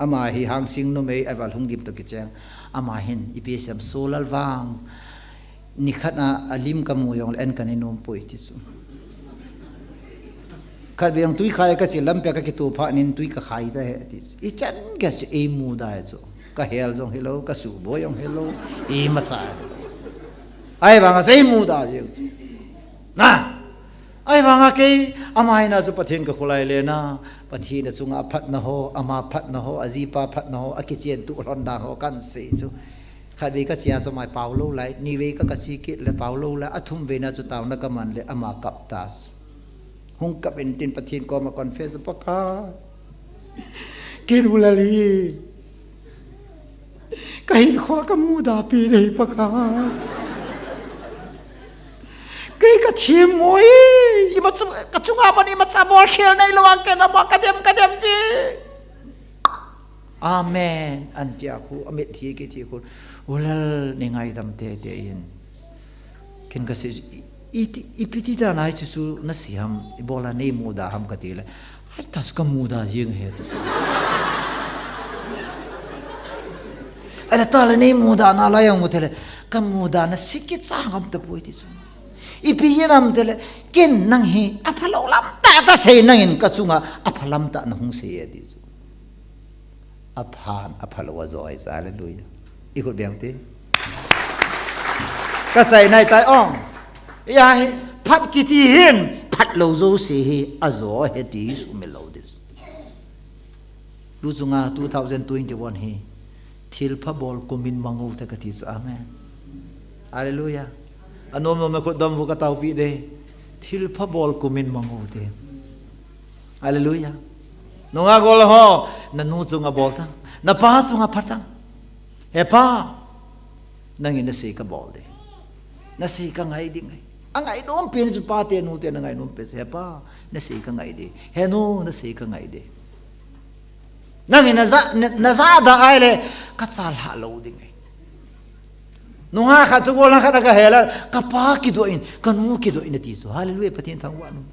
Ama hi Hangsing numei, ava lhungdim toh kicheng. Ama hin, ipi sem solal vang. Nikhat a, alim kamu jongle an kana nom poi ti chu. Khatvei jong tui khai kache lampi a kakitoh phat in tui kakhai ta ahi ti chu. Ichan gei chu eimuda ahi chu. Kahel jong hilou, kasuboi jong hilou, imacha hilou. Ahivanga chu eimuda jeng chu. Na, ahivanga kei ama hina chu Pathen kakholai le na, Pathen achunga aphatna ho, ama phatna ho, ajipa phatna ho, akichen tuh lhon dan ho kahin sei chu. Khatvei kache a chu ama hi pao lou lai, nivei ka, kache kit le pao lou lai, athumvei na chu taona kaman le ama kap ta chu. Hung kap in tin Pathen koma confess, Pakai, ken U Lal hi kahinkhoa kamuda pi dei Pakai. Kei kathemmo e, imacha, kachunga man imacha bolkhel neilou a ken ama kadem kadem ji. Amen. Ahin tia khu, amitlhi kiti khu, U Lal nei ngaidam teitei in. Ken kasei, i, i, ipi ti dan a hichu chu nasei ham, ibola neimuda ham kati le. Ahi ta chu kamuda jeng ahi ti chu. Ahile tale neimuda nalai jong u tile, kamuda na sei kicha ngam tapoi ti chu. Ipi jeh ham tile, ken nang hi aphalou lamtah kasei nangin kachunga apha lamtah nahung sei e ti chu. Aphan aphalou ajo ahi chu, hallelujah. Ikhut beng te. Kachaina ahitai ong. Hia hi phat kiti hin phatlou jouse hi ajo ahi ti sumil lou ding. Tu chunga two thousand twenty-one hi thilpha bol kumin mang u te kati chu, amen. Hallelujah. Anom nom a khut dom u kataopi ding. Thilpha bol kumin mang u te. Hallelujah. Nungah gollhang ho, nanu chunga bol tan, napa chunga pha tan. He pa, nangin nasei kabol ding. Nasei kangai ding ahi. Angainom pen chu pate nute angainom pen chu, he pa, nasei kangai ding. He nu, nasei kangai ding. Nangin naja, na, najada ahile, kachalhah lou ding ahi. Nungah khat chu gollhang khat a kahel a, kapa kidoh in, kanu kidoh in ati chu. Hallelujah, Pathen thangvah in.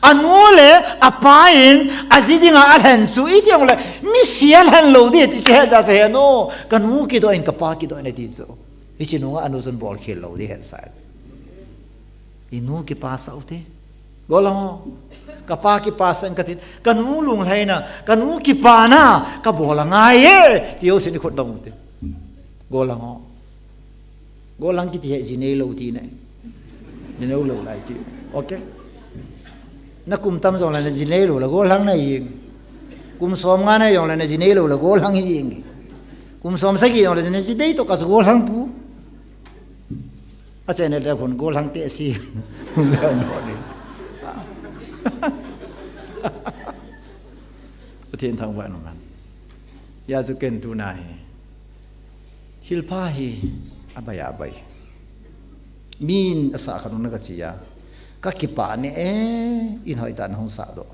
Anu le apa in aji dinga alhen chu, iti jongle, misi alhen lou ding ti chu, hijeh chun he nu, kanu kidoh in, kapa kidoh in ati chu. Hiche nungah anu chun bolkhel lou ding hetsah. Inu kipasah u te. Gollhang ho. Kapa kipasah in katin, kanu lunglhaina, kanu kipana, kabol angai e, ti jousen ikhut dom u te. Gollhang ho. Gollhang kiti hi ji neilou tina. Ji neilou lai ti. Okay. Nakum tam jongle naji neilou le gollhang nahi jeng. Kum som nga nahi jongle naji neilou le gollhang hi jeng. Kum som sagi jongle naji nei toh kah chu gollhang pu. Achena le khun gollhang te si. Pathen thangvah in umhen. Hijeh chun ken tuna hi, thilpha hi abai abai. Min asah khat un kache a, kakipah ne e, in hoitah nahung sahdoh.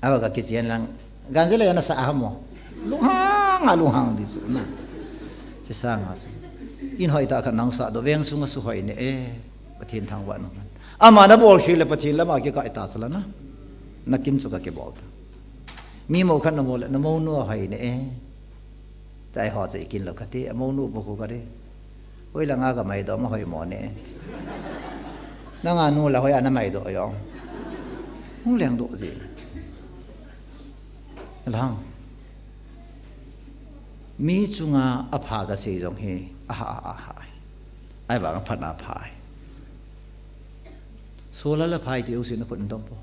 Ava kakichen lang, ganjele ana sah ham mo. Lunghang a lunghang ding chu na. Chesanga chu, in hoitah khat nahung sahdoh, veng sunga suhoi ne e. Pathen thangvah in umhen. Ama nabolkhel le Pathen lama kikai ta chu la na. Nakin chu kakibol ta. Mi mou khat namou le, namounu ahoi ne e. Tia eiho chu ikin lou kati, amounu bou khu kati. Hoilanga kamaidoh ma hoimo ne. Nanga nu la hoiya namaidoh jong. Hung lengdoh jeng. Lang. Mi chunga apha kasei jong hi, aha, aha, aha. Ahivang aphatna apha ahi. Solar le phai ti jousen nakhut dom vo.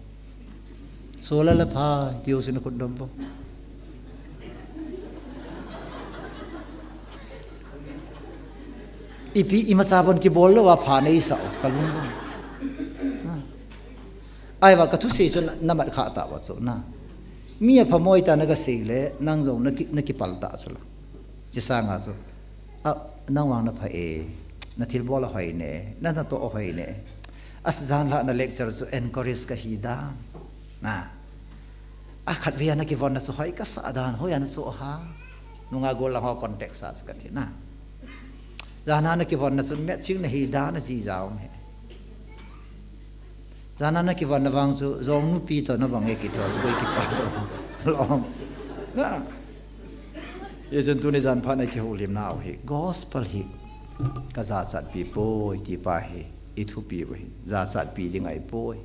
Solar le phai ti jousen nakhut dom vo. Ipi imacha bon kibol louva pha neisah u kalung dom. Ahivang kathusei chu na, namat kha tauva chu na. Mi apha moi tah a nakasei le, nang jong naki, nakipal ta chu la. Chesanga chu, a, nang vang napha e, nathilbol ahoi ne, nanatoh ahoi ne. Ajanlhah na lecture chu encourage kahi dan. Na. Akhatvei a nakivonna chu hoi kasah dan, hoiya nachoh ham. Nungah gollhang ho context a chu kati na. Jana nakivonna chu matching nahi dan ajija um e. Jana nakivonna vang chu, jong nupi toh navang e kiti ho chu koi kipah toh. Lom. Na. Hijeh chun tuni jan phat a kihoulimna u hi gospel hi. Ka jachatpi poi, ti pa hi, i thupi u hi, jachatpi ding ahi poi.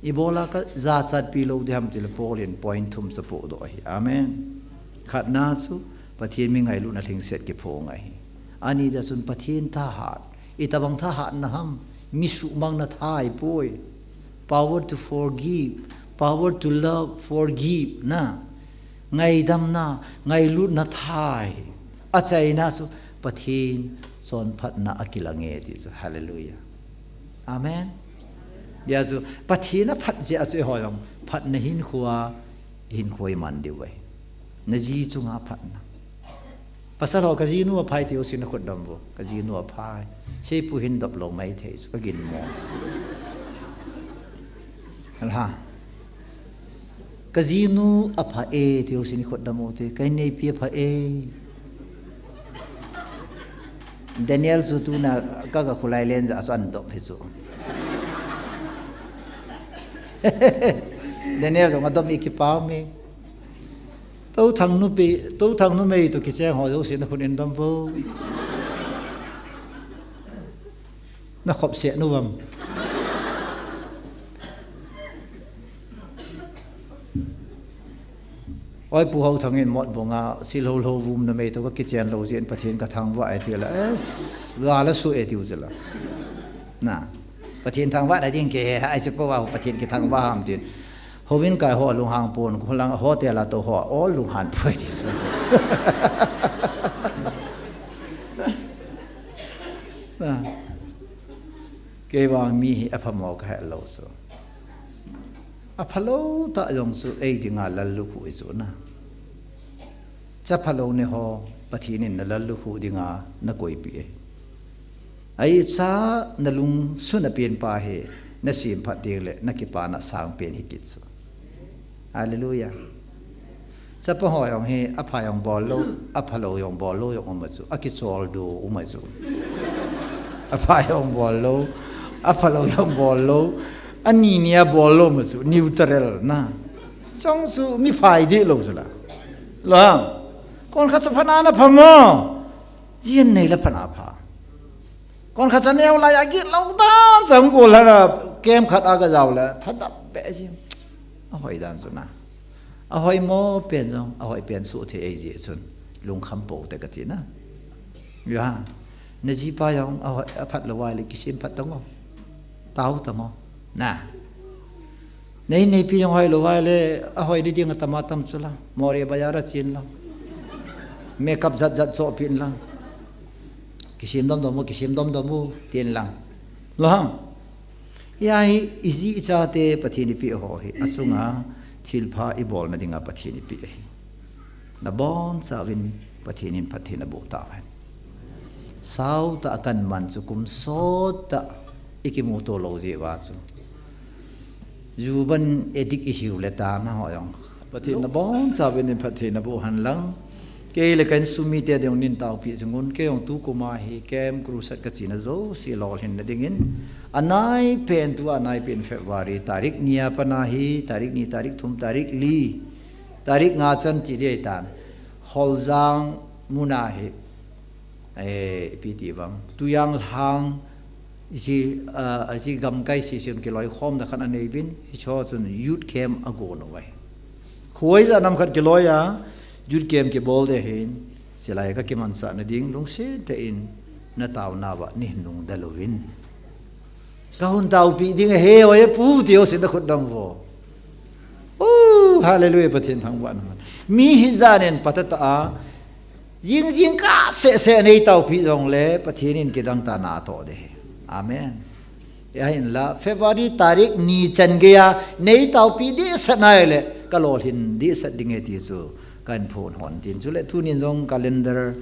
Ibola ka jachatpi lou ding ham ti le Paul in point thum chu apohdoh ahi. Amen. Khatna chu, Pathen mi ngailutna lhingset kiphong ahi. Ani dia chun Pathen thahat. Itobang thahatna ham, mi suhmangna tha ahi poi. Power to forgive, power to love, forgive na. Ngaidamna, ngailutna tha ahi. Achaina chu Pathen chonphatna akilang e ti chu. Hallelujah. Amen. Hijeh a chu Pathen aphat jeh a chu eiho jong phatna hinkhoa, hinkhoa iman diu ahi. Na ji chunga phatna. Pasal ho, ka jinu aphai ti u sin a khut dom vo. Ka jinu aphai. Seipu hin dop lou maithei chu ka ginmo. Alha. Ka jinu apha e ti u sin khut dom u te. Ka inneipi apha e. Daniel chu tuna ka, ka khulai len ja chu an dop hi chu. Daniel jong adom i kipah me. Touthang nu pi, Touthang numei toh kicheng ho jouse na khut in dom vo. Na khop se nu vam. Oi, Pu Hauthang in Motbung a, Silhoulhou vum numei toh ka kichen lou jeh in Pathen ka thangvah e ti la, es, ga la su e ti u jela. Na, Pathen thangvahna ding ke he, ai se po va Pathen kithangvah ham tin. Houin kai ho lunghang pon, khulang hotel a tou ho, all lunghan poi ti su. Na, kei vang mi hi apha mo ka he lou su. Aphalou tah jong chu ei dinga lallukhuh hi chu na. Chaphalou ne ho, Pathen in na lallukhuh dinga na koipi e. Ahi cha na lungsun a pen pa hi, na semphat ding le na kipana sangpen hi kit chu. Hallelujah. Chapa ho jong hi, apha jong bol lou, aphalou jong bol lou jong um a chu, akicholdo um a chu. Apha jong bol lou, aphalou jong bol lou, ani nia bol lou um a chu, neutral na. Chong chu mi phai deh lou chu la. Lo ham. Kon khat chu phana na pha mo. Jin nei la phana pha. Kon khat chu neo lai a git lou dan chang ko la na kem khat a ka jao la. Pha dap be jin. Ahoi dan chu na. Ahoi mo pen jong, ahoi pen su the ei jeh chun. Lungkham po te ka ti na. Ya. Na jipa jong, ahoi, aphat lou vai le kisemphat ta ngo. Tao ta mo. Na. Nei, neipi jong hoi lou vai le, ahoi di ding a tam a tam chu la. Moreh bazar a chen la. Makeup jat jat cho pin la. Kisem dom dom u, kisem dom dom u, tin lang. Lo ham. Hia hi, i ji i chate Pathen i peh ho hi. Achunga, thilpha i bolna dinga Pathen i peh hi. Na bonchauvin Pathen in phatthei na boh tauhen. Sao tah a kan man chu kum sot tah i kimuto lou jeh uva chu. Ju ban addict i hiu le ta na ho jong. Pathen na bonchauvin in phatthei na boh hen lang. Kei le ka insung mite ding in taopi jing un, kei jong tu kum a hi Camp Crusade ka chena jouse lolhinna dingin. Anai pen tu anai pen February tarik ni a pat a hi, tarik ni, tarik thum, tarik li. Tarik nga chan ti ding ahitan. Kholjang mun a hi, eh, ipi ti vang. Tuiyanglhang, isi, ah, isi gamkai session kiloikhomna khat anei uvin, hicho chun youth camp agon uve. Khoi ja nam khat kiloi a, youth camp kibol ding ahin, chulai ka kimansahna ding, lungset tah in, na taona uva, nei nungdal uvin. Ka hung taopi ding ahi, oi pu, ti ho sin na khut dom vo. Oh, hallelujah, Pathen thangvahna man. Mi hijat in patah tah a, jing jingkah seh seh nei taopi jongle, Pathen in kidang tah a na toh ding ahi. Amen. Ahinla, February tarik ni chan geiya, nei taopi dehset nai le, ka lolhin dehset ding ahi ti chu, kan phon hon tin. Chule tunin jong calendar,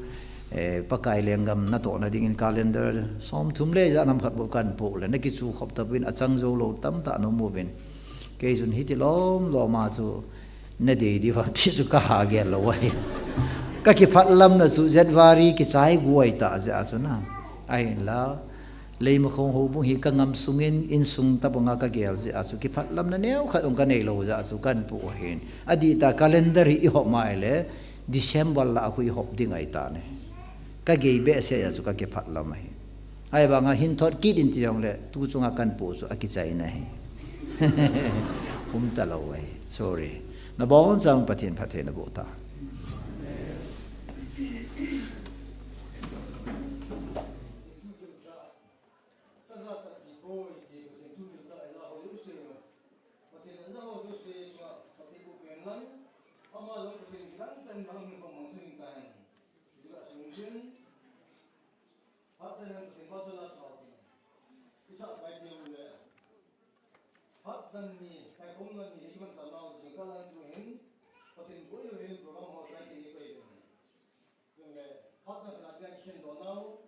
eh, Pakai lenggam natohna dingin calendar, som thum le ja nam khat bou kan poh le, na kichu khop tauvin, achang jou lou tamtah na um uvin. Kei chun hiti lom lom a chu, na dei diu ham ti chu ka ha gel lou ahi. Ka kiphatlamna chu January kichai guai tah jeh a chu na. Ahinla, Leimakhong houbung hi ka ngam sungin, insung tabanga ka gel jeh a chu, kiphatlamna neo khat jong ka nei lou jeh a chu, kan poh ahin. Adih tah calendar hi i hop mai le, December lah a khu i hop ding ahitan ahi. Ka gei behseh a chu ka kiphat lam ahi. Ahivanga hin thot kit in ti jongle, tu chunga kan pu chu akichaina ahi. Hum talou ahi. Sorry. Nabonchauvin Pathen phatthei naboh ta. Phat dan ni, kaikhom dan ni, ikimansa nau jingkah lang tu hin, Pathen boi u hin program ho chai thei ni pai uvin. Chule, phat dan khat a dia kikhen doh nau,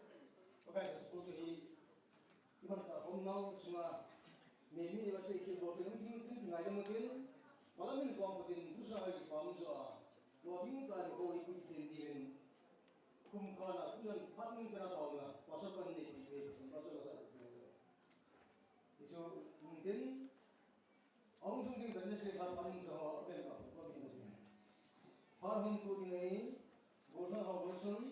Pakai ka school tu hi, imansa khom nau sunga, mi mi iva sei kibol tu hin, tin tin ngai dam tin, malam in kong Pathen bu sa ngai kipam jo a, lo ding ta ni ko ipu tin di hin, kum khat a, tujan phat nung kana tao na, pasal pan ni pi pe, pasal la sa pi pe. Isu, tin, Ahung lhung ding pen nasei khat panmun jong ho apen ka hu ka min ati. Phat hung tu ding ahi, gollhang ho gollhang,